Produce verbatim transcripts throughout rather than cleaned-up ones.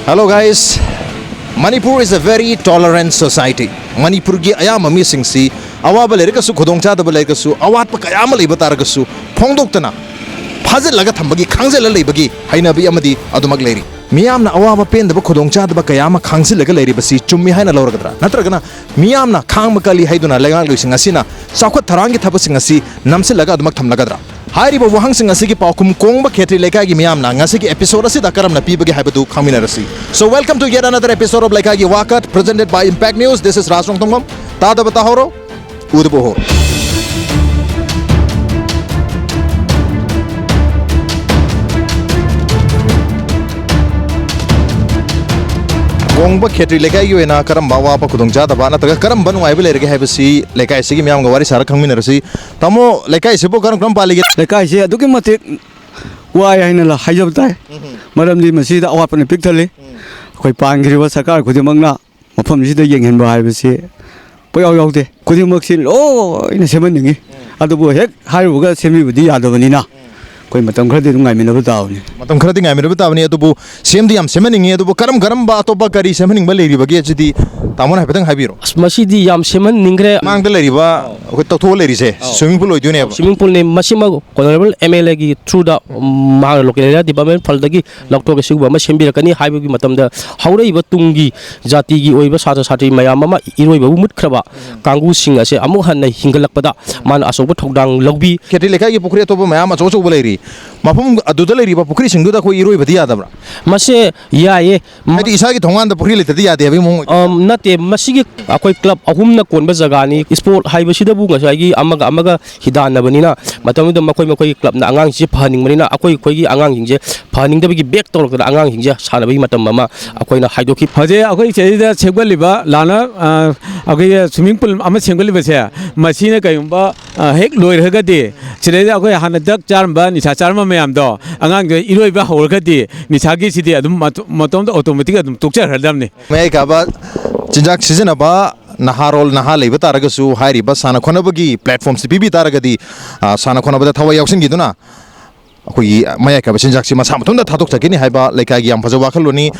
Hello guys, Manipur is a very tolerant society. ꯃꯅꯤꯄꯨꯔꯒꯤ ꯑꯌꯥꯝꯕ ꯃꯤꯁꯤꯡꯁꯤ ꯑꯋꯥꯕ ꯂꯩꯔꯒꯁꯨ, ꯈꯨꯗꯣꯡꯆꯥꯗꯕ ꯂꯩꯔꯒꯁꯨ, ꯑꯋꯥꯠꯄ ꯀꯌꯥ ꯑꯃ ꯂꯩꯕ ꯇꯥꯔꯒꯁꯨ ꯐꯣꯡꯗꯣꯛꯇꯅ ꯐꯥꯖꯤꯜꯂꯒ ꯊꯝꯕꯒꯤ, ꯈꯥꯡꯖꯤꯜꯂ ꯂꯩꯕꯒꯤ ꯍꯩꯅꯕꯤ ꯑꯃꯗꯤ ꯑꯗꯨꯃꯛ ꯂꯩꯔꯤ꯫ ꯃꯤꯌꯥꯝꯅ ꯑꯋꯥꯕ ꯄꯦꯟꯗꯕ ꯈꯨꯗꯣꯡꯆꯥꯗꯕ ꯀꯌꯥ ꯑꯃ ꯈꯥꯡꯖꯤꯜꯂꯒ ꯂꯩꯔꯤꯕꯁꯤ ꯆꯨꯝꯃꯤ ꯍꯥꯏꯅ ꯂꯧꯔꯒꯗ꯭ꯔꯥ? ꯅꯠꯇ꯭ꯔꯒꯅ ꯃꯤꯌꯥꯝꯅ ꯈꯥꯡꯕ ꯀꯜꯂꯤ ꯍꯥꯏꯗꯨꯅ ꯂꯩꯉꯥꯛꯂꯣꯏꯁꯤꯡ ꯑꯁꯤꯅ ꯆꯥꯎꯈꯠ ꯊꯧꯔꯥꯡꯒꯤ ꯊꯕꯛꯁꯤꯡ ꯑꯁꯤ ꯅꯝꯁꯤꯜꯂꯒ ꯑꯗꯨꯃꯛ ꯊꯝꯂꯒꯗ꯭ꯔꯥ? ꯍꯥꯏꯔꯤꯕ ꯋꯥꯍꯪꯁꯤꯡ ꯑꯁꯤꯒꯤ ꯄꯥꯎꯈꯨꯝ ꯀꯣꯡꯕ ꯈꯦꯇ꯭ꯔꯤ ꯂꯩꯀꯥꯏꯒꯤ ꯃꯤꯌꯥꯝꯅ ꯉꯁꯤꯒꯤ episode ꯑꯁꯤꯗ ꯀꯔꯝꯅ ꯄꯤꯕꯒꯦ ꯍꯥꯏꯕꯗꯨ ꯈꯪꯃꯤꯟꯅꯔꯁꯤ꯫ So welcome to yet another episode of ꯂꯩꯀꯥꯏꯒꯤ ꯋꯥꯀꯠ, presented by Impact News. This is ꯔꯥꯖ ꯔꯣꯡꯊꯣꯡꯕꯝ꯫ ꯇꯥꯗꯕ ꯇꯥꯍꯧꯔꯣ, ꯎꯗꯕ ꯎꯍꯧꯔꯣ꯫ ꯀꯣꯡꯕ ꯈꯦꯇ꯭ꯔꯤ ꯂꯩꯀꯥꯏꯒꯤ ꯑꯣꯏꯅ ꯀꯔꯝꯕ ꯑꯋꯥꯕ ꯈꯨꯗꯣꯡꯆꯥꯗꯕ ꯅꯠꯇ꯭ꯔꯒ ꯀꯔꯝꯕ ꯅꯨꯡꯉꯥꯏꯕ ꯂꯩꯔꯒꯦ ꯍꯥꯏꯕꯁꯤ ꯂꯩꯀꯥꯏ ꯑꯁꯤꯒꯤ ꯃꯤꯌꯥꯝꯒ ꯋꯥꯔꯤ ꯁꯥꯔ ꯈꯪꯃꯤꯟꯅꯔꯁꯤ꯫ ꯇꯥꯃꯣ, ꯂꯩꯀꯥꯏꯁꯤꯕꯨ ꯀꯔꯝ ꯀꯔꯝ ꯄꯥꯜꯂꯤꯒꯦ? ꯂꯩꯀꯥꯏꯁꯤ ꯑꯗꯨꯛꯀꯤ ꯃꯇꯤꯛ ꯋꯥꯏ ꯍꯥꯏꯅ ꯂ-, ꯍꯥꯏꯖꯕ ꯇꯥꯏ꯫ ꯎꯝ꯫ ꯃꯔꯝꯗꯤ ꯃꯁꯤꯗ ꯑꯋꯥꯠꯄꯅ ꯄꯤꯛ ꯊꯜꯂꯤ꯫ ꯎꯝ꯫ ꯑꯩꯈꯣꯏ ꯄꯥꯟꯈ꯭ꯔꯤꯕ ꯁꯔꯀꯥꯔ ꯈꯨꯗꯤꯡꯃꯛꯅ ꯃꯐꯝꯁꯤꯗ ꯌꯦꯡꯍꯟꯕ ꯍꯥꯏꯕꯁꯤ ꯄꯣꯏꯌꯥꯎ ꯌꯥꯎꯗꯦ꯫ ꯈꯨꯗꯤꯡꯃꯛꯁꯤ ꯂꯣꯏꯅ ꯁꯦꯝꯍꯟꯅꯤꯡꯉꯤ꯫ ꯎꯝ꯫ ꯑꯗꯨꯕꯨ ꯍꯦꯛ ꯍꯥꯏꯔꯨꯕꯒ ꯁꯦꯝꯕꯤꯕꯗꯤ ꯌꯥꯗꯕꯅꯤꯅ, ꯎꯝ꯫ ꯑꯩꯈꯣꯏ ꯃꯇꯝ ꯈꯔꯗꯤ ꯑꯗꯨꯝ ꯉꯥꯏꯃꯤꯟꯅꯕ ꯇꯥꯕꯅꯤ꯫ ꯃꯇꯝ ꯈꯔꯗꯤ ꯉꯥꯏꯃꯤꯟꯅꯕ ꯇꯥꯕꯅꯤ꯫ ꯑꯗꯨꯕꯨ ꯁꯦꯝꯗꯤ ꯌꯥꯝ ꯁꯦꯝꯍꯟꯅꯤꯡꯉꯤ꯫ ꯑꯗꯨꯕꯨ ꯀꯔꯝ ꯀꯔꯝꯕ ꯑꯇꯣꯞꯄ ꯀꯔꯤ ꯁꯦꯝꯍꯟꯅꯤꯡꯕ ꯂꯩꯔꯤꯕꯒꯦ? ꯑꯁꯤꯗꯤ ꯇꯥꯃꯣꯅ ꯍꯥꯏꯐꯦꯠꯇꯪ ꯍꯥꯏꯕꯤꯔꯣ꯫ ꯑꯁ, ꯃꯁꯤꯗꯤ ꯌꯥꯝ ꯁꯦꯝꯍꯟꯅꯤꯡꯈ꯭ꯔꯦ꯫ ꯃꯥꯡꯗ ꯂꯩꯔꯤꯕ ꯑꯩꯈꯣꯏ ꯇꯧꯊꯣꯛꯑ ꯂꯩꯔꯤꯁꯦ, ꯑꯧ, swimming pool ꯑꯣꯏꯗꯣꯏꯅꯦꯕ꯫ Swimming poolꯅꯤ꯫ ꯃꯁꯤꯃꯛ Honourable MLAꯒꯤ throughꯗ, ꯎꯝ, ꯃꯍꯥꯛꯅ local area development fundꯗꯒꯤ ꯂꯧꯊꯣꯛꯑꯒ ꯁꯤꯒꯨꯝꯕ ꯑꯃ ꯁꯦꯝꯕꯤꯔꯛꯀꯅꯤ ꯍꯥꯏꯕꯒꯤ ꯃꯇꯝꯗ ꯍꯧꯔꯛꯏꯕ ꯇꯨꯡꯒꯤ ꯖꯥꯇꯤꯒꯤ ꯑꯣꯏꯕ ꯁꯥꯇ꯭ꯔ ꯁꯥꯇ꯭ꯔꯤ ꯃꯌꯥꯝ ꯑꯃ ꯏꯔꯣꯏꯕꯕꯨ ꯃꯨꯠꯈ꯭ꯔꯕ ꯀꯥꯡꯕꯨꯁꯤꯡ ꯑꯁꯦ ꯑꯃꯨꯛ ꯍꯟꯅ ꯍꯤꯡꯒꯠꯂꯛꯄꯗ ꯃꯥꯅ ꯑꯆꯧꯕ ꯊꯧꯗꯥꯡ ꯂꯧꯕꯤ꯫ ꯈꯦꯇ꯭ꯔꯤ ꯂꯩꯀꯥꯏꯒꯤ ꯄꯨꯈ꯭ꯔꯤ ꯑꯇꯣꯞꯄ ꯃꯌꯥꯝ ꯑꯆꯧ ꯑꯆꯧꯕ ꯂꯩꯔꯤ꯫ ꯃꯐꯝ ꯑꯗꯨꯗ ꯂꯩꯔꯤꯕ ꯄꯨꯈ꯭ꯔꯤꯁꯤꯡꯗꯨꯗ ꯑꯩꯈꯣꯏ ꯏꯔꯣꯏꯕꯗꯤ ꯌꯥꯗꯕ꯭ꯔꯥ? ꯃꯁꯦ ꯌꯥꯏꯌꯦ꯫ ꯃ- ꯍꯥꯏꯗꯤ ꯏꯁꯥꯒꯤ ꯊꯣꯡꯒꯥꯟꯗ ꯄꯨꯈ꯭ꯔꯤ ꯂꯩꯇ꯭ꯔꯗꯤ ꯌꯥꯗꯦ ꯍꯥꯏꯕꯒꯤ ꯃꯑꯣꯡ ꯑꯣꯏꯗꯣꯏꯔꯥ? ꯑꯝ, ꯅꯠꯇꯦ, ꯃꯁꯤꯒꯤ ꯑꯩꯈꯣꯏ club ꯑꯍꯨꯝꯅ ꯀꯣꯟꯕ ꯖꯒꯥꯅꯤ꯫ Sport ꯍꯥꯏꯕꯁꯤꯗꯕꯨ ꯉꯁꯥꯏꯒꯤ ꯑꯃꯒ ꯑꯃꯒ ꯍꯤꯗꯥꯟꯅꯕꯅꯤꯅ, ꯃꯇꯝꯗꯨꯗ ꯃꯈꯣꯏ ꯃꯈꯣꯏꯒꯤ clubꯅ ꯑꯉꯥꯡꯁꯤꯡꯁꯦ ꯐꯍꯟꯅꯤꯡꯕꯅꯤꯅ, ꯑꯩꯈꯣꯏ ꯑꯩꯈꯣꯏꯒꯤ ꯑꯉꯥꯡꯁꯤꯡꯁꯦ ꯐꯍꯟꯅꯤꯡꯗꯕꯒꯤ back ꯇꯧꯔꯛꯇꯅ ꯑꯉꯥꯡꯁꯤꯡꯁꯦ ꯁꯥꯟꯅꯕꯒꯤ ꯃꯇꯝ ꯑꯃ ꯑꯩꯈꯣꯏꯅ ꯍꯥꯏꯗꯣꯛꯈꯤ꯫ ꯍꯧꯖꯤꯛ ꯑꯩꯈꯣꯏ ꯁꯤꯗꯩꯗ ꯁꯦꯝꯒꯠꯂꯤꯕ ꯂꯥꯟꯅ, ꯑ, ꯑꯩꯈꯣꯏꯒꯤ swimming pool ꯑꯃ ꯁꯦꯝꯒꯠꯂꯤꯕꯁꯦ, ꯃꯁꯤꯅ ꯀꯔꯤꯒꯨꯝꯕ, ꯑ, ꯍꯦꯛ ꯂꯣꯏꯈ꯭ꯔꯒꯗꯤ ꯁꯤꯗꯩꯗ ꯑꯩꯈꯣꯏ ꯍꯥꯟꯅ drug ꯆꯥꯔꯝꯕ, ꯅꯤꯁꯥ ꯆꯥꯔꯝꯕ ꯃꯌꯥꯝꯗꯣ ꯑꯉꯥꯡꯗꯣ ꯏꯔꯣꯏꯕ ꯍꯧꯔꯒꯗꯤ ꯅꯤꯁꯥꯒꯤꯁꯤꯗꯤ ꯑꯗꯨꯝ ꯃꯇꯣ-, ꯃꯇꯣꯝꯇ automatic ꯑꯗꯨꯝ ꯇꯣꯛꯆꯈ꯭ꯔꯗꯕꯅꯤ꯫ ꯃꯌꯥꯏ ꯀꯥꯕ ꯆꯤꯟꯖꯥꯛ ꯁꯤꯖꯤꯟꯅꯕ ꯅꯍꯥꯔꯣꯜ ꯅꯍꯥ ꯂꯩꯕ ꯇꯥꯔꯒꯁꯨ ꯍꯥꯏꯔꯤꯕ ꯁꯥꯟꯅ ꯈꯣꯠꯅꯕꯒꯤ platformꯁꯤ ꯄꯤꯕꯤ ꯇꯥꯔꯒꯗꯤ, ꯑ, ꯁꯥꯟꯅ ꯈꯣꯠꯅꯕꯗ ꯊꯋꯥꯏ ꯌꯥꯎꯁꯤꯟꯈꯤꯗꯨꯅ ꯑꯩꯈꯣꯏꯒꯤ ꯃꯌꯥꯏ ꯀꯥꯏꯕ ꯆꯤꯟꯖꯥꯛꯁꯤ ꯃꯁꯥ ꯃꯊꯟꯇ ꯊꯥꯗꯣꯛꯆꯈꯤꯅꯤ ꯍꯥꯏꯕ ꯂꯩꯀꯥꯏꯒꯤ ꯌꯥꯝ ꯐꯖꯕ ꯋꯥꯈꯜꯂꯣꯟꯅꯤ꯫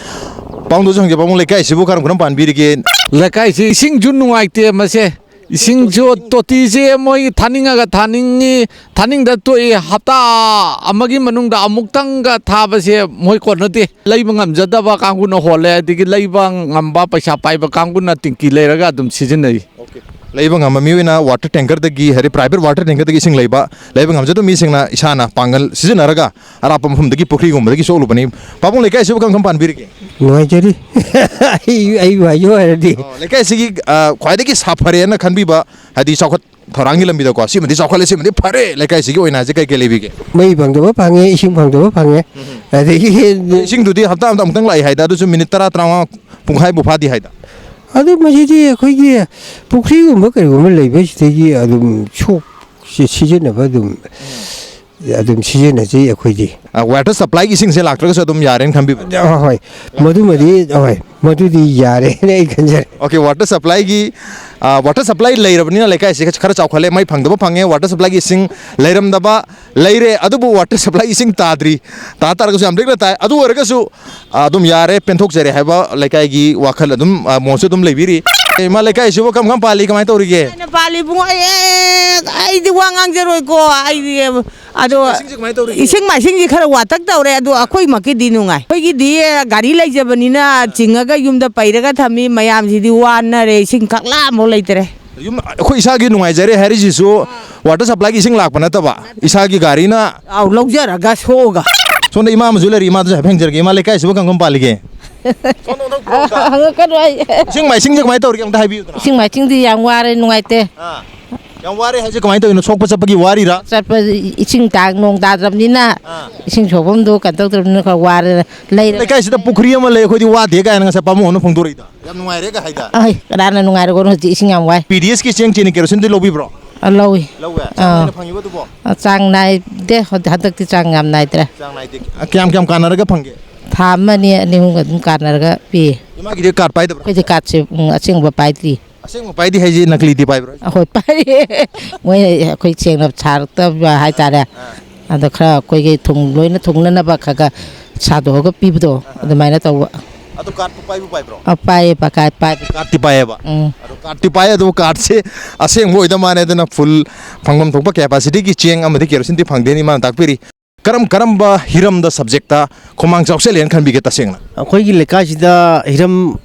ꯄꯥꯕꯨꯡꯗꯁꯨ ꯍꯪꯖꯕ, ꯄꯥꯕꯨꯡ, ꯂꯩꯀꯥꯏꯁꯤꯕꯨ ꯀꯔꯝ ꯀꯔꯝ ꯄꯥꯟꯕꯤꯔꯤꯒꯦ? ꯂꯩꯀꯥꯏꯁꯤ ꯏꯁꯤꯡꯁꯨ ꯅꯨꯡꯉꯥꯏꯇꯦ꯫ ꯃꯁꯦ ꯏꯁꯤꯡꯁꯨ ꯇꯣꯇꯤꯁꯦ ꯃꯣꯏ ꯊꯥꯅꯤꯡꯉꯒ ꯊꯥꯅꯤꯡꯉꯤ, ꯊꯥꯅꯤꯡꯗ ꯇꯣꯛꯏ꯫ ꯍꯞꯇꯥ ꯑꯃꯒꯤ ꯃꯅꯨꯡꯗ ꯑꯃꯨꯛꯇꯪꯒ ꯊꯥꯕꯁꯦ ꯃꯣꯏ ꯀꯣꯟꯅꯗꯦ꯫ ꯂꯩꯕ ꯉꯝꯖꯗꯕ ꯀꯥꯡꯕꯨꯅ ꯍꯣꯜꯂꯦ, ꯑꯗꯒꯤ ꯂꯩꯕ ꯉꯝꯕ ꯄꯩꯁꯥ ꯄꯥꯏꯕ ꯀꯥꯡꯕꯨꯅ ꯇꯤꯡꯀꯤ ꯂꯩꯔꯒ ꯑꯗꯨꯝ ꯁꯤꯖꯤꯟꯅꯩ꯫ ꯂꯩꯕ ꯉꯝꯕ ꯃꯤꯑꯣꯏꯅ ꯋꯥꯇꯔ ꯇꯦꯡꯀꯔꯗꯒꯤ, ꯍꯥꯏꯗꯤ ꯄ꯭ꯔꯥꯏꯚꯦꯠ ꯋꯥꯇꯔ ꯇꯦꯡꯀꯔꯗꯒꯤ ꯏꯁꯤꯡ ꯂꯩꯕ, ꯂꯩꯕ ꯉꯝꯖꯗꯕ ꯃꯤꯁꯤꯡꯅ ꯏꯁꯥꯅ ꯄꯥꯡꯒꯜ ꯁꯤꯖꯤꯟꯅꯔꯒ ꯑꯔꯥꯞꯄ ꯃꯐꯝꯗꯒꯤ ꯄꯨꯈ꯭ꯔꯤꯒꯨꯝꯕꯗꯒꯤ ꯁꯣꯛꯂꯨꯕꯅꯤ꯫ ꯄꯥꯕꯨꯡ, ꯂꯩꯀꯥꯏꯁꯤꯕꯨ ꯀꯔꯝ ꯀꯔꯝ ꯄꯥꯟꯕꯤꯔꯤꯒꯦ? ꯅꯨꯡꯉꯥꯏꯖꯔꯤ꯫ ꯑꯩ, ꯑꯩꯕꯨ ꯍꯥꯏꯌꯨ ꯍꯥꯏꯔꯗꯤ꯫ ꯑꯣ, ꯂꯩꯀꯥꯏꯁꯤꯒꯤ, ꯑ, ꯈ꯭ꯋꯥꯏꯗꯒꯤ ꯁꯥꯐꯔꯦꯅ ꯈꯟꯕꯤꯕ, ꯍꯥꯏꯗꯤ ꯆꯥꯎꯈꯠ ꯊꯧꯔꯥꯡꯒꯤ ꯂꯝꯕꯤꯗꯀꯣ, ꯁꯤꯃꯗꯤ ꯆꯥꯎꯈꯠꯂꯦ, ꯁꯤꯃꯗꯤ ꯐꯔꯦ, ꯂꯩꯀꯥꯏꯁꯤꯒꯤ ꯑꯣꯏꯅ ꯍꯥꯏꯁꯦ ꯀꯩ ꯀꯩ ꯂꯩꯕꯤꯒꯦ? ꯃꯩ ꯐꯪꯗꯕ ꯐꯪꯉꯦ, ꯏꯁꯤꯡ ꯐꯪꯗꯕ ꯐꯪꯉꯦ꯫ ꯑꯗꯒꯤ ꯏꯁꯤꯡꯗꯨꯗꯤ ꯍꯞꯇꯥ ꯑꯃꯗ ꯑꯃꯨꯛꯇꯪ ꯂꯥꯛꯏ ꯍꯥꯏꯗ, ꯑꯗꯨꯁꯨ ꯃꯤꯅꯤꯠ ꯇꯔꯥ, ꯇꯔꯥꯃꯉꯥ, ꯄꯨꯡꯈꯥꯏꯕꯨ ꯐꯥꯗꯦ ꯍꯥꯏꯗ꯫ ꯑꯗꯨ ꯃꯁꯤꯗꯤ ꯑꯩꯈꯣꯏꯒꯤ ꯄꯨꯈ꯭ꯔꯤꯒꯨꯝꯕ ꯀꯔꯤꯒꯨꯝꯕ ꯂꯩꯕꯁꯤꯗꯒꯤ ꯑꯗꯨꯝ ꯁꯣꯛ-, ꯁꯤ-, ꯁꯤꯖꯤꯟꯅꯕ ꯑꯗꯨꯝ, ꯑꯗꯨꯝ ꯁꯤꯖꯤꯟꯅꯖꯩ ꯑꯩꯈꯣꯏꯗꯤ꯫ ꯑ, ꯋꯥꯇꯔ ꯁꯄ꯭ꯂꯥꯏꯒꯤ ꯏꯁꯤꯡꯁꯦ ꯂꯥꯛꯇ꯭ꯔꯒꯁꯨ ꯑꯗꯨꯝ ꯌꯥꯔꯦꯅ ꯈꯟꯕꯤꯕ? ꯑ, ꯍꯣꯏ, ꯃꯗꯨꯃꯗꯤ, ꯍꯣꯏ, ꯃꯗꯨꯗꯤ ꯌꯥꯔꯦꯅ ꯑꯩ ꯈꯟꯖꯔꯦ꯫ ꯑꯣꯀꯦ, ꯋꯥꯇꯔ ꯁꯄ꯭ꯂꯥꯏꯒꯤ, ꯑ, ꯋꯥꯇꯔ ꯁꯄ꯭ꯂꯥꯏ ꯂꯩꯔꯕꯅꯤꯅ ꯂꯩꯀꯥꯏꯁꯤ ꯈꯔ ꯆꯥꯎꯈꯠꯂꯦ, ꯃꯩ ꯐꯪꯗꯕ ꯐꯪꯉꯦ, ꯋꯥꯇꯔ ꯁꯄ꯭ꯂꯥꯏꯒꯤ ꯏꯁꯤꯡ ꯂꯩꯔꯝꯗꯕ ꯂꯩꯔꯦ, ꯑꯗꯨꯕꯨ ꯋꯥꯇꯔ ꯁꯄ꯭ꯂꯥꯏ ꯏꯁꯤꯡ ꯇꯥꯗ꯭ꯔꯤ꯫ ꯇꯥ ꯇꯥꯔꯒꯁꯨ ꯌꯥꯝ ꯂꯤꯛꯅ ꯇꯥꯏ꯫ ꯑꯗꯨ ꯑꯣꯏꯔꯒꯁꯨ, ꯑ, ꯑꯗꯨꯝ ꯌꯥꯔꯦ, ꯄꯦꯟꯊꯣꯛꯆꯔꯦ ꯍꯥꯏꯕ ꯂꯩꯀꯥꯏꯒꯤ ꯋꯥꯈꯜ ꯑꯗꯨꯝ, ꯑ, ꯃꯣꯠꯁꯨ ꯑꯗꯨꯝ ꯂꯩꯕꯤꯔꯤ꯫ ꯏꯃꯥ, ꯂꯩꯀꯥꯏꯁꯤꯕꯨ ꯀꯔꯝ ꯀꯔꯝ ꯄꯥꯜꯂꯤ, ꯀꯃꯥꯏꯅ ꯇꯧꯔꯤꯒꯦ? ꯑꯩꯅ ꯄꯥꯜꯂꯤ ꯏꯕꯨꯡꯉꯣ, ꯑꯦ, ꯑꯩꯗꯤ ꯋꯥ ꯉꯥꯡꯖꯔꯣꯏꯀꯣ꯫ ꯑꯩꯗꯤ ꯑꯗꯣ ꯏꯁꯤꯡꯁꯦ ꯀꯃꯥꯏꯅ ꯇꯧꯔꯤꯒꯦ? ꯏꯁꯤꯡ ꯃꯥꯏꯁꯤꯡꯁꯤ ꯈꯔ ꯋꯥꯇꯛ ꯇꯧꯔꯦ, ꯑꯗꯣ ꯑꯩꯈꯣꯏꯃꯛꯀꯤꯗꯤ ꯅꯨꯡꯉꯥꯏ꯫ ꯑꯩꯈꯣꯏꯒꯤꯗꯤ ꯒꯥꯔꯤ ꯂꯩꯖꯕꯅꯤꯅ ꯆꯤꯡꯉꯒ ꯌꯨꯝꯗ ꯄꯩꯔꯒ ꯊꯝꯃꯤ꯫ ꯃꯌꯥꯝꯁꯤꯗꯤ ꯋꯥꯅꯔꯦ, ꯏꯁꯤꯡ ꯀꯛꯂꯥ ꯑꯃꯐꯥꯎ ꯂꯩꯇꯔꯦ꯫ ꯌꯨꯝ, ꯑꯩꯈꯣꯏ ꯏꯁꯥꯒꯤ ꯅꯨꯡꯉꯥꯏꯖꯔꯦ ꯍꯥꯏꯔꯤꯁꯤꯁꯨ ꯋꯥꯇꯔ ꯁꯄ꯭ꯂꯥꯏꯒꯤ ꯏꯁꯤꯡ ꯂꯥꯛꯄ ꯅꯠꯇꯕ, ꯏꯁꯥꯒꯤ ꯒꯥꯔꯤꯅ꯫ ꯑꯥꯎ, ꯂꯧꯖꯔꯒ ꯁꯣꯛꯑꯒ꯫ ꯁꯣꯝꯗ ꯏꯃꯥ ꯑꯃꯁꯨ ꯂꯩꯔꯤ, ꯏꯃꯥꯗꯨꯁꯨ ꯍꯥꯏꯐꯦꯠ ꯍꯪꯖꯔꯒꯦ꯫ ꯏꯃꯥ, ꯂꯩꯀꯥꯏꯁꯤꯕꯨ ꯀꯔꯝ ꯀꯔꯝ ꯄꯥꯜꯂꯤꯒꯦ? ꯁꯣꯝꯗ ꯑꯣꯟꯊꯣꯛꯄꯤꯔꯣ ꯑꯝꯇ꯫ ꯍꯪꯉꯛꯀꯅꯨ ꯑꯩ꯫ ꯏꯁꯤꯡ ꯃꯥꯏꯁꯤꯡꯁꯦ ꯀꯃꯥꯏꯅ ꯇꯧꯔꯤꯒꯦ ꯑꯝꯇ ꯍꯥꯏꯕꯤꯌꯨꯗꯅ꯫ ꯏꯁꯤꯡ ꯃꯥꯏꯁꯤꯡꯗꯤ ꯌꯥꯝ ꯋꯥꯔꯦ, ꯅꯨꯡꯉꯥꯏꯇꯦ꯫ ꯑꯥ꯫ ꯌꯥꯝ ꯋꯥꯔꯦ ꯍꯥꯏꯁꯦ ꯀꯃꯥꯏꯅ ꯇꯧꯔꯤꯅꯣ? ꯁꯣꯛꯄ ꯆꯠꯄꯒꯤ ꯋꯥꯔꯤꯔꯥ? ꯆꯠꯄ ꯏꯁꯤꯡ ꯇꯥꯡ-, ꯅꯣꯡ ꯇꯥꯗ꯭ꯔꯕꯅꯤꯅ, ꯑꯥ꯫ ꯏꯁꯤꯡ ꯁꯣꯛꯐꯝꯗꯣ ꯀꯩꯅꯣ ꯇꯧꯗ꯭ꯔꯕꯅꯤꯅ ꯈꯔ ꯋꯥꯔꯦ꯫ ꯂꯩꯔꯦ꯫ ꯂꯩꯀꯥꯏꯁꯤꯗ ꯄꯨꯈ꯭ꯔꯤ ꯑꯃ ꯂꯩ, ꯑꯩꯈꯣꯏꯗꯤ ꯋꯥꯗꯦ ꯀꯥꯏꯅ ꯉꯁꯥꯏ ꯄꯥꯕꯨꯡ ꯍꯣꯏꯅ ꯐꯣꯡꯗꯣꯔꯛꯏꯗ꯫ ꯌꯥꯝ ꯅꯨꯡꯉꯥꯏꯔꯦꯒ ꯍꯥꯏꯗ꯫ ꯑꯩ, ꯀꯅꯥꯅ ꯅꯨꯡꯉꯥꯏꯔꯒꯅꯣ? ꯍꯧꯖꯤꯛ ꯏꯁꯤꯡ ꯌꯥꯝ ꯋꯥꯏ꯫ ꯄꯤ ꯗꯤ ꯑꯦꯁꯀꯤ ꯆꯦꯡ, ꯆꯤꯅꯤ, ꯀꯦꯔꯣꯁꯤꯟꯗꯤ ꯂꯧꯕꯤꯕ꯭ꯔꯣ? ꯑ, ꯂꯧꯏ꯫ ꯂꯧꯋꯦ? ꯆꯥꯡ ꯑꯥ꯫ ꯅꯥꯏꯅ ꯐꯪꯉꯤꯕꯣ ꯑꯗꯨꯕꯣ? ꯑ, ꯆꯥꯡ ꯅꯥꯏꯗꯦ, ꯍꯟꯗꯛ-, ꯍꯟꯗꯛꯇꯤ ꯆꯥꯡ ꯌꯥꯝ ꯅꯥꯏꯗ꯭ꯔꯦ꯫ ꯆꯥꯡ ꯅꯥꯏꯗꯦ꯫ ꯑ, ꯀꯌꯥꯝ, ꯀꯌꯥꯝ ꯀꯥꯟꯅꯔꯒ ꯐꯪꯒꯦ? ꯊꯥ ꯑꯃ ꯑꯅꯤ, ꯑꯅꯤ ꯑꯍꯨꯝꯒ ꯑꯗꯨꯝ ꯀꯥꯟꯅꯔꯒ ꯄꯤ꯫ ꯏꯃꯥꯒꯤꯗꯤ ꯀꯥꯔꯗ ꯄꯥꯏꯗꯕ꯭ꯔꯣ? ꯑꯩꯈꯣꯏꯗꯤ ꯀꯥꯔꯗꯁꯦ, ꯎꯝ, ꯑꯁꯦꯡꯕ ꯄꯥꯏꯗ꯭ꯔꯤ꯫ ꯑꯁꯦꯡꯕ ꯄꯥꯏꯗꯦ ꯍꯥꯏꯁꯦ ꯅꯀꯂꯤꯗꯤ ꯄꯥꯏꯕ꯭ꯔꯣ? ꯑꯩꯈꯣꯏ ꯄꯥꯏ-, ꯃꯣꯏ ꯑꯩꯈꯣꯏ ꯁꯦꯡꯅ ꯁꯥꯔꯛꯇꯕ ꯍꯥꯏꯇꯥꯔꯦ꯫ ꯑꯥ꯫ ꯑꯗꯣ ꯈꯔ ꯑꯩꯈꯣꯏꯒꯤ ꯊꯨꯡ-, ꯂꯣꯏꯅ ꯊꯨꯡꯅꯅꯕ ꯈꯔ ꯈꯔ ꯁꯥꯗꯣꯛꯑꯒ ꯄꯤꯕꯗꯣ, ꯑꯗꯨꯃꯥꯏꯅ ꯇꯧꯕ꯫ ꯑꯗꯣ ꯀꯥꯔꯠꯇꯨ ꯄꯥꯏꯕꯨ ꯄꯥꯏꯕ꯭ꯔꯣ? ꯑ, ꯄꯥꯏꯌꯦꯕ, ꯀꯥꯔꯠ ꯄꯥꯏ-, ꯀꯥꯔꯠꯇꯤ ꯄꯥꯏꯌꯦꯕ? ꯎꯝ꯫ ꯑꯗꯣ ꯀꯥꯔꯠꯇꯤ ꯄꯥꯏ, ꯑꯗꯨꯕꯨ ꯀꯥꯔꯠꯁꯦ ꯑꯁꯦꯡꯕ ꯑꯣꯏꯗ ꯃꯥꯜꯂꯦ, ꯑꯗꯨꯅ ꯐꯨꯜ ꯐꯪꯐꯝ ꯊꯣꯛꯄ ꯀꯦꯄꯥꯁꯤꯇꯤꯒꯤ ꯆꯦꯡ ꯑꯃꯗꯤ ꯀꯦꯔꯣꯁꯤꯟꯗꯤ ꯐꯪꯗꯦꯅ ꯏꯃꯥꯅ ꯇꯥꯛꯄꯤꯔꯤ꯫ ꯀꯔꯝ ꯀꯔꯝꯕ ꯍꯤꯔꯝꯗ, ꯁꯕꯖꯦꯛꯇ ꯈꯨꯃꯥꯡ ꯆꯥꯎꯁꯜꯂꯦꯅ ꯈꯟꯕꯤꯒꯦ ꯇꯁꯦꯡꯅ? ꯑꯩꯈꯣꯏꯒꯤ ꯂꯩꯀꯥꯏꯁꯤꯗ ꯍꯤꯔꯝ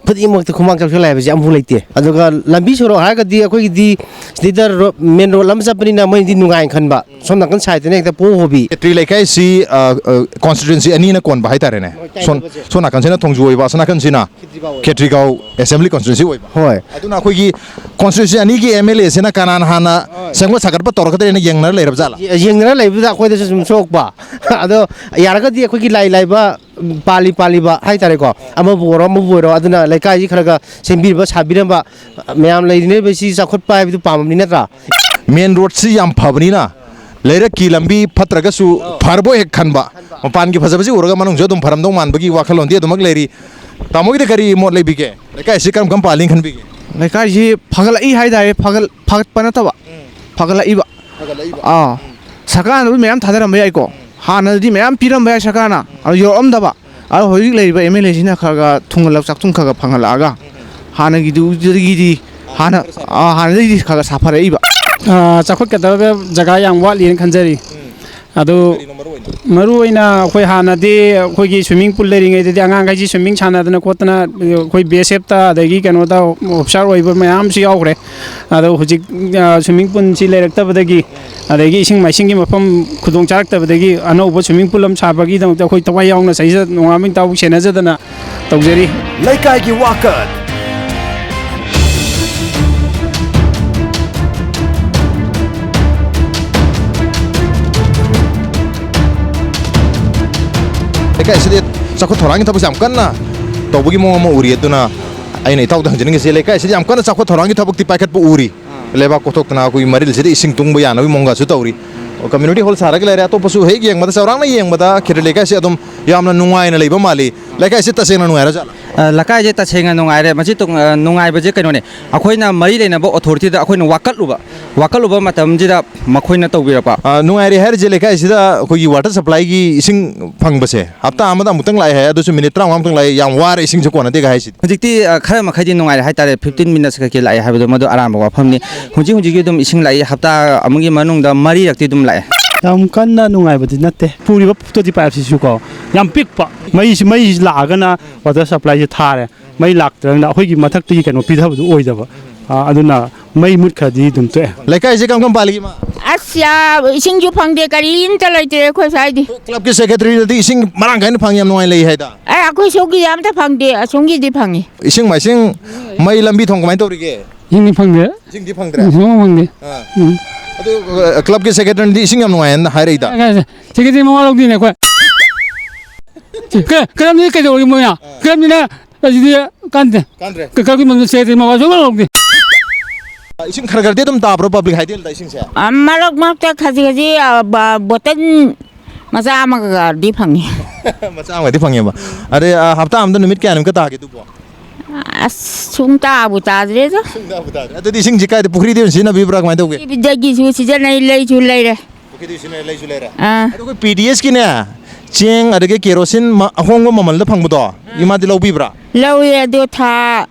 ꯈꯨꯗꯤꯡꯃꯛꯇ ꯈꯨꯃꯥꯡ ꯆꯥꯎꯁꯜꯂꯦ ꯍꯥꯏꯕꯁꯦ ꯑꯃꯐꯥꯎ ꯂꯩꯇꯦ꯫ ꯑꯗꯨꯒ ꯂꯝꯕꯤ ꯁꯣꯔꯣꯛ ꯍꯥꯏꯔꯒꯗꯤ ꯑꯩꯈꯣꯏꯒꯤꯗꯤ ꯁꯤꯗꯩꯗ ꯔꯣ-, ꯃꯦꯟ ꯔꯣꯗ ꯑꯃ ꯆꯠꯄꯅꯤꯅ ꯃꯣꯏꯗꯤ ꯅꯨꯡꯉꯥꯏꯅ ꯈꯟꯕ, ꯁꯣꯝ ꯅꯥꯀꯟ ꯁꯥꯏꯗꯇꯅ ꯍꯦꯛꯇ ꯄꯣ ꯍꯣꯕꯤ꯫ ꯈꯦꯇ꯭ꯔꯤ ꯂꯩꯀꯥꯏꯁꯤ, ꯑ, ꯑ, ꯀꯣꯟꯁꯇꯤꯇ꯭ꯋꯦꯟꯁꯤ ꯑꯅꯤꯅ ꯀꯣꯟꯕ ꯍꯥꯏꯇꯥꯔꯦꯅꯦ꯫ ꯍꯣꯏ, ꯁꯣꯝ, ꯀꯥꯏꯅꯕꯁꯦ꯫ ꯁꯣꯝ ꯅꯥꯀꯟꯁꯤꯅ ꯊꯣꯡꯖꯨ ꯑꯣꯏꯕ, ꯑꯁꯣꯝ ꯅꯥꯀꯟꯁꯤꯅ ꯈꯦꯇ꯭ꯔꯤꯒꯥꯎ ꯑꯣꯏꯕ꯫ ꯈꯦꯇ꯭ꯔꯤꯒꯥꯎ ꯑꯦꯁꯦꯝꯕ꯭ꯂꯤ ꯀꯣꯟꯁꯇꯤꯇ꯭ꯋꯦꯟꯁꯤ ꯑꯣꯏꯕ꯫ ꯍꯣꯏ꯫ ꯑꯗꯨꯅ ꯑꯩꯈꯣꯏꯒꯤ ꯀꯣꯟꯁꯇꯤꯇ꯭ꯋꯦꯟꯁꯤ ꯑꯅꯤꯒꯤ ꯑꯦꯝ ꯑꯦꯜ ꯑꯦꯁꯤꯅ ꯀꯅꯥꯅ ꯍꯥꯟꯅ ꯍꯣꯏ꯫ ꯁꯦꯝꯒꯠ ꯁꯥꯒꯠꯄ ꯇꯧꯔꯛꯀꯗ꯭ꯔꯦꯅ ꯌꯦꯡꯅꯔ ꯂꯩꯔꯕ ꯖꯥꯠꯂꯥ? ꯌꯦ-, ꯌꯦꯡꯅꯔ ꯂꯩꯕꯗꯨꯗ ꯑꯩꯈꯣꯏꯗꯁꯨ ꯁꯨꯝ ꯁꯣꯛꯄ꯫ ꯑꯗꯣ ꯌꯥꯔꯒꯗꯤ ꯑꯩꯈꯣꯏꯒꯤ ꯂꯥꯏ ꯂꯥꯏꯕ, ꯎꯝ, ꯄꯥꯜꯂꯤ ꯄꯥꯜꯂꯤꯕ ꯍꯥꯏꯇꯥꯔꯦꯀꯣ, ꯑꯃꯕꯨ ꯑꯣꯏꯔꯣ ꯑꯃꯕꯨ ꯑꯣꯏꯔꯣ, ꯑꯗꯨꯅ ꯂꯩꯀꯥꯏꯁꯤ ꯈꯔ ꯈꯔ ꯁꯦꯝꯕꯤꯔꯕ ꯁꯥꯕꯤꯔꯝꯕ, ꯃꯌꯥꯝ ꯂꯩꯔꯤꯉꯩꯁꯤ ꯆꯥꯎꯈꯠꯄ ꯍꯥꯏꯕꯗꯨ ꯄꯥꯝꯕꯅꯤ ꯅꯠꯇ꯭ꯔꯥ? ꯃꯦꯟ ꯔꯣꯗꯁꯤ ꯌꯥꯝ ꯐꯕꯅꯤꯅ ꯂꯩꯔꯛꯀꯤ ꯂꯝꯕꯤ ꯐꯠꯇ꯭ꯔꯒꯁꯨ ꯑꯧ꯫ ꯐꯔꯕꯣꯏ ꯍꯦꯛ ꯈꯟꯕ, ꯈꯟꯕ꯫ ꯃꯄꯥꯟꯒꯤ ꯐꯖꯕꯁꯤ ꯎꯔꯒ ꯃꯅꯨꯡꯁꯨ ꯑꯗꯨꯝ ꯐꯔꯝꯗꯧ ꯃꯥꯟꯕꯒꯤ ꯋꯥꯈꯜꯂꯣꯟꯗꯤ ꯑꯗꯨꯃꯛ ꯂꯩꯔꯤ꯫ ꯇꯥꯃꯣꯒꯤꯗꯤ ꯀꯔꯤ ꯃꯣꯠ ꯂꯩꯕꯤꯒꯦ? ꯂꯩꯀꯥꯏꯁꯤ ꯀꯔꯝ ꯀꯔꯝ ꯄꯥꯜꯂꯤ ꯈꯟꯕꯤꯒꯦ? ꯂꯩꯀꯥꯏꯁꯤ ꯐꯒꯠꯂꯛꯏ ꯍꯥꯏꯇꯥꯔꯦ, ꯐꯒꯠ-, ꯐꯒꯠꯄ ꯅꯠꯇꯕ, ꯎꯝ꯫ ꯐꯒꯠꯂꯛꯏꯕ꯫ ꯐꯒꯠꯂꯛꯏꯕ꯫ ꯑꯥ꯫ ꯎꯝ꯫ ꯁꯔꯀꯥꯔꯅ ꯑꯗꯨꯝ ꯃꯌꯥꯝ ꯊꯥꯗꯔꯝꯕ ꯌꯥꯏꯀꯣ꯫ ꯎꯝ꯫ ꯍꯥꯟꯅꯗꯤ ꯃꯌꯥꯝ ꯄꯤꯔꯝꯕ ꯌꯥꯏ ꯁꯔꯀꯥꯔꯅ, ꯎꯝ꯫ ꯑꯗꯨ ꯌꯧꯔꯛꯑꯝꯗꯕ꯫ ꯎꯝ꯫ ꯑꯗꯣ ꯍꯧꯖꯤꯛ ꯂꯩꯔꯤꯕ ꯑꯦꯝ ꯑꯦꯜ ꯑꯦꯁꯤꯅ ꯈꯔ ꯈꯔ ꯊꯨꯡꯍꯜꯂꯛ ꯆꯥꯛꯊꯨꯡ ꯈꯔ ꯈꯔ ꯐꯪꯍꯜꯂꯛꯑꯒ ꯎꯝ꯫ ꯍꯥꯟꯅꯒꯤꯗꯨꯗꯒꯤꯗꯤ ꯍꯥꯟꯅ, ꯈꯔ ꯁꯥꯐꯔꯦ꯫ ꯑꯥ, ꯍꯥꯟꯅꯗꯒꯤꯗꯤ ꯈꯔ ꯈꯔ ꯁꯥꯐꯔꯛꯏꯕ꯫ ꯑꯥ, ꯆꯥꯎꯈꯠꯀꯗꯕ ꯖꯒꯥ ꯌꯥꯝ ꯋꯥꯠꯂꯤꯅ ꯈꯟꯖꯔꯤ꯫ ꯎꯝ꯫ ꯑꯗꯨ ꯀꯔꯤꯅꯣ ꯃꯔꯨ ꯑꯣꯏꯅ? ꯃꯔꯨ ꯑꯣꯏꯅ ꯑꯩꯈꯣꯏ ꯍꯥꯟꯅꯗꯤ ꯑꯩꯈꯣꯏꯒꯤ swimming pool ꯂꯩꯔꯤꯉꯩꯗꯗꯤ ꯑꯉꯥꯡꯈꯩꯁꯤ swimming ꯁꯥꯟꯅꯗꯅ ꯈꯣꯠꯇꯅ ꯑꯩꯈꯣꯏ ꯕꯤ ꯑꯦꯁ ꯑꯦꯐꯇ ꯑꯗꯒꯤ ꯀꯩꯅꯣꯗ ꯑꯣꯐꯤꯁꯥꯔ ꯑꯣꯏꯕ ꯃꯌꯥꯝꯁꯨ ꯌꯥꯎꯈ꯭ꯔꯦ꯫ ꯑꯗꯣ ꯍꯧꯖꯤꯛ, ꯑ, swimming poolꯁꯤ ꯂꯩꯔꯛꯇꯕꯗꯒꯤ, ꯑꯗꯒꯤ ꯏꯁꯤꯡ ꯃꯥꯏꯁꯤꯡꯒꯤ ꯃꯐꯝ ꯈꯨꯗꯣꯡ ꯆꯥꯔꯛꯇꯕꯗꯒꯤ ꯑꯅꯧꯕ swimming pool ꯑꯃ ꯁꯥꯕꯒꯤꯗꯃꯛꯇ ꯑꯩꯈꯣꯏ ꯊꯋꯥꯏ ꯌꯥꯎꯅ ꯆꯍꯤꯗ ꯅꯣꯡꯉꯥꯟꯕ ꯅꯨꯃꯤꯠ ꯇꯥꯕꯨ ꯁꯦꯟꯅꯖꯗꯅ ꯇꯧꯖꯔꯤ꯫ ꯂꯩꯀꯥꯏꯒꯤ ꯋꯥꯀꯠ꯫ ꯂꯩꯀꯥꯏꯁꯤꯗꯤ ꯆꯥꯎꯈꯠ ꯊꯧꯔꯥꯡꯒꯤ ꯊꯕꯛꯁꯦ ꯌꯥꯝ ꯀꯟꯅ ꯇꯧꯕꯒꯤ ꯃꯑꯣꯡ ꯑꯃ ꯎꯔꯤ꯫ ꯑꯗꯨꯅ ꯑꯩꯅ ꯏꯇꯥꯎꯗ ꯍꯪꯖꯅꯤꯡꯉꯤꯁꯦ, ꯂꯩꯀꯥꯏꯁꯤꯗ ꯌꯥꯝ ꯀꯟꯅ ꯆꯥꯎꯈꯠ ꯊꯧꯔꯥꯡꯒꯤ ꯊꯕꯛꯇꯤ ꯄꯥꯏꯈꯠꯄ ꯎꯔꯤ꯫ ꯑꯥ꯫ ꯂꯩꯕꯥꯛ ꯀꯣꯊꯣꯛꯇꯅ ꯑꯩꯈꯣꯏꯒꯤ ꯃꯔꯤꯜꯁꯤꯗ ꯏꯁꯤꯡ ꯇꯨꯡꯕ ꯌꯥꯅꯕꯒꯤ ꯃꯑꯣꯡꯒꯁꯨ ꯇꯧꯔꯤ꯫ ꯑꯣ, community hall ꯁꯥꯔꯒ ꯂꯩꯔꯦ꯫ ꯑꯇꯣꯞꯄꯁꯨ ꯍꯦꯛ ꯌꯦꯡꯕꯗ, ꯆꯥꯎꯔꯥꯛꯅ ꯌꯦꯡꯕꯗ ꯈꯦꯇ꯭ꯔꯤ ꯂꯩꯀꯥꯏꯁꯤ ꯑꯗꯨꯝ ꯌꯥꯝꯅ ꯅꯨꯡꯉꯥꯏꯅ ꯂꯩꯕ ꯃꯥꯜꯂꯤ꯫ ꯂꯩꯀꯥꯏꯁꯤ ꯇꯁꯦꯡꯅ ꯅꯨꯡꯉꯥꯏꯔꯖꯥꯠꯂꯥ? ꯑ, ꯂꯩꯀꯥꯏꯁꯦ ꯇꯁꯦꯡꯅ ꯅꯨꯡꯉꯥꯏꯔꯦ꯫ ꯃꯁꯤ ꯇꯣꯡ-, ꯑ, ꯅꯨꯡꯉꯥꯏꯕꯁꯦ ꯀꯩꯅꯣꯅꯦ, ꯑꯩꯈꯣꯏꯅ ꯃꯔꯤ ꯂꯩꯅꯕ ꯑꯣꯊꯣꯔꯤꯇꯤꯗ ꯑꯩꯈꯣꯏꯅ ꯋꯥꯀꯠꯂꯨꯕ, ꯋꯥꯀꯠꯂꯨꯕ ꯃꯇꯝꯁꯤꯗ ꯃꯈꯣꯏꯅ ꯇꯧꯕꯤꯔꯛꯄ꯫ ꯑ, ꯅꯨꯡꯉꯥꯏꯔꯦ ꯍꯥꯏꯔꯤꯁꯦ, ꯂꯩꯀꯥꯏꯁꯤꯗ ꯑꯩꯈꯣꯏꯒꯤ ꯋꯥꯇꯔ ꯁꯄ꯭ꯂꯥꯏꯒꯤ ꯏꯁꯤꯡ ꯐꯪꯕꯁꯦ ꯍꯞꯇꯥ ꯑꯃꯗ ꯑꯃꯨꯛꯇꯪ ꯂꯥꯛꯑꯦ ꯍꯥꯏ, ꯑꯗꯨꯁꯨ ꯃꯤꯅꯤꯠ ꯇꯔꯥꯃꯉꯥꯃꯨꯛꯇꯪ ꯂꯥꯛꯑꯦ, ꯌꯥꯝ ꯋꯥꯔꯦ, ꯏꯁꯤꯡꯁꯦ ꯀꯣꯟꯅꯗꯦꯒ ꯍꯥꯏꯁꯤꯗꯤ꯫ ꯍꯧꯖꯤꯛꯇꯤ, ꯑ, ꯈꯔ ꯃꯈꯩꯗꯤ ꯅꯨꯡꯉꯥꯏꯔꯦ ꯍꯥꯏꯇꯥꯔꯦ, ꯐꯤꯐꯇꯤꯟ ꯃꯤꯅꯠꯁ ꯀꯩꯀꯩ ꯂꯥꯛꯑꯦ ꯍꯥꯏꯕꯗꯣ, ꯃꯗꯨ ꯑꯔꯥꯟꯕ ꯋꯥꯐꯝꯅꯤ꯫ ꯍꯧꯖꯤꯛ ꯍꯧꯖꯤꯛꯀꯤ ꯑꯗꯨꯝ ꯏꯁꯤꯡ ꯂꯥꯛꯏ, ꯍꯞꯇꯥ ꯑꯃꯒꯤ ꯃꯅꯨꯡꯗ ꯃꯔꯤꯔꯛꯇꯤ ꯑꯗꯨꯝ ꯂꯥꯛꯑꯦ꯫ ꯌꯥꯝ ꯀꯟꯅ ꯅꯨꯡꯉꯥꯏꯕꯗꯤ ꯅꯠꯇꯦ꯫ ꯄꯨꯔꯤꯕ ꯇꯣꯇꯤ ꯄꯥꯏꯞꯁꯤꯁꯨ ꯀꯣ, ꯌꯥꯝ ꯄꯤꯛꯄ꯫ ꯃꯩꯁꯤ, ꯃꯩꯁꯤ ꯂꯥꯛꯑꯒꯅ ꯋꯥꯇꯔ ꯁꯄ꯭ꯂꯥꯏꯁꯦ ꯊꯥꯔꯦ, ꯃꯩ ꯂꯥꯛꯇ꯭ꯔꯒꯅ ꯑꯩꯈꯣꯏꯒꯤ ꯃꯊꯛꯇꯒꯤ ꯀꯩꯅꯣ ꯄꯤꯊꯕꯗꯣ ꯑꯣꯏꯗꯕ꯫ ꯑꯥ, ꯑꯗꯨꯅ ꯃꯩ ꯃꯨꯠꯈ꯭ꯔꯗꯤ ꯑꯗꯨꯝ ꯇꯣꯛꯑꯦ꯫ ꯂꯩꯀꯥꯏꯁꯦ ꯀꯔꯝ ꯀꯔꯝ ꯄꯥꯜꯂꯤꯒꯦ, ꯏꯃꯥ? ꯑꯁ, ꯌꯥ-, ꯏꯁꯤꯡꯁꯨ ꯐꯪꯗꯦ, ꯀꯔꯤꯝꯇ ꯂꯩꯇ꯭ꯔꯦ ꯑꯩꯈꯣꯏ ꯁ꯭ꯋꯥꯏꯗꯤ꯫ ꯀ꯭ꯂꯕꯀꯤ ꯁꯦꯀ꯭ꯔꯦꯇꯔꯤꯗꯗꯤ ꯏꯁꯤꯡ ꯃꯔꯥꯡ ꯀꯥꯏꯅ ꯐꯪꯉꯤ, ꯌꯥꯝ ꯅꯨꯡꯉꯥꯏꯅ ꯂꯩ ꯍꯥꯏꯗ꯫ ꯑꯦ, ꯑꯩꯈꯣꯏ ꯁꯣꯝꯒꯤꯗꯤ ꯑꯝꯇ ꯐꯪꯗꯦ, ꯑꯁꯣꯝꯒꯤꯗꯤ ꯐꯪꯉꯤ꯫ ꯏꯁꯤꯡ ꯃꯥꯏꯁꯤꯡ, ꯃꯩ ꯂꯝꯕꯤ ꯊꯣꯡ ꯀꯃꯥꯏꯅ ꯇꯧꯔꯤꯒꯦ? ꯏꯁꯤꯡꯗꯤ ꯐꯪꯗꯦ꯫ ꯏꯁꯤꯡꯗꯤ ꯐꯪꯗ꯭ꯔꯦ? ꯏꯁꯤꯡ ꯑꯃ ꯐꯪꯗꯦ꯫ ꯑꯥ꯫ ꯎꯝ꯫ ꯑꯗꯨ, ꯑ, ꯀ꯭ꯂꯕꯀꯤ ꯁꯦꯀ꯭ꯔꯦꯇꯔꯤꯅꯗꯤ ꯏꯁꯤꯡ ꯌꯥꯝ ꯅꯨꯡꯉꯥꯏꯅ ꯍꯥꯏꯔꯛꯏꯗ꯫ ꯁꯦꯀ꯭ꯔꯦꯇꯔꯤ ꯃꯋꯥ ꯂꯧꯗꯦꯅꯦ ꯑꯩꯈꯣꯏ꯫ ꯀ-, ꯀꯔꯝꯅ ꯀꯩꯗꯧꯔꯒꯦ ꯃꯣꯏꯅ? ꯑꯥ꯫ ꯀꯔꯝꯅ ꯑꯁꯤꯗꯤ ꯀꯥꯟꯗꯦ꯫ ꯀꯥꯟꯗ꯭ꯔꯦ? ꯀ-, ꯀꯛꯀꯤ ꯃꯝꯗ ꯁꯦ ꯃꯃꯥ ꯁꯨꯡꯂꯧ ꯂꯧꯗꯦ꯫ ꯏꯁꯤꯡ ꯈꯔ ꯈꯔꯗꯤ ꯑꯗꯨꯝ ꯇꯥꯕ꯭ꯔꯣ ꯄꯕ꯭ꯂꯤꯛ ꯍꯥꯏꯗꯦꯜꯗ ꯏꯁꯤꯡꯁꯦ? ꯑ, ꯃꯔꯛ ꯃꯔꯛꯇ ꯈꯖꯤꯛ ꯈꯖꯤꯛ, ꯑ, ꯕ-, ꯕꯣꯇꯜ ꯃꯆꯥ ꯑꯃꯒꯗꯤ ꯐꯪꯉꯤ꯫ ꯃꯆꯥ ꯑꯃꯒꯗꯤ ꯐꯪꯉꯦꯕ꯫ ꯑꯗꯩ, ꯑ, ꯍꯞꯇꯥ ꯑꯃꯗ ꯅꯨꯃꯤꯠ ꯀꯌꯥꯅꯤꯃꯨꯛꯀ ꯇꯥꯒꯦ ꯑꯗꯨꯕꯣ? ꯑꯁ, ꯁꯨꯡ ꯇꯥꯕꯨ ꯇꯥꯗ꯭ꯔꯦꯗ꯫ ꯁꯨꯡ ꯇꯥꯕꯨ ꯇꯥꯗ꯭ꯔꯦ꯫ ꯑꯗꯨꯗꯤ ꯏꯁꯤꯡꯁꯤ ꯀꯥꯏꯗ, ꯄꯨꯈ꯭ꯔꯤꯗ ꯑꯣꯏꯅ ꯁꯤꯖꯤꯟꯅꯕꯤꯕ꯭ꯔꯥ, ꯀꯃꯥꯏꯅ ꯇꯧꯒꯦ? ꯄꯨꯈ꯭ꯔꯤꯗꯒꯤꯁꯨ ꯁꯤꯖꯤꯟꯅꯩ, ꯂꯩꯁꯨ ꯂꯩꯔꯦ꯫ ꯄꯨꯈ꯭ꯔꯤꯗꯒꯤꯁꯨ ꯂꯩꯔꯦ, ꯂꯩꯁꯨ ꯂꯩꯔꯦ꯫ ꯑꯥ꯫ ꯑꯗꯣ ꯑꯩꯈꯣꯏ ꯄꯤ ꯗꯤ ꯑꯦꯁꯀꯤꯅꯦ, ꯆꯦꯡ ꯑꯗꯒꯤ ꯀꯦꯔꯣꯁꯤꯟ ꯃ-, ꯑꯍꯣꯡꯕ ꯃꯃꯜꯗ ꯐꯪꯕꯗꯣ, ꯏꯃꯥꯗꯤ ꯂꯧꯕꯤꯕ꯭ꯔꯥ? ꯂꯧꯏ, ꯑꯗꯣ ꯊꯥ,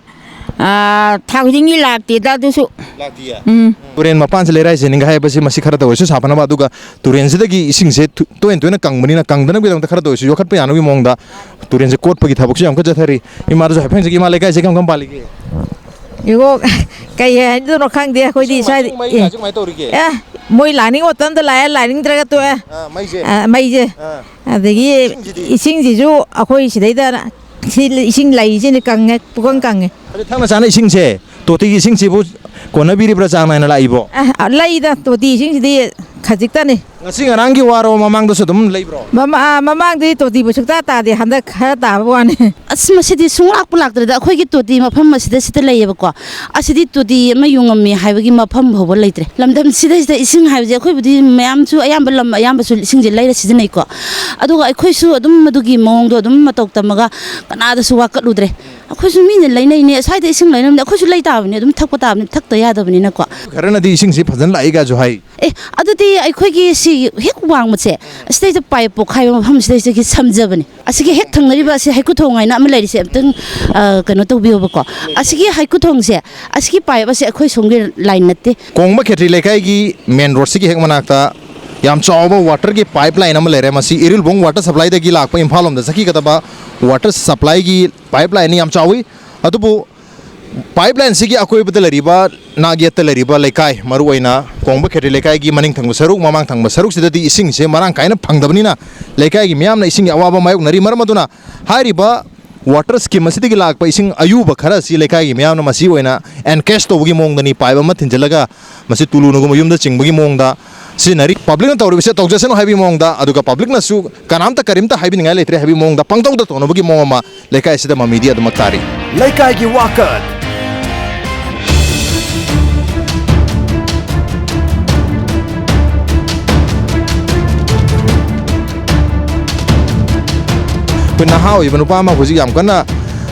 ꯑꯥ, ꯊꯥ ꯈꯨꯗꯤꯡꯒꯤ ꯂꯥꯛꯇꯦꯗ ꯑꯗꯨꯁꯨ꯫ ꯂꯥꯛꯇꯤꯌꯦ? ꯎꯝ꯫ ꯇꯨꯔꯦꯟ ꯃꯄꯥꯟꯁꯦ ꯂꯩꯔꯥꯏ ꯆꯦꯟꯅꯤꯡꯒ ꯍꯥꯏꯕꯁꯤ ꯃꯁꯤ ꯈꯔ ꯇꯧꯔꯁꯨ ꯁꯥꯐꯅꯕ, ꯑꯗꯨꯒ ꯇꯨꯔꯦꯟꯁꯤꯗꯒꯤ ꯏꯁꯤꯡꯁꯦ ꯇꯨ-, ꯇꯣꯏꯅ ꯇꯣꯏꯅ ꯀꯪꯕꯅꯤꯅ, ꯀꯪꯗꯅꯕꯒꯤꯗꯃꯛꯇ ꯈꯔ ꯇꯧꯔꯁꯨ ꯌꯣꯛꯈꯠꯄ ꯌꯥꯅꯕꯒꯤ ꯃꯑꯣꯡꯗ ꯇꯨꯔꯦꯟꯁꯦ ꯀꯣꯠꯄꯒꯤ ꯊꯕꯛꯁꯨ ꯌꯥꯝ ꯀꯟꯅ ꯆꯠꯊꯔꯤ꯫ ꯏꯃꯥꯗꯁꯨ ꯍꯥꯏꯐꯦꯠ ꯍꯪꯖꯒꯦ, ꯏꯃꯥ, ꯂꯩꯀꯥꯏꯁꯦ ꯀꯔꯝ ꯀꯔꯝ ꯄꯥꯜꯂꯤꯒꯦ? ꯏꯕꯣ, ꯀꯩ ꯍꯥꯏꯗꯣꯏꯅꯣ ꯈꯪꯗꯦ ꯑꯩꯈꯣꯏꯗꯤ ꯏꯁꯤꯡ ꯁ꯭ꯋꯥꯏꯗ꯫ ꯃꯥꯏꯁꯤꯡ, ꯃꯩ ꯀꯥꯁꯦ ꯀꯃꯥꯏꯅ ꯇꯧꯔꯤꯒꯦ? ꯑꯦ, ꯃꯣꯏ ꯂꯥꯛꯅꯤꯡꯕ ꯃꯇꯝꯗ ꯂꯥꯛꯑꯦ, ꯂꯥꯛꯅꯤꯡꯗ꯭ꯔꯒ ꯇꯣꯛꯑꯦ꯫ ꯑꯥ, ꯃꯩꯁꯦ? ꯑꯥ, ꯃꯩꯁꯦ꯫ ꯑꯥ꯫ ꯑꯗꯒꯤ ꯏꯁꯤꯡꯁꯤꯗꯤ? ꯏꯁꯤꯡꯁꯤꯁꯨ ꯑꯩꯈꯣꯏ ꯁꯤꯗꯩꯗ ꯁꯤ ꯏꯁꯤꯡ ꯂꯩꯔꯤꯁꯤꯅ ꯀꯪꯉꯦ, ꯄꯨꯀꯪ ꯀꯪꯉꯦ꯫ ꯑꯗꯨ ꯊꯛꯅ ꯆꯥꯅ ꯏꯁꯤꯡꯁꯦ, ꯇꯣꯇꯤꯒꯤ ꯏꯁꯤꯡꯁꯤꯕꯨ ꯀꯣꯟꯅꯕꯤꯔꯤꯕ꯭ꯔꯥ ꯆꯥꯡ ꯅꯥꯏꯅ ꯂꯥꯛꯏꯕꯣ? ꯑ, ꯑ, ꯂꯩꯗ, ꯇꯣꯇꯤ ꯏꯁꯤꯡꯁꯤꯗꯤ ꯈꯖꯤꯛꯇꯅꯤ꯫ ꯉꯁꯤ ꯉꯔꯥꯡꯒꯤ ꯋꯥꯔꯣ, ꯃꯃꯥꯡꯗꯁꯨ ꯑꯗꯨꯝ ꯂꯩꯕ꯭ꯔꯣ? ꯃꯃꯥ-, ꯑ, ꯃꯃꯥꯡꯗꯤ ꯇꯣꯇꯤꯕꯨ ꯁꯨꯛꯇꯥ ꯇꯥꯗꯦ, ꯍꯟꯗꯛ ꯈꯔ ꯇꯥꯕ ꯋꯥꯅꯤ꯫ ꯑꯁ, ꯃꯁꯤꯗꯤ ꯁꯨꯡꯂꯥꯛꯄꯨ ꯂꯥꯛꯇ꯭ꯔꯦꯗ꯫ ꯑꯩꯈꯣꯏꯒꯤ ꯇꯣꯇꯤ ꯃꯐꯝ ꯑꯁꯤꯗ, ꯁꯤꯗ ꯂꯩꯌꯦꯕꯀꯣ꯫ ꯑꯁꯤꯗꯤ ꯇꯣꯇꯤ ꯑꯃ ꯌꯨꯡꯉꯝꯃꯤ ꯍꯥꯏꯕꯒꯤ ꯃꯐꯝ ꯐꯥꯎꯕ ꯂꯩꯇ꯭ꯔꯦ꯫ ꯂꯝꯗꯝꯁꯤꯗꯩꯁꯤꯗ ꯏꯁꯤꯡ ꯍꯥꯏꯕꯁꯦ, ꯑꯩꯈꯣꯏꯕꯨꯗꯤ ꯃꯌꯥꯝꯁꯨ, ꯑꯌꯥꯝꯕ ꯂꯝ ꯑꯌꯥꯝꯕꯁꯨ ꯏꯁꯤꯡꯁꯦ ꯂꯩꯔ ꯁꯤꯖꯤꯟꯅꯩꯀꯣ꯫ ꯑꯗꯨꯒ ꯑꯩꯈꯣꯏꯁꯨ ꯑꯗꯨꯝ ꯃꯗꯨꯒꯤ ꯃꯑꯣꯡꯗꯣ ꯑꯗꯨꯝ ꯃꯇꯧ ꯇꯝꯃꯒ ꯀꯅꯥꯗꯁꯨ ꯋꯥꯀꯠꯂꯨꯗ꯭ꯔꯦ꯫ ꯑꯩꯈꯣꯏꯁꯨ ꯃꯤꯅ ꯂꯩꯅꯩꯅꯦ, ꯁ꯭ꯋꯥꯏꯗ ꯏꯁꯤꯡ ꯂꯩꯅꯕꯅꯦ, ꯑꯩꯈꯣꯏꯁꯨ ꯂꯩ ꯇꯥꯕꯅꯤ, ꯑꯗꯨꯝ ꯊꯛꯄ ꯇꯥꯕꯅꯤ, ꯊꯛꯇ ꯌꯥꯗꯕꯅꯤꯅꯀꯣ꯫ ꯈꯔꯅꯗꯤ ꯏꯁꯤꯡꯁꯤ ꯐꯖꯅ ꯂꯥꯛꯏꯒꯁꯨ ꯍꯥꯏ꯫ ꯑꯦ, ꯑꯗꯨꯗꯤ ꯑꯩꯈꯣꯏꯒꯤ ꯁꯤ ꯍꯦꯛ ꯋꯥꯡꯃꯁꯦ, ꯑꯁꯤꯗꯩꯗ ꯄꯥꯏꯞ ꯄꯣꯛꯈꯥꯏꯕ ꯃꯐꯝꯁꯤꯗꯩꯗꯒꯤ ꯁꯝꯖꯕꯅꯦ꯫ ꯑꯁꯤꯒꯤ ꯍꯦꯛ ꯊꯪꯅꯔꯤꯕ ꯑꯁꯤ ꯍꯩꯀꯨꯊꯣꯡ ꯍꯥꯏꯅ ꯑꯃ ꯂꯩꯔꯤꯁꯦ, ꯑꯝꯇꯪ, ꯑ, ꯀꯩꯅꯣ ꯇꯧꯕꯤꯌꯣꯕꯀꯣ꯫ ꯑꯁꯤꯒꯤ ꯍꯩꯀꯨꯊꯣꯡꯁꯦ, ꯑꯁꯤꯒꯤ ꯄꯥꯏꯞ ꯑꯁꯦ ꯑꯩꯈꯣꯏ ꯁꯣꯝꯒꯤ ꯂꯥꯏꯟ ꯅꯠꯇꯦ꯫ ꯀꯣꯡꯕ ꯈꯦꯇ꯭ꯔꯤ ꯂꯩꯀꯥꯏꯒꯤ ꯃꯦꯟ ꯔꯣꯗꯁꯤꯒꯤ ꯍꯦꯛ ꯃꯅꯥꯛꯇ ꯌꯥꯝ ꯆꯥꯎꯕ ꯋꯥꯇꯔꯒꯤ ꯄꯥꯏꯞ ꯂꯥꯏꯟ ꯑꯃ ꯂꯩꯔꯦ꯫ ꯃꯁꯤ ꯏꯔꯤꯜꯕꯣꯡ ꯋꯥꯇꯔ ꯁꯄ꯭ꯂꯥꯏꯗꯒꯤ ꯂꯥꯛꯄ, ꯏꯝꯐꯥꯜ ꯂꯣꯝꯗ ꯆꯠꯈꯤꯒꯗꯕ ꯋꯥꯇꯔ ꯁꯄ꯭ꯂꯥꯏꯒꯤ ꯄꯥꯏꯞ ꯂꯥꯏꯟꯅꯤ, ꯌꯥꯝ ꯆꯥꯎꯏ꯫ ꯑꯗꯨꯕꯨ ꯄꯥꯏꯞ ꯂꯥꯏꯟꯁꯤꯒꯤ ꯑꯀꯣꯏꯕꯗ ꯂꯩꯔꯤꯕ, ꯅꯥꯛ ꯌꯦꯠꯇ ꯂꯩꯔꯤꯕ ꯂꯩꯀꯥꯏ, ꯃꯔꯨꯑꯣꯏꯅ ꯀꯣꯡꯕ ꯈꯦꯇ꯭ꯔꯤ ꯂꯩꯀꯥꯏꯒꯤ ꯃꯅꯤꯡ ꯊꯪꯕ ꯁꯔꯨꯛ, ꯃꯃꯥꯡ ꯊꯪꯕ ꯁꯔꯨꯛꯁꯤꯗꯗꯤ ꯏꯁꯤꯡꯁꯦ ꯃꯔꯥꯡ ꯀꯥꯏꯅ ꯐꯪꯗꯕꯅꯤꯅ, ꯂꯩꯀꯥꯏꯒꯤ ꯃꯤꯌꯥꯝꯅ ꯏꯁꯤꯡꯒꯤ ꯑꯋꯥꯕ ꯃꯥꯌꯣꯛꯅꯔꯤ꯫ ꯃꯔꯝ ꯑꯗꯨꯅ ꯍꯥꯏꯔꯤꯕ ꯋꯥꯇꯔ ꯁ꯭ꯀꯤꯝ ꯑꯁꯤꯗꯒꯤ ꯂꯥꯛꯄ ꯏꯁꯤꯡ ꯑꯌꯨꯕ ꯈꯔ ꯑꯁꯤ ꯂꯩꯀꯥꯏꯒꯤ ꯃꯤꯌꯥꯝꯅ ꯃꯁꯤ ꯑꯣꯏꯅ ꯑꯦꯟꯀꯦꯁ ꯇꯧꯕꯒꯤ ꯃꯑꯣꯡꯗꯅꯤ, ꯄꯥꯏꯞ ꯑꯃ ꯊꯤꯟꯖꯤꯜꯂꯒ ꯃꯁꯤ ꯇꯨꯂꯨꯅꯒꯨꯝꯕ ꯌꯨꯝꯗ ꯆꯤꯡꯕꯒꯤ ꯃꯑꯣꯡꯗ ꯁꯤꯖꯤꯟꯅꯔꯤ꯫ ꯄꯕ꯭ꯂꯤꯛꯅ ꯇꯧꯔꯤꯕꯁꯦ ꯇꯧꯖꯁꯅꯨ ꯍꯥꯏꯕꯒꯤ ꯃꯑꯣꯡꯗ, ꯑꯗꯨꯒ ꯄꯕ꯭ꯂꯤꯛꯅꯁꯨ ꯀꯅꯥꯝꯇ ꯀꯔꯤꯝꯇ ꯍꯥꯏꯕꯤꯅꯤꯡꯉꯥꯏ ꯂꯩꯇ꯭ꯔꯦ ꯍꯥꯏꯕꯒꯤ ꯃꯑꯣꯡꯗ, ꯄꯪꯇꯧꯗ ꯇꯧꯅꯕꯒꯤ ꯃꯑꯣꯡ ꯑꯃ ꯂꯩꯀꯥꯏ ꯑꯁꯤꯗ ꯃꯃꯤꯗꯤ ꯑꯗꯨꯃꯛ ꯇꯥꯔꯤ꯫ ꯂꯩꯀꯥꯏꯒꯤ ꯋꯥꯀꯠ꯫ ꯑꯩꯈꯣꯏ ꯅꯍꯥ ꯑꯣꯏꯕ ꯅꯨꯄꯥ ꯑꯃ ꯍꯧꯖꯤꯛ ꯌꯥꯝ ꯀꯟꯅ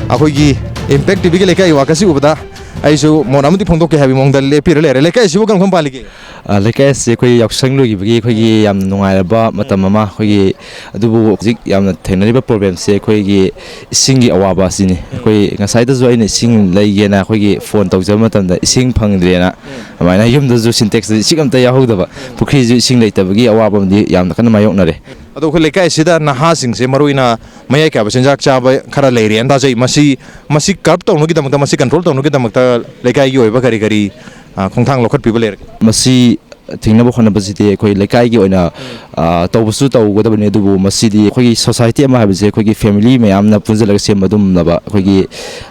ꯑꯩꯈꯣꯏꯒꯤ ꯏꯝꯄꯦꯛ ꯇꯤꯚꯤꯒꯤ ꯂꯩꯀꯥꯏꯒꯤ ꯋꯥꯀꯠꯁꯤ ꯎꯕꯗ ꯑꯩꯁꯨ ꯃꯣꯠ ꯑꯃꯗꯤ ꯐꯣꯡꯗꯣꯛꯀꯦ ꯍꯥꯏꯕꯒꯤ ꯃꯑꯣꯡꯗ ꯂꯦꯞꯄꯤꯔ ꯂꯩꯔꯦ꯫ ꯂꯩꯀꯥꯏꯁꯤꯕꯨ ꯀꯔꯝ ꯀꯔꯝ ꯄꯥꯜꯂꯤꯒꯦ? ꯑ, ꯂꯩꯀꯥꯏ ꯑꯁꯤ ꯑꯩꯈꯣꯏ ꯌꯥꯎꯁꯪ ꯂꯣꯏꯈꯤꯕꯒꯤ ꯑꯩꯈꯣꯏꯒꯤ ꯌꯥꯝꯅ ꯅꯨꯡꯉꯥꯏꯔꯕ ꯃꯇꯝ ꯑꯃ, ꯑꯩꯈꯣꯏꯒꯤ, ꯑꯗꯨꯕꯨ ꯍꯧꯖꯤꯛ ꯌꯥꯝꯅ ꯊꯦꯡꯅꯔꯤꯕ ꯄ꯭ꯔꯣꯕ꯭ꯂꯦꯝꯁꯦ ꯑꯩꯈꯣꯏꯒꯤ ꯏꯁꯤꯡꯒꯤ ꯑꯋꯥꯕ ꯑꯁꯤꯅꯤ꯫ ꯑꯩꯈꯣꯏ ꯉꯁꯥꯏꯗꯁꯨ ꯑꯩꯅ ꯏꯁꯤꯡ ꯂꯩꯒꯦꯅ ꯑꯩꯈꯣꯏꯒꯤ ꯐꯣꯟ ꯇꯧꯖꯕ ꯃꯇꯝꯗ ꯏꯁꯤꯡ ꯐꯪꯗ꯭ꯔꯦꯅ, ꯑꯗꯨꯃꯥꯏꯅ ꯌꯨꯝꯗꯁꯨ ꯁꯤꯟꯇꯦꯛꯁꯇ ꯏꯁꯤꯡ ꯑꯝꯇ ꯌꯥꯎꯍꯧꯗꯕ, ꯄꯨꯈ꯭ꯔꯤꯁꯨ ꯏꯁꯤꯡ ꯂꯩꯇꯕꯒꯤ ꯑꯋꯥꯕ ꯑꯃꯗꯤ ꯌꯥꯝꯅ ꯀꯟꯅ ꯃꯥꯌꯣꯛꯅꯔꯦ꯫ ꯑꯗꯣ ꯑꯩꯈꯣꯏ ꯂꯩꯀꯥꯏꯁꯤꯗ ꯅꯍꯥꯁꯤꯡꯁꯦ, ꯃꯔꯨꯑꯣꯏꯅ ꯃꯌꯥꯏ ꯀꯥꯕ ꯆꯤꯟꯖꯥꯛ ꯆꯥꯕ ꯈꯔ ꯂꯩꯔꯦꯅ ꯇꯥꯖꯩ꯫ ꯃꯁꯤ, ꯃꯁꯤ ꯀꯔꯞ ꯇꯧꯅꯕꯒꯤꯗꯃꯛꯇ, ꯃꯁꯤ ꯀꯟꯇ꯭ꯔꯣꯜ ꯇꯧꯅꯕꯒꯤꯗꯃꯛꯇ ꯂꯩꯀꯥꯏꯒꯤ ꯑꯣꯏꯕ ꯀꯔꯤ ꯀꯔꯤ, ꯑ, ꯈꯣꯡꯊꯥꯡ ꯂꯧꯈꯠꯄꯤꯕ ꯂꯩꯔꯒꯦ? ꯃꯁꯤ ꯊꯤꯡꯅꯕ ꯍꯣꯠꯅꯕꯁꯤꯗꯤ ꯑꯩꯈꯣꯏ ꯂꯩꯀꯥꯏꯒꯤ ꯑꯣꯏꯅ, ꯑ, ꯇꯧꯕꯁꯨ ꯇꯧꯒꯗꯕꯅꯤ, ꯑꯗꯨꯕꯨ ꯃꯁꯤꯗꯤ ꯑꯩꯈꯣꯏꯒꯤ ꯁꯣꯁꯥꯏꯇꯤ ꯑꯃ ꯍꯥꯏꯕꯁꯦ ꯑꯩꯈꯣꯏꯒꯤ ꯐꯦꯃꯤꯂꯤ ꯃꯌꯥꯝꯅ ꯄꯨꯟꯁꯤꯜꯂꯒ ꯁꯦꯝꯕ ꯑꯗꯨꯒꯨꯝꯂꯕ ꯑꯩꯈꯣꯏꯒꯤ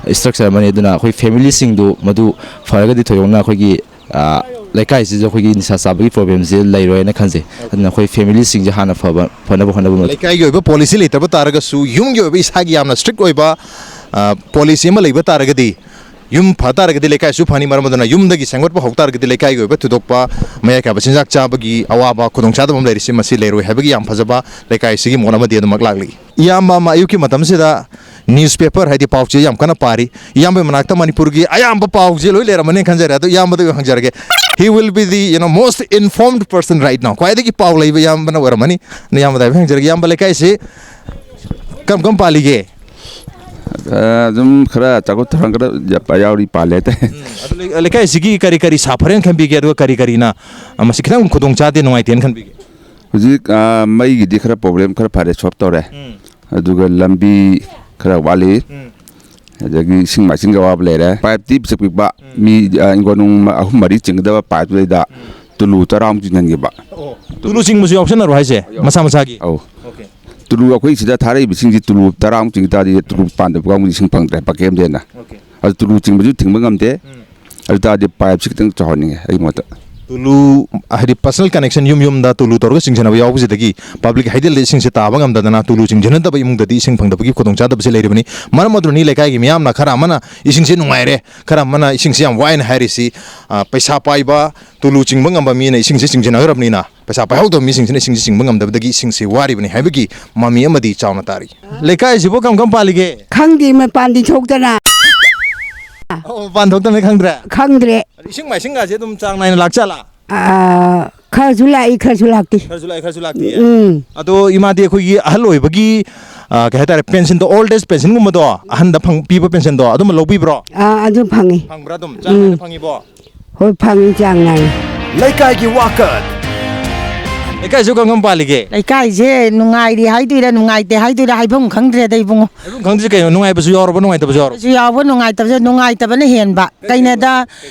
ꯏꯁꯇ꯭ꯔꯛꯆꯔ ꯑꯃꯅꯤ꯫ ꯑꯗꯨꯅ ꯑꯩꯈꯣꯏ ꯐꯦꯃꯤꯂꯤꯁꯤꯡꯗꯨ ꯃꯗꯨ ꯐꯔꯒꯗꯤ ꯊꯣꯏꯗꯣꯛꯅ ꯑꯩꯈꯣꯏꯒꯤ, ꯑ, ꯂꯩꯀꯥꯏꯁꯤꯗ ꯑꯩꯈꯣꯏꯒꯤ ꯅꯤꯁꯥ ꯆꯥꯕꯒꯤ ꯄ꯭ꯔꯣꯕ꯭ꯂꯦꯝꯁꯦ ꯂꯩꯔꯣꯏꯅ ꯈꯟꯖꯩ꯫ ꯑꯗꯨꯅ ꯑꯩꯈꯣꯏ ꯐꯦꯃꯤꯂꯤꯁꯤꯡꯁꯦ ꯍꯥꯟꯅ ꯐꯕ, ꯐꯅꯕ ꯍꯣꯠꯅꯕ ꯃꯊꯧ ꯂꯩꯀꯥꯏꯒꯤ ꯑꯣꯏꯕ ꯄꯣꯂꯤꯁꯤ ꯂꯩꯇꯕ ꯇꯥꯔꯒꯁꯨ, ꯌꯨꯝꯒꯤ ꯑꯣꯏꯕ ꯏꯁꯥꯒꯤ ꯌꯥꯝꯅ ꯁ꯭ꯇ꯭ꯔꯤꯛ ꯑꯣꯏꯕ ꯄꯣꯂꯤꯁꯤ ꯑꯃ ꯂꯩꯕ ꯇꯥꯔꯒꯗꯤ, ꯌꯨꯝ ꯐ ꯇꯥꯔꯒꯗꯤ ꯂꯩꯀꯥꯏꯁꯨ ꯐꯅꯤ꯫ ꯃꯔꯝ ꯑꯗꯨꯅ ꯌꯨꯝꯗꯒꯤ ꯁꯦꯝꯒꯠꯄ ꯍꯧ ꯇꯥꯔꯒꯗꯤ, ꯂꯩꯀꯥꯏꯒꯤ ꯑꯣꯏꯕ ꯊꯣꯏꯗꯣꯛꯄ ꯃꯌꯥꯏ ꯀꯥꯏꯕ ꯆꯤꯟꯖꯥꯛ ꯆꯥꯕꯒꯤ ꯑꯋꯥꯕ ꯈꯨꯗꯣꯡꯆꯥꯗꯕ ꯑꯃ ꯂꯩꯔꯤꯁꯤ, ꯃꯁꯤ ꯂꯩꯔꯣꯏ ꯍꯥꯏꯕꯒꯤ ꯌꯥꯝ ꯐꯖꯕ ꯂꯩꯀꯥꯏꯁꯤꯒꯤ ꯃꯣꯠ ꯑꯃꯗꯤ ꯑꯗꯨꯃꯛ ꯂꯥꯛꯂꯤ꯫ ꯏꯌꯥꯝꯕ ꯑꯃ ꯑꯌꯨꯛꯀꯤ ꯃꯇꯝꯁꯤꯗ ꯅ꯭ꯌꯨꯁꯄꯦꯄꯔ, ꯍꯥꯏꯗꯤ ꯄꯥꯎ ꯆꯦ ꯌꯥꯝ ꯀꯟꯅ ꯄꯥꯔꯤ꯫ ꯏꯌꯥꯝꯕꯒꯤ ꯃꯅꯥꯛꯇ ꯃꯅꯤꯄꯨꯔꯒꯤ ꯑꯌꯥꯝꯕ ꯄꯥꯎꯁꯦ ꯂꯣꯏ ꯂꯩꯔꯝꯃꯅꯤ ꯈꯟꯖꯔꯦ꯫ ꯑꯗꯣ ꯏꯌꯥꯝꯕꯗ ꯑꯣꯏꯅ ꯍꯪꯖꯔꯒꯦ꯫ He will be the, you know, most informed person right now. ꯈ꯭ꯋꯥꯏꯗꯒꯤ ꯄꯥꯎ ꯂꯩꯕ ꯏꯌꯥꯝꯕꯅ ꯑꯣꯏꯔꯝꯃꯅꯤ꯫ ꯏꯌꯥꯝꯕꯗ ꯍꯥꯏꯐꯦꯠ ꯍꯪꯖꯔꯒꯦ꯫ ꯏꯌꯥꯝꯕ, ꯂꯩꯀꯥꯏꯁꯤ ꯀꯔꯝ ꯀꯔꯝ ꯄꯥꯜꯂꯤꯒꯦ? ꯑ, ꯑꯗꯨꯝ ꯈꯔ ꯆꯥꯎꯈꯠ ꯊꯧꯔꯥꯡ ꯈꯔ ꯌꯥꯎꯔꯤ, ꯄꯥꯜꯂꯦ ꯍꯥꯏꯇꯥꯔꯦ꯫ ꯎꯝ, ꯑꯗꯨ ꯂꯩ-, ꯂꯩꯀꯥꯏꯁꯤꯒꯤ ꯀꯔꯤ ꯀꯔꯤ ꯁꯥꯐꯔꯦꯅ ꯈꯟꯕꯤꯒꯦ, ꯑꯗꯨꯒ ꯀꯔꯤ ꯀꯔꯤꯅ, ꯑ, ꯃꯁꯤ ꯈꯤꯇꯪ ꯈꯨꯗꯣꯡ ꯆꯥꯗꯦ, ꯅꯨꯡꯉꯥꯏꯇꯦꯅ ꯈꯟꯕꯤꯒꯦ? ꯍꯧꯖꯤꯛ, ꯑ, ꯃꯩꯒꯤꯗꯤ ꯈꯔ ꯄ꯭ꯔꯣꯕ꯭ꯂꯦꯝ ꯈꯔ ꯐꯔꯦ, ꯁꯣꯜꯕ ꯇꯧꯔꯦ꯫ ꯎꯝ꯫ ꯑꯗꯨꯒ ꯂꯝꯕꯤ ꯈꯔ ꯋꯥꯠꯂꯤ꯫ ꯎꯝ꯫ ꯑꯗꯒꯤ ꯏꯁꯤꯡ ꯃꯥꯏꯁꯤꯡꯒꯤ ꯑꯋꯥꯕ ꯂꯩꯔꯦ꯫ ꯄꯥꯏꯞꯇꯤ ꯄꯤꯛ ꯄꯤꯛꯄ, ꯎꯝ꯫ ꯃꯤ, ꯑ, ꯏꯪꯈꯣꯜ ꯅꯨꯡ ꯑꯍꯨꯝ ꯃꯔꯤ ꯆꯤꯡꯒꯗꯕ ꯄꯥꯏꯞꯇꯨꯗꯩꯗ ꯎꯝ꯫ ꯇꯨꯂꯨ ꯇꯔꯥꯃꯨꯛ ꯆꯤꯡꯁꯤꯟꯈꯤꯕ꯫ ꯑꯣ, ꯇꯨꯂꯨ ꯆꯤꯡꯕꯁꯨ ꯌꯥꯎꯁꯟꯅꯔꯣ ꯍꯥꯏꯁꯦ? ꯌꯥꯎ-, ꯃꯁꯥ ꯃꯁꯥꯒꯤ? ꯑꯧ꯫ ꯑꯣꯀꯦ꯫ ꯇꯨꯂꯨ ꯑꯩꯈꯣꯏ ꯁꯤꯗ ꯊꯥꯔꯛꯏꯕꯁꯤꯡꯁꯤ ꯇꯨꯂꯨ ꯇꯔꯥꯃꯨꯛ ꯆꯤꯡ ꯇꯥꯔꯗꯤ ꯇꯨꯂꯨ ꯄꯥꯟꯗꯕ ꯀꯥꯡꯕꯨꯗꯤ ꯏꯁꯤꯡ ꯐꯪꯗ꯭ꯔꯦ, ꯕꯀꯦꯠ ꯑꯃꯗꯩ ꯍꯦꯟꯅ꯫ ꯑꯣꯀꯦ꯫ ꯑꯗꯨ ꯇꯨꯂꯨ ꯆꯤꯡꯕꯁꯨ ꯊꯤꯡꯕ ꯉꯝꯗꯦ꯫ ꯎꯝ꯫ ꯑꯗꯨ ꯇꯥꯔꯗꯤ ꯄꯥꯏꯞꯁꯤ ꯈꯤꯇꯪ ꯆꯥꯎꯍꯟꯅꯤꯡꯉꯦ ꯑꯩꯒꯤ ꯃꯣꯠꯇ꯫ ꯇꯨꯂꯨ, ꯍꯥꯏꯗꯤ ꯄꯔꯁꯅꯦꯜ ꯀꯅꯦꯛꯁꯟ, ꯌꯨꯝ ꯌꯨꯝꯗ ꯇꯨꯂꯨ ꯇꯧꯔꯒ ꯆꯤꯡꯁꯤꯟꯅꯕ ꯌꯥꯎꯕꯁꯤꯗꯒꯤ ꯄꯕ꯭ꯂꯤꯛ ꯍꯥꯏꯗꯤ ꯏꯁꯤꯡꯁꯦ ꯇꯥꯕ ꯉꯝꯗꯗꯅ ꯇꯨꯂꯨ ꯆꯤꯡꯁꯤꯟꯅꯗꯕ ꯏꯃꯨꯡꯗꯗꯤ ꯏꯁꯤꯡ ꯐꯪꯗꯕꯒꯤ ꯈꯨꯗꯣꯡꯆꯥꯗꯕꯁꯤ ꯂꯩꯔꯤꯕꯅꯤ꯫ ꯃꯔꯝ ꯑꯗꯨꯅꯅꯤ ꯂꯩꯀꯥꯏꯒꯤ ꯃꯤꯌꯥꯝꯅ ꯈꯔ ꯑꯃꯅ ꯏꯁꯤꯡꯁꯦ ꯅꯨꯡꯉꯥꯏꯔꯦ, ꯈꯔ ꯑꯃꯅ ꯏꯁꯤꯡꯁꯦ ꯌꯥꯝ ꯋꯥꯏꯅ ꯍꯥꯏꯔꯤꯁꯤ꯫ ꯑ, ꯄꯩꯁꯥ ꯄꯥꯏꯕ, ꯇꯨꯂꯨ ꯆꯤꯡꯕ ꯉꯝꯕ ꯃꯤꯅ ꯏꯁꯤꯡꯁꯦ ꯆꯤꯡꯁꯤꯟꯅꯈ꯭ꯔꯕꯅꯤꯅ, ꯄꯩꯁꯥ ꯄꯥꯏꯍꯧꯗꯕ ꯃꯤꯁꯤꯡꯁꯤꯅ ꯏꯁꯤꯡꯁꯦ ꯆꯤꯡꯕ ꯉꯝꯗꯕꯗꯒꯤ ꯏꯁꯤꯡꯁꯦ ꯋꯥꯔꯤꯕꯅꯤ ꯍꯥꯏꯕꯒꯤ ꯃꯃꯤ ꯑꯃꯗꯤ ꯆꯥꯎꯅ ꯇꯥꯔꯤ꯫ ꯂꯩꯀꯥꯏꯁꯤꯕꯨ ꯀꯔꯝ ꯀꯔꯝ ꯄꯥꯜꯂꯤꯒꯦ? ꯈꯪꯗꯦ, ꯃꯄꯥꯟꯗꯤ ꯊꯣꯛꯇꯅ꯫ ꯑꯣ, ꯃꯄꯥꯟ ꯊꯣꯛꯇꯕꯅꯤ, ꯈꯪꯗ꯭ꯔꯦ? ꯈꯪꯗ꯭ꯔꯦ꯫ ꯑꯗ ꯏꯁꯤꯡ ꯃꯥꯏꯁꯤꯡꯒꯁꯦ ꯑꯗꯨꯝ ꯆꯥꯡ ꯅꯥꯏꯅ ꯂꯥꯛꯆꯥꯠꯂꯥ? ꯑꯥ, ꯈꯔꯁꯨ ꯂꯥꯛꯏ, ꯈꯔꯁꯨ ꯂꯥꯛꯇꯦ꯫ ꯈꯔꯁꯨ ꯂꯥꯛꯏ, ꯈꯔꯁꯨ ꯂꯥꯛꯇꯦ꯫ ꯎꯝ꯫ ꯑꯗꯣ ꯏꯃꯥꯗꯤ ꯑꯩꯈꯣꯏꯒꯤ ꯑꯍꯜ ꯑꯣꯏꯕꯒꯤ, ꯑ, ꯀꯩ ꯍꯥꯏꯇꯥꯔꯦ, ꯄꯦꯟꯁꯟꯗꯣ, ꯑꯣꯜ ꯑꯦꯖ ꯄꯦꯟꯁꯟꯒꯨꯝꯕꯗꯣ, ꯑꯍꯟꯗ ꯐꯪ-, ꯄꯤꯕ ꯄꯦꯟꯁꯟꯗꯣ, ꯑꯗꯨꯝꯕ ꯂꯧꯕꯤꯕ꯭ꯔꯣ? ꯑꯥ, ꯑꯗꯨ ꯐꯪꯉꯤ꯫ ꯐꯪꯕ꯭ꯔꯥ ꯑꯗꯨꯝ? ꯆꯥꯡ ꯅꯥꯏꯅ ꯎꯝ꯫ ꯐꯪꯉꯤꯕꯣ? ꯍꯣꯏ, ꯐꯪꯉꯤ, ꯆꯥꯡ ꯅꯥꯏꯅ꯫ ꯂꯩꯀꯥꯏꯒꯤ ꯋꯥꯀꯠ꯫ ꯂꯩꯀꯥꯏꯁꯨ ꯀꯔꯝ ꯀꯔꯝ ꯄꯥꯜꯂꯤꯒꯦ? ꯂꯩꯀꯥꯏꯁꯦ ꯅꯨꯡꯉꯥꯏꯔꯤ ꯍꯥꯏꯗꯣꯏꯔꯥ ꯅꯨꯡꯉꯥꯏꯇꯦ ꯍꯥꯏꯗꯣꯏꯔꯥ ꯍꯥꯏꯐꯝ ꯈꯪꯗ꯭ꯔꯦꯗ ꯏꯕꯨꯡꯉꯣ꯫ ꯍꯥꯏꯐꯝ ꯈꯪꯗ꯭ꯔꯤꯁꯦ ꯀꯩꯅꯣ? ꯅꯨꯡꯉꯥꯏꯕꯁꯨ ꯌꯥꯎꯔꯕ, ꯅꯨꯡꯉꯥꯏꯇꯕꯁꯨ ꯌꯥꯎꯔꯕ? ꯁꯨ ꯌꯥꯎꯕ, ꯅꯨꯡꯉꯥꯏꯇꯕꯁꯦ, ꯅꯨꯡꯉꯥꯏꯇꯕꯅ ꯍꯦꯟꯕ꯫ ꯀꯩꯅꯣꯗ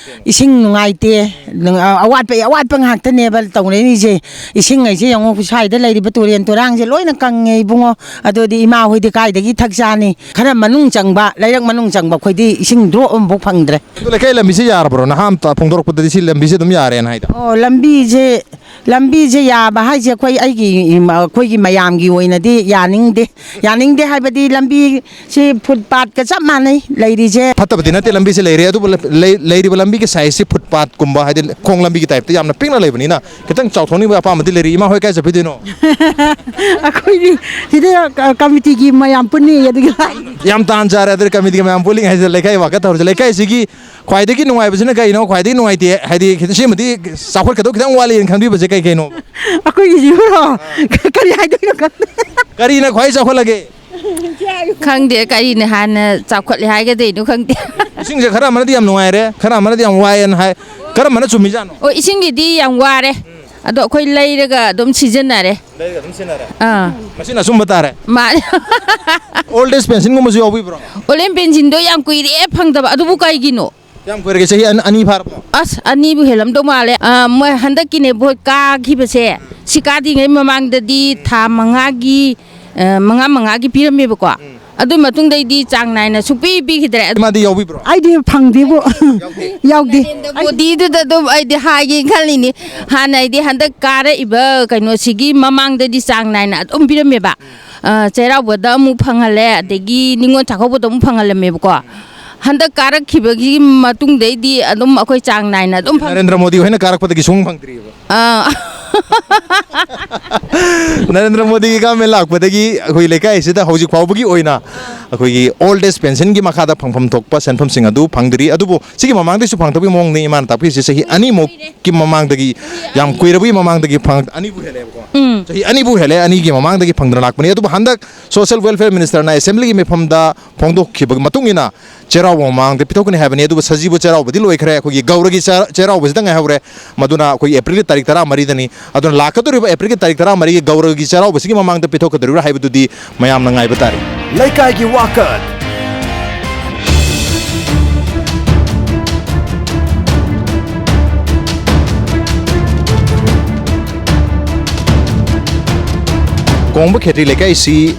ꯏꯁꯤꯡ ꯅꯨꯡꯉꯥꯏꯇꯦ, ꯅꯨꯡ-, ꯑꯋꯥꯠꯄ ꯑꯋꯥꯠꯄ ꯉꯥꯛꯇꯅꯦꯕ ꯇꯧꯅꯔꯤꯁꯦ꯫ ꯏꯁꯤꯡ ꯍꯥꯏꯁꯦ ꯌꯦꯡꯉꯣ, ꯁ꯭ꯋꯥꯏꯗ ꯂꯩꯔꯤꯕ ꯇꯨꯔꯦꯟ ꯇꯨꯔꯥꯡꯁꯦ ꯂꯣꯏꯅ ꯀꯪꯉꯦ ꯏꯕꯨꯡꯉꯣ꯫ ꯑꯗꯨꯗꯤ ꯏꯃꯥ ꯍꯣꯏꯗꯤ ꯀꯥꯏꯗꯒꯤ ꯊꯛ ꯆꯥꯅꯤ? ꯈꯔ ꯃꯅꯨꯡ ꯆꯪꯕ, ꯂꯩꯔꯛ ꯃꯅꯨꯡ ꯆꯪꯕ ꯑꯩꯈꯣꯏꯗꯤ ꯏꯁꯤꯡ drop ꯑꯃꯐꯥꯎ ꯐꯪꯗ꯭ꯔꯦ꯫ ꯑꯗꯨ ꯂꯩꯀꯥꯏ ꯂꯝꯕꯤꯁꯦ ꯌꯥꯔꯕ꯭ꯔꯣ? ꯅꯍꯥ ꯑꯃ ꯐꯣꯡꯗꯣꯔꯛꯄꯗꯗꯤ ꯁꯤ ꯂꯝꯕꯤꯁꯦ ꯑꯗꯨꯝ ꯌꯥꯔꯦꯅ ꯍꯥꯏꯗ꯫ ꯑꯣ, ꯂꯝꯕꯤꯁꯦ, ꯂꯝꯕꯤꯁꯦ ꯌꯥꯕ ꯍꯥꯏꯁꯦ ꯑꯩꯈꯣꯏ, ꯑꯩꯒꯤ ꯏꯃ-, ꯑꯩꯈꯣꯏꯒꯤ ꯃꯌꯥꯝꯒꯤ ꯑꯣꯏꯅꯗꯤ ꯌꯥꯅꯤꯡꯗꯦ꯫ ꯌꯥꯅꯤꯡꯗꯦ ꯍꯥꯏꯕꯗꯤ ꯂꯝꯕꯤꯁꯤ footpathꯀ ꯆꯞ ꯃꯥꯟꯅꯩ ꯂꯩꯔꯤꯁꯦ꯫ ꯐꯠꯇꯕꯗꯤ ꯅꯠꯇꯦ, ꯂꯝꯕꯤꯁꯦ ꯂꯩꯔꯦ, ꯑꯗꯨꯕꯨ ꯂ-, ꯂꯩ-, ꯂꯩꯔꯤꯕ ꯂꯝꯕꯤꯒꯤ sizeꯁꯤ footpathꯀꯨꯝꯕ, ꯍꯥꯏꯗꯤ ꯈꯣꯡ ꯂꯝꯕꯤꯒꯤ typeꯇ ꯌꯥꯝꯅ ꯄꯤꯛꯅ ꯂꯩꯕꯅꯤꯅ ꯈꯤꯇꯪ ꯆꯥꯎꯊꯣꯛꯅꯤꯡꯕꯒꯤ ꯑꯄꯥꯝꯕꯗꯤ ꯂꯩꯔꯤ꯫ ꯏꯃꯥ ꯍꯣꯏ ꯀꯥꯏ ꯆꯠꯄꯤꯗꯣꯏꯅꯣ? ꯑꯩꯈꯣꯏꯗꯤ ꯁꯤꯗ ꯀ-, committeeꯒꯤ ꯃꯌꯥꯝ ꯄꯨꯟꯅꯤ ꯑꯗꯨꯒꯤ ꯂꯥꯛꯏ꯫ ꯌꯥꯝ ꯇꯥꯟ ꯆꯥꯔꯦ꯫ ꯑꯗꯨꯗꯤ committeeꯒꯤ ꯃꯌꯥꯝ ꯄꯨꯜꯂꯤꯉꯩꯁꯤꯗ ꯂꯩꯀꯥꯏ ꯋꯥꯀꯠ ꯇꯧꯔꯁꯦ꯫ ꯂꯩꯀꯥꯏꯁꯤꯒꯤ ꯈ꯭ꯋꯥꯏꯗꯒꯤ ꯅꯨꯡꯉꯥꯏꯕꯁꯤꯅ ꯀꯩꯅꯣ? ꯈ꯭ꯋꯥꯏꯗꯒꯤ ꯅꯨꯡꯉꯥꯏꯇꯦ ꯍꯥꯏꯗꯤ ꯁꯤꯃꯗꯤ ꯆꯥꯎꯈꯠꯀꯗꯧ ꯈꯤꯇꯪ ꯋꯥꯠꯂꯤꯅ ꯈꯟꯕꯤꯕꯁꯦ ꯀꯩ ꯀꯩꯅꯣ? ꯑꯩꯈꯣꯏꯒꯤꯁꯤꯕꯨꯔꯣ? ꯀꯔꯤ ꯍꯥꯏꯗꯣꯏꯅꯣ ꯈꯪꯗꯦ꯫ ꯀꯔꯤꯅ ꯈ꯭ꯋꯥꯏ ꯆꯥꯎꯈꯠꯂꯒꯦ? ꯈꯪꯗꯦ, ꯀꯔꯤꯅ ꯍꯥꯟꯅ ꯆꯥꯎꯈꯠꯂꯦ ꯍꯥꯏꯒꯗꯣꯏꯅꯣ ꯈꯪꯗꯦ꯫ ꯏꯁꯤꯡꯁꯦ ꯈꯔ ꯑꯃꯅꯗꯤ ꯌꯥꯝ ꯅꯨꯡꯉꯥꯏꯔꯦ, ꯈꯔ ꯑꯃꯅꯗꯤ ꯌꯥꯝ ꯋꯥꯏꯑꯦꯅ ꯍꯥꯏ꯫ ꯀꯔꯝꯕꯅ ꯆꯨꯝꯃꯤꯖꯥꯠꯅꯣ? ꯑꯣ, ꯏꯁꯤꯡꯒꯤꯗꯤ ꯌꯥꯝ ꯋꯥꯔꯦ꯫ ꯑꯗꯣ ꯑꯩꯈꯣꯏ ꯂꯩꯔꯒ ꯑꯗꯨꯝ ꯁꯤꯖꯤꯟꯅꯔꯦ꯫ ꯂꯩꯔꯒ ꯑꯗꯨꯝ ꯁꯤꯖꯤꯟꯅꯔꯦ꯫ ꯑꯥ꯫ ꯃꯁꯤꯅ ꯑꯆꯨꯝꯕ ꯇꯥꯔꯦ꯫ ꯃꯥꯅꯦ꯫ Old age pensionꯒꯨꯝꯕꯁꯨ ꯌꯥꯎꯕꯤꯕ꯭ꯔꯣ? Old age pensionꯗꯣ ꯌꯥꯝ ꯀꯨꯏꯔꯦ ꯐꯪꯗꯕ꯫ ꯑꯗꯨꯕꯨ ꯀꯩꯒꯤꯅꯣ? ꯀꯌꯥꯝ ꯀꯨꯏꯔꯒꯦ? ꯆꯍꯤ ꯑꯅꯤ, ꯑꯅꯤ ꯐꯥꯔꯕꯣ? ꯑꯁ, ꯑꯅꯤꯕꯨ ꯍꯦꯜꯂꯝꯗꯧ ꯃꯥꯜꯂꯦ꯫ ꯑꯥ, ꯃꯣꯏ ꯍꯟꯗꯛꯀꯤꯅꯦ ꯚꯣꯠ ꯀꯥꯈꯤꯕꯁꯦ, ꯁꯤ ꯀꯥꯗ꯭ꯔꯤꯉꯩ ꯃꯃꯥꯡꯗꯗꯤ ꯊꯥ ꯃꯉꯥꯒꯤ, ꯑ, ꯃꯉꯥ ꯃꯉꯥꯒꯤ ꯄꯤꯔꯝꯃꯦꯕꯀꯣ꯫ ꯎꯝ꯫ ꯑꯗꯨ ꯃꯇꯨꯡꯗꯩꯗꯤ ꯆꯥꯡ ꯅꯥꯏꯅ ꯁꯨꯡꯄꯤ ꯄꯤꯈꯤꯗ꯭ꯔꯦ꯫ ꯃꯥꯗꯤ ꯌꯥꯎꯕꯤꯕ꯭ꯔꯣ? ꯑꯩꯗꯤ ꯐꯪꯗꯦꯕꯨ꯫ ꯌꯥꯎꯗꯦ꯫ ꯅꯔꯦꯟꯗ꯭ꯔ ꯃꯣꯗꯤꯗꯨꯗ ꯑꯗꯨꯝ ꯑꯩꯗꯤ ꯍꯥꯏꯒꯦ ꯈꯜꯂꯤꯅꯤ꯫ ꯍꯥꯟꯅ ꯑꯩꯗꯤ ꯍꯟꯗꯛ ꯀꯥꯔꯛꯏꯕ ꯀꯩꯅꯣꯁꯤꯒꯤ ꯃꯃꯥꯡꯗꯗꯤ ꯆꯥꯡ ꯅꯥꯏꯅ ꯑꯗꯨꯝ ꯄꯤꯔꯝꯃꯦꯕ꯫ ꯑ, ꯆꯩꯔꯥꯎꯕꯗ ꯑꯃꯨꯛ ꯐꯪꯍꯜꯂꯦ, ꯑꯗꯒꯤ ꯅꯤꯉꯣꯜ ꯆꯥꯛꯀꯧꯕꯗ ꯑꯃꯨꯛ ꯐꯪꯍꯜꯂꯝꯃꯦꯕꯀꯣ꯫ ꯍꯟꯗꯛ ꯀꯥꯔꯛꯈꯤꯕꯒꯤ ꯃꯇꯨꯡꯗꯩꯗꯤ ꯑꯗꯨꯝ ꯑꯩꯈꯣꯏ ꯆꯥꯡ ꯅꯥꯏꯅ ꯑꯗꯨꯝ ꯐꯪ- ꯅꯔꯦꯟꯗ꯭ꯔ ꯃꯣꯗꯤ ꯍꯣꯏꯅ ꯀꯥꯔꯛꯄꯗꯒꯤ ꯁꯨꯡꯐꯪ ꯐꯪꯗ꯭ꯔꯤꯑꯕ꯫ ꯑꯥ꯫ ꯅꯔꯦꯟꯗ꯭ꯔ ꯃꯣꯗꯤꯒꯤ government ꯂꯥꯛꯄꯗꯒꯤ ꯑꯩꯈꯣꯏ ꯂꯩꯀꯥꯏꯁꯤꯗ ꯍꯧꯖꯤꯛ ꯐꯥꯎꯕꯒꯤ ꯑꯣꯏꯅ ꯑꯩꯈꯣꯏꯒꯤ old age pensionꯒꯤ ꯃꯈꯥꯗ ꯐꯪꯐꯝ ꯊꯣꯛꯄ ꯁꯦꯟꯐꯝꯁꯤꯡ ꯑꯗꯨ ꯐꯪꯗ꯭ꯔꯤ꯫ ꯑꯗꯨꯕꯨ ꯁꯤꯒꯤ ꯃꯃꯥꯡꯗꯩꯁꯨ ꯐꯪꯗꯕꯒꯤ ꯃꯑꯣꯡꯅꯤ ꯏꯃꯥꯅ ꯇꯥꯛꯄꯤꯔꯤꯁꯦ꯫ ꯆꯍꯤ ꯑꯅꯤꯃꯨꯛꯀꯤ ꯃꯃꯥꯡꯗꯒꯤ, ꯌꯥꯝ ꯀꯨꯏꯔꯕꯒꯤ ꯃꯃꯥꯡꯗꯒꯤ ꯐꯪ-, ꯑꯅꯤꯕꯨ ꯍꯦꯜꯂꯦꯕꯀꯣ꯫ ꯎꯝ꯫ ꯆꯍꯤ ꯑꯅꯤꯕꯨ ꯍꯦꯜꯂꯦ, ꯑꯅꯤꯒꯤ ꯃꯃꯥꯡꯗꯒꯤ ꯐꯪꯗꯅ ꯂꯥꯛꯄꯅꯤ꯫ ꯑꯗꯨꯕꯨ ꯍꯟꯗꯛ social welfare ministerꯅ assemblyꯒꯤ ꯃꯤꯐꯝꯗ ꯐꯣꯡꯗꯣꯛꯈꯤꯕꯒꯤ ꯃꯇꯨꯡ ꯏꯟꯅ ꯆꯩꯔꯥꯎꯕ ꯃꯃꯥꯡꯗ ꯄꯤꯊꯣꯛꯀꯅꯤ ꯍꯥꯏꯕꯅꯤ꯫ ꯑꯗꯨꯕꯨ ꯁꯖꯤꯕꯨ ꯆꯩꯔꯥꯎꯕꯗꯤ ꯂꯣꯏꯈ꯭ꯔꯦ, ꯑꯩꯈꯣꯏꯒꯤ ꯒꯧꯔꯒꯤ ꯆ-, ꯆꯩꯔꯥꯎꯕꯁꯤꯗ ꯉꯥꯏꯍꯧꯔꯦ꯫ ꯃꯗꯨꯅ ꯑꯩꯈꯣꯏꯒꯤ Aprilꯒꯤ ꯇꯥꯔꯤꯛ ꯇꯔꯥꯃꯔꯤꯗꯅꯤ꯫ ꯑꯗꯨꯅ ꯂꯥꯛꯀꯗꯧꯔꯤꯕ ꯑꯦꯄ꯭ꯔꯤꯜꯒꯤ ꯇꯥꯔꯤꯛ ꯇꯔꯥꯃꯔꯤꯒꯤ ꯒꯧꯔꯒꯤ ꯆꯩꯔꯥꯎꯕꯁꯤꯒꯤ ꯃꯃꯥꯡꯗ ꯄꯤꯊꯣꯛꯀꯗꯧꯔꯤꯕ꯭ꯔꯥ ꯍꯥꯏꯕꯗꯨꯗꯤ ꯃꯌꯥꯝꯅ ꯉꯥꯏꯕ ꯇꯥꯔꯤ꯫ ꯂꯩꯀꯥꯏꯒꯤ ꯋꯥꯀꯠ꯫ ꯀꯣꯡꯕ ꯈꯦꯇ꯭ꯔꯤ ꯂꯩꯀꯥꯏꯁꯤ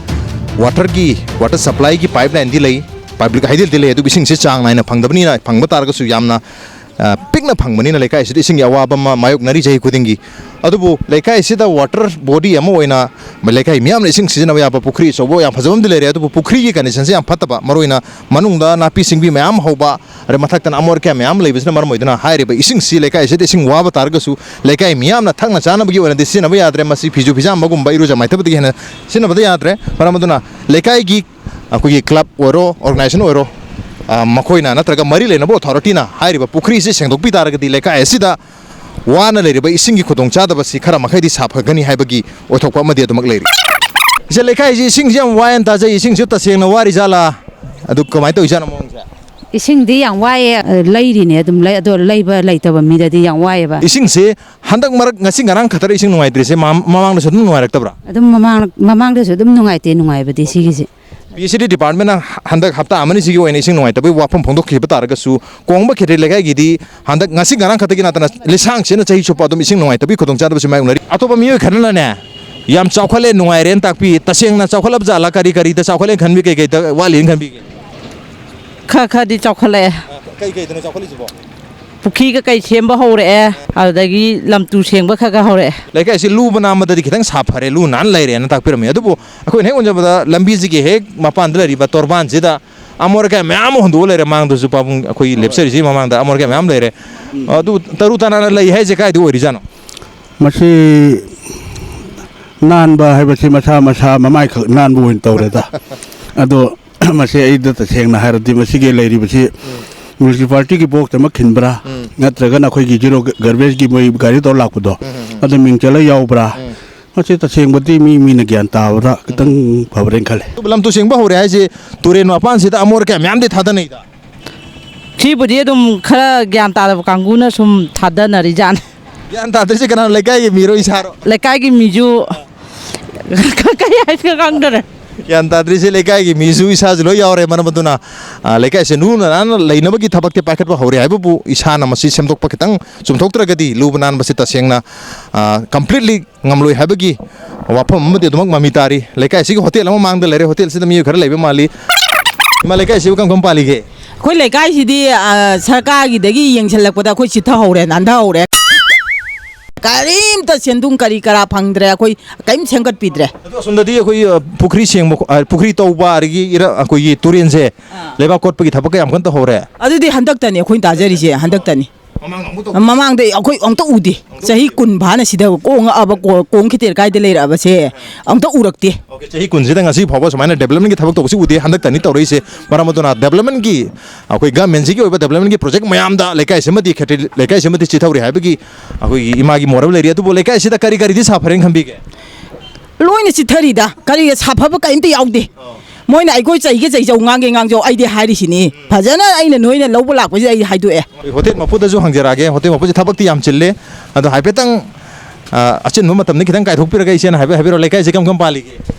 ꯋꯥꯇꯔꯒꯤ, ꯋꯥꯇꯔ ꯁꯄ꯭ꯂꯥꯏꯒꯤ ꯄꯥꯏꯞ ꯂꯥꯏꯟꯗꯤ ꯂꯩ, ꯄꯕ꯭ꯂꯤꯛ ꯍꯥꯏꯗꯤꯗꯤ ꯂꯩ, ꯑꯗꯨꯕꯨ ꯏꯁꯤꯡꯁꯤ ꯆꯥꯡ ꯅꯥꯏꯅ ꯐꯪꯗꯕꯅꯤꯅ, ꯐꯪꯕ ꯇꯥꯔꯒꯁꯨ ꯌꯥꯝꯅ, ꯑ, ꯄꯤꯛꯅ ꯐꯪꯕꯅꯤꯅ ꯂꯩꯀꯥꯏ ꯑꯁꯤꯗ ꯏꯁꯤꯡꯒꯤ ꯑꯋꯥꯕ ꯑꯃ ꯃꯥꯌꯣꯛꯅꯔꯤ ꯆꯍꯤ ꯈꯨꯗꯤꯡꯒꯤ꯫ ꯑꯗꯨꯕꯨ ꯂꯩꯀꯥꯏ ꯑꯁꯤꯗ ꯋꯥꯇꯔ ꯕꯣꯗꯤ ꯑꯃ ꯑꯣꯏꯅ ꯂꯩꯀꯥꯏ ꯃꯤꯌꯥꯝꯅ ꯏꯁꯤꯡ ꯁꯤꯖꯤꯟꯅꯕ ꯌꯥꯕ ꯄꯨꯈ꯭ꯔꯤ ꯑꯆꯧꯕ ꯌꯥꯝ ꯐꯖꯕ ꯑꯃꯗꯤ ꯂꯩꯔꯦ, ꯑꯗꯨꯕꯨ ꯄꯨꯈ꯭ꯔꯤꯒꯤ ꯀꯟꯗꯤꯁꯟꯁꯦ ꯌꯥꯝ ꯐꯠꯇꯕ, ꯃꯔꯨꯑꯣꯏꯅ ꯃꯅꯨꯡꯗ ꯅꯥꯄꯤ ꯁꯤꯡꯕꯤ ꯃꯌꯥꯝ ꯍꯧꯕ, ꯑꯗꯩ ꯃꯊꯛꯇꯅ ꯑꯃꯣꯠ ꯑꯀꯥꯏ ꯃꯌꯥꯝ ꯂꯩꯕꯁꯤꯅ ꯃꯔꯝ ꯑꯣꯏꯗꯨꯅ ꯍꯥꯏꯔꯤꯕ ꯏꯁꯤꯡꯁꯤ ꯂꯩꯀꯥꯏ ꯑꯁꯤꯗ ꯏꯁꯤꯡ ꯋꯥꯕ ꯇꯥꯔꯒꯁꯨ ꯂꯩꯀꯥꯏ ꯃꯤꯌꯥꯝꯅ ꯊꯛꯅ ꯆꯥꯅꯕꯒꯤ ꯑꯣꯏꯅꯗꯤ ꯁꯤꯖꯤꯟꯅꯕ ꯌꯥꯗ꯭ꯔꯦ꯫ ꯃꯁꯤ ꯐꯤꯁꯨ ꯐꯤꯖꯥꯝꯕꯒꯨꯝꯕ, ꯏꯔꯨꯖ ꯃꯥꯏꯊꯕꯗꯒꯤ ꯍꯦꯟꯅ ꯁꯤꯖꯤꯟꯅꯕꯗ ꯌꯥꯗ꯭ꯔꯦ꯫ ꯃꯔꯝ ꯑꯗꯨꯅ ꯂꯩꯀꯥꯏꯒꯤ ꯑꯩꯈꯣꯏꯒꯤ ꯀ꯭ꯂꯕ ꯑꯣꯏꯔꯣ, ꯑꯣꯔꯒꯅꯥꯏꯖꯦꯁꯟ ꯑꯣꯏꯔꯣ, ꯑ, ꯃꯈꯣꯏꯅ ꯅꯠꯇ꯭ꯔꯒ ꯃꯔꯤ ꯂꯩꯅꯕ ꯑꯣꯊꯣꯔꯤꯇꯤꯅ ꯍꯥꯏꯔꯤꯕ ꯄꯨꯈ꯭ꯔꯤꯁꯤ ꯁꯦꯡꯗꯣꯛꯄꯤ ꯇꯥꯔꯒꯗꯤ ꯂꯩꯀꯥꯏ ꯑꯁꯤꯗ ꯋꯥꯅ ꯂꯩꯔꯤꯕ ꯏꯁꯤꯡꯒꯤ ꯈꯨꯗꯣꯡꯆꯥꯗꯕꯁꯤ ꯈꯔ ꯃꯈꯩꯗꯤ ꯁꯥꯐꯒꯅꯤ ꯍꯥꯏꯕꯒꯤ ꯑꯣꯏꯊꯣꯛꯄ ꯑꯃꯗꯤ ꯑꯗꯨꯃꯛ ꯂꯩꯔꯤ꯫ ꯏꯆꯦ, ꯂꯩꯀꯥꯏꯁꯤ ꯏꯁꯤꯡꯁꯤ ꯌꯥꯝ ꯋꯥꯏꯅ ꯇꯥꯖꯩ, ꯏꯁꯤꯡꯁꯤ ꯇꯁꯦꯡꯅ ꯋꯥꯔꯤꯖꯥꯠꯂꯥ? ꯑꯗꯨ ꯀꯃꯥꯏꯅ ꯇꯧꯔꯤꯖꯥꯠꯅꯣ ꯃꯑꯣꯡꯁꯦ? ꯏꯁꯤꯡꯗꯤ ꯌꯥꯝ ꯋꯥꯏꯌꯦ, ꯑ, ꯂꯩꯔꯤꯅꯦ ꯑꯗꯨꯝ ꯂꯩ, ꯑꯗꯣ ꯂꯩꯕ ꯂꯩꯇꯕ ꯃꯤꯗꯗꯤ ꯌꯥꯝ ꯋꯥꯏꯌꯦꯕ꯫ ꯏꯁꯤꯡꯁꯦ ꯍꯟꯗꯛ ꯃꯔꯛ ꯉꯁꯤ ꯉꯔꯥꯡ ꯈꯛꯇꯔ ꯏꯁꯤꯡ ꯅꯨꯡꯉꯥꯏꯇ꯭ꯔꯤꯁꯦ? ꯃꯃꯥꯡꯗꯁꯨ ꯑꯗꯨꯝ ꯅꯨꯡꯉꯥꯏꯔꯛꯇꯕ꯭ꯔꯥ? ꯑꯗꯨꯝ ꯃꯃꯥꯡ-, ꯃꯃꯥꯡꯗꯁꯨ ꯑꯗꯨꯝ ꯅꯨꯡꯉꯥꯏꯇꯦ, ꯅꯨꯡꯉꯥꯏꯕꯗꯤ ꯁꯤꯒꯤꯁꯦ꯫ ꯄꯤ ꯑꯩꯆ ꯏ ꯗꯤ ꯗꯤꯄꯥꯔꯠꯃꯦꯟꯅ ꯍꯟꯗꯛ ꯍꯞꯇꯥ ꯑꯃꯅꯤ ꯁꯤꯒꯤ ꯑꯣꯏꯅ ꯏꯁꯤꯡ ꯅꯨꯡꯉꯥꯏꯇꯕꯒꯤ ꯋꯥꯐꯝ ꯐꯣꯡꯗꯣꯛꯈꯤꯕ ꯇꯥꯔꯒꯁꯨ, ꯀꯣꯡꯕ ꯈꯦꯇ꯭ꯔꯤ ꯂꯩꯀꯥꯏꯒꯤꯗꯤ ꯍꯟꯗꯛ ꯉꯁꯤ ꯉꯔꯥꯡ ꯈꯛꯇꯒꯤ ꯅꯠꯇꯅ ꯂꯤꯁꯥꯡ ꯁꯤꯠꯅ ꯆꯍꯤ ꯆꯨꯞꯄ ꯑꯗꯨꯝ ꯏꯁꯤꯡ ꯅꯨꯡꯉꯥꯏꯇꯕꯒꯤ ꯈꯨꯗꯣꯡꯆꯥꯗꯕꯁꯤ ꯃꯥꯌꯣꯛꯅꯔꯤ꯫ ꯑꯇꯣꯞꯄ ꯃꯤꯑꯣꯏ ꯈꯔꯅꯅꯦ, "ꯌꯥꯝ ꯆꯥꯎꯈꯠꯂꯦ, ꯅꯨꯡꯉꯥꯏꯔꯦꯅ ꯇꯥꯛꯄꯤ"꯫ ꯇꯁꯦꯡꯅ ꯆꯥꯎꯈꯠꯂꯕ ꯖꯥꯠꯂꯥ? ꯀꯔꯤ ꯀꯔꯤꯗ ꯆꯥꯎꯈꯠꯂꯦꯅ ꯈꯟꯕꯤ, ꯀꯩ ꯀꯩꯗ ꯋꯥꯠꯂꯤꯅ ꯈꯟꯕꯤꯒꯦ? ꯈꯔ ꯈꯔꯗꯤ ꯆꯥꯎꯈꯠꯂꯛꯑꯦ꯫ ꯀꯩ ꯀꯩꯗꯅꯣ ꯆꯥꯎꯈꯠꯂꯤꯁꯤꯕꯣ? ꯄꯨꯈ꯭ꯔꯤꯒ ꯀꯩ ꯁꯦꯝꯕ ꯍꯧꯔꯛꯑꯦ, ꯑꯗꯨꯗꯒꯤ ꯂꯝꯇꯨ ꯁꯦꯡꯕ ꯈꯔ ꯈꯔ ꯍꯧꯔꯛꯑꯦ꯫ ꯂꯩꯀꯥꯏꯁꯤ ꯂꯨꯕ ꯅꯥꯟꯕꯗꯗꯤ ꯈꯤꯇꯪ ꯁꯥꯐꯔꯦ, ꯂꯨ ꯅꯥꯟ ꯂꯩꯔꯦꯅ ꯇꯥꯛꯄꯤꯔꯝꯃꯤ꯫ ꯑꯗꯨꯕꯨ ꯑꯩꯈꯣꯏꯅ ꯍꯦꯛ ꯎꯖꯕꯗ ꯂꯝꯕꯤꯁꯤꯒꯤ ꯍꯦꯛ ꯃꯄꯥꯟꯗ ꯂꯩꯔꯤꯕ ꯇꯣꯔꯕꯥꯟꯁꯤꯗ ꯑꯃꯣꯠ ꯑꯀꯥꯏ ꯃꯌꯥꯝ ꯑꯃ ꯍꯨꯟꯗꯣꯛꯑ ꯂꯩꯔꯦ꯫ ꯃꯥꯡꯗꯁꯨ ꯄꯥꯕꯨꯡ ꯑꯩꯈꯣꯏ ꯂꯦꯞꯆꯔꯤꯁꯤ ꯃꯃꯥꯡꯗ ꯑꯃꯣꯠ ꯑꯀꯥꯏ ꯃꯌꯥꯝ ꯂꯩꯔꯦ꯫ ꯑꯗꯨ ꯇꯔꯨ ꯇꯅꯥꯟꯅ ꯂꯩ ꯍꯥꯏꯁꯦ ꯀꯥꯏꯗ ꯑꯣꯏꯔꯤꯖꯥꯠꯅꯣ? ꯃꯁꯤ ꯅꯥꯟꯕ ꯍꯥꯏꯕꯁꯤ ꯃꯁꯥ ꯃꯁꯥ ꯃꯃꯥꯏꯈꯛ ꯅꯥꯟꯕ ꯑꯣꯏꯅ ꯇꯧꯔꯦꯗ꯫ ꯑꯗꯣ ꯃꯁꯤ ꯑꯩꯗ ꯇꯁꯦꯡꯅ ꯍꯥꯏꯔꯗꯤ ꯃꯁꯤꯒꯤ ꯂꯩꯔꯤꯕꯁꯤ ꯃ꯭ꯌꯨꯅꯤꯁꯤꯄꯥꯂꯤꯇꯤꯒꯤ ꯕꯣꯛꯁ ꯑꯃ ꯈꯤꯟꯕ꯭ꯔꯥ, ꯎꯝ꯫ ꯅꯠꯇ꯭ꯔꯒꯅ ꯑꯩꯈꯣꯏꯒꯤ ꯖꯤꯔꯣ ꯒ-, ꯒꯥꯔꯕꯦꯖꯀꯤ ꯃꯣꯏ ꯒꯥꯔꯤ ꯇꯧꯔ ꯂꯥꯛꯄꯗꯣ, ꯎꯝ, ꯎꯝ, ꯎꯝ꯫ ꯑꯗꯨ ꯃꯤꯡ ꯆꯜꯂ ꯌꯥꯎꯕ꯭ꯔꯥ? ꯎꯝ꯫ ꯃꯁꯤ ꯇꯁꯦꯡꯕꯗꯤ ꯃꯤ ꯃꯤꯅ ꯒ꯭ꯌꯥꯟ ꯇꯥꯕꯗ ꯈꯤꯇꯪ ꯐꯕ꯭ꯔꯦꯅ ꯈꯜꯂꯦ꯫ ꯑꯗꯨꯕꯨ ꯂꯝꯇꯨ ꯁꯦꯡꯕ ꯍꯧꯔꯦ ꯍꯥꯏꯁꯦ, ꯇꯨꯔꯦꯟ ꯃꯄꯥꯟꯁꯤꯗ ꯑꯃꯣꯠ ꯑꯀꯥꯏ ꯃꯌꯥꯝꯗꯤ ꯊꯥꯗꯅꯩꯗ꯫ ꯁꯤꯕꯨꯗꯤ ꯑꯗꯨꯝ ꯈꯔ ꯒ꯭ꯌꯥꯟ ꯇꯥꯗꯕ ꯀꯥꯡꯕꯨꯅ ꯁꯨꯝ ꯊꯥꯗꯅꯔꯤꯖꯥꯠꯅꯤ꯫ ꯒ꯭ꯌꯥꯟ ꯇꯥꯗ꯭ꯔꯤꯁꯦ ꯀꯅꯥꯅꯣ? ꯂꯩꯀꯥꯏꯒꯤ ꯃꯤꯔꯣ, ꯏꯁꯥꯔꯣ? ꯂꯩꯀꯥꯏꯒꯤ ꯃꯤꯁꯨ ꯀꯩ ꯍꯥꯏꯁꯤꯒ ꯈꯪꯗꯔꯦ꯫ ꯒ꯭ꯌꯥꯟ ꯇꯥꯗ꯭ꯔꯤꯁꯦ ꯂꯩꯀꯥꯏꯒꯤ ꯃꯤꯁꯨ ꯏꯁꯥꯁꯨ ꯂꯣꯏ ꯌꯥꯎꯔꯦ꯫ ꯃꯔꯝ ꯑꯗꯨꯅ, ꯑ, ꯂꯩꯀꯥꯏꯁꯦ ꯂꯨ ꯅꯥꯟꯅ ꯂꯩꯅꯕꯒꯤ ꯊꯕꯛꯇꯤ ꯄꯥꯏꯈꯠꯄ ꯍꯧꯔꯦ ꯍꯥꯏꯕꯕꯨ ꯏꯁꯥꯅ ꯃꯁꯤ ꯁꯦꯝꯗꯣꯛꯄ ꯈꯤꯇꯪ ꯆꯨꯝꯊꯣꯛꯇ꯭ꯔꯒꯗꯤ ꯂꯨꯕ ꯅꯥꯟꯕꯁꯤ ꯇꯁꯦꯡꯅ, ꯑ, completely ꯉꯝꯂꯣꯏ ꯍꯥꯏꯕꯒꯤ ꯋꯥꯐꯝ ꯑꯃꯗꯤ ꯑꯗꯨꯃꯛ ꯃꯃꯤ ꯇꯥꯔꯤ꯫ ꯂꯩꯀꯥꯏꯁꯤꯒꯤ ꯍꯣꯇꯦꯜ ꯑꯃ ꯃꯥꯡꯗ ꯂꯩꯔꯦ꯫ ꯍꯣꯇꯦꯜꯁꯤꯗ ꯃꯤꯑꯣꯏ ꯈꯔ ꯂꯩꯕ ꯃꯥꯜꯂꯤ꯫ ꯏꯃꯥ, ꯂꯩꯀꯥꯏꯁꯤꯕꯨ ꯀꯔꯝ ꯀꯔꯝ ꯄꯥꯜꯂꯤꯒꯦ? ꯑꯩꯈꯣꯏ ꯂꯩꯀꯥꯏꯁꯤꯗꯤ, ꯑ, ꯁꯔꯀꯥꯔꯒꯤꯗꯒꯤ ꯌꯦꯡꯁꯤꯜꯂꯛꯄꯗ ꯑꯩꯈꯣꯏ ꯆꯤꯊꯍꯧꯔꯦ, ꯅꯥꯟꯊꯍꯧꯔꯦ꯫ ꯀꯔꯤꯝꯇ ꯁꯦꯟꯗꯨꯡ ꯀꯔꯤ ꯀꯔꯥ ꯐꯪꯗ꯭ꯔꯦ, ꯑꯩꯈꯣꯏ ꯀꯔꯤꯝ ꯁꯦꯝꯒꯠꯄꯤꯗ꯭ꯔꯦ꯫ ꯑꯗꯣ ꯑꯁꯣꯝꯗꯗꯤ ꯑꯩꯈꯣꯏ, ꯑ, ꯄꯨꯈ꯭ꯔꯤ ꯁꯦꯡꯕ ꯈꯣ-, ꯑ, ꯄꯨꯈ꯭ꯔꯤ ꯇꯧꯕ, ꯑꯗꯒꯤ ꯏꯔ-, ꯑꯩꯈꯣꯏꯒꯤ ꯇꯨꯔꯦꯟꯁꯦ ꯑꯥ꯫ ꯂꯩꯕꯥꯛ ꯀꯣꯠꯄꯒꯤ ꯊꯕꯛꯀ ꯌꯥꯝ ꯀꯟꯅ ꯇꯧꯍꯧꯔꯦ꯫ ꯑꯗꯨꯗꯤ ꯍꯟꯗꯛꯇꯅꯦ ꯑꯩꯈꯣꯏꯅ ꯇꯥꯖꯔꯤꯁꯦ, ꯍꯟꯗꯛꯇꯅꯤ꯫ ꯃꯃꯥꯡꯗ ꯑꯃꯨꯛ ꯇꯧ-, ꯃꯃꯥꯡꯗ ꯑꯩꯈꯣꯏ ꯑꯝꯇ ꯎꯗꯦ꯫ ꯑꯝꯇ ꯆꯍꯤ ꯎꯗꯦ꯫ ꯀꯨꯟ ꯐꯥꯅ ꯁꯤꯗ ꯀꯣꯡꯉꯛꯑꯕ, ꯀꯣ-, ꯀꯣꯡ ꯈꯦꯇꯦꯔ ꯀꯥꯏꯗ ꯂꯩꯔꯛꯑꯕꯁꯦ ꯑꯝꯇ ꯎꯔꯛꯇꯦ꯫ ꯑꯣꯀꯦ, ꯆꯍꯤ ꯀꯨꯟꯁꯤꯗ ꯉꯁꯤ ꯐꯥꯎꯕ ꯁꯨꯃꯥꯏꯅ developmentꯀꯤ ꯊꯕꯛ ꯇꯧꯕꯁꯤ ꯎꯗꯦ, ꯍꯟꯗꯛꯇꯅꯤ ꯇꯧꯔꯛꯏꯁꯦ꯫ ꯃꯔꯝ ꯑꯗꯨꯅ developmentꯀꯤ, ꯑꯩꯈꯣꯏ governmentꯁꯤꯒꯤ ꯑꯣꯏꯕ developmentꯀꯤ project ꯃꯌꯥꯝꯗ ꯂꯩꯀꯥꯏꯁꯤꯃꯗꯤ ꯈꯦꯇ꯭ꯔꯤ-, ꯂꯩꯀꯥꯏꯁꯤꯃꯗꯤ ꯆꯤꯊꯍꯧꯔꯤ ꯍꯥꯏꯕꯒꯤ ꯑꯩꯈꯣꯏꯒꯤ ꯏꯃꯥꯒꯤ ꯃꯣꯔꯞ ꯂꯩꯔꯤ꯫ ꯑꯗꯨꯕꯨ ꯂꯩꯀꯥꯏꯁꯤꯗ ꯀꯔꯤ ꯀꯔꯤꯗꯤ ꯁꯥꯐꯔꯦꯅ ꯈꯟꯕꯤꯒꯦ? ꯂꯣꯏꯅ ꯆꯤꯊꯔꯤꯗ, ꯀꯔꯤ ꯁꯥꯐꯕ ꯀꯔꯤꯝꯇ ꯌꯥꯎꯗꯦ꯫ ꯑꯣ꯫ ꯃꯣꯏꯅ ꯑꯩꯈꯣꯏ ꯆꯩꯒꯦ ꯆꯩꯖꯧ, ꯉꯥꯡꯒꯦ ꯉꯥꯡꯖꯧ, ꯑꯩꯗꯤ ꯍꯥꯏꯔꯤꯁꯤꯅꯤ꯫ ꯐꯖꯅ ꯑꯩꯅ ꯅꯣꯏꯅ ꯂꯧꯕ ꯂꯥꯛꯄꯁꯤꯗ ꯑꯩ ꯍꯥꯏꯗꯣꯛꯑꯦ꯫ ꯑꯩꯈꯣꯏ ꯍꯣꯇꯦꯜ ꯃꯄꯨꯗꯁꯨ ꯍꯪꯖꯔꯛꯑꯒꯦ꯫ ꯍꯣꯇꯦꯜ ꯃꯄꯨꯁꯦ ꯊꯕꯛꯇꯤ ꯌꯥꯝ ꯆꯤꯜꯂꯦ, ꯑꯗꯣ ꯍꯥꯏꯐꯦꯠꯇꯪ, ꯑ, ꯑꯆꯤꯟꯕ ꯃꯇꯝꯗ ꯈꯤꯇꯪ ꯀꯥꯏꯊꯣꯛꯄꯤꯔꯒ ꯏꯆꯦꯅ ꯍꯥꯏꯐꯦꯠ ꯍꯥꯏꯕꯤꯔꯛꯑꯣ, ꯂꯩꯀꯥꯏꯁꯦ ꯀꯔꯝ ꯀꯔꯝ ꯄꯥꯜꯂꯤꯒꯦ?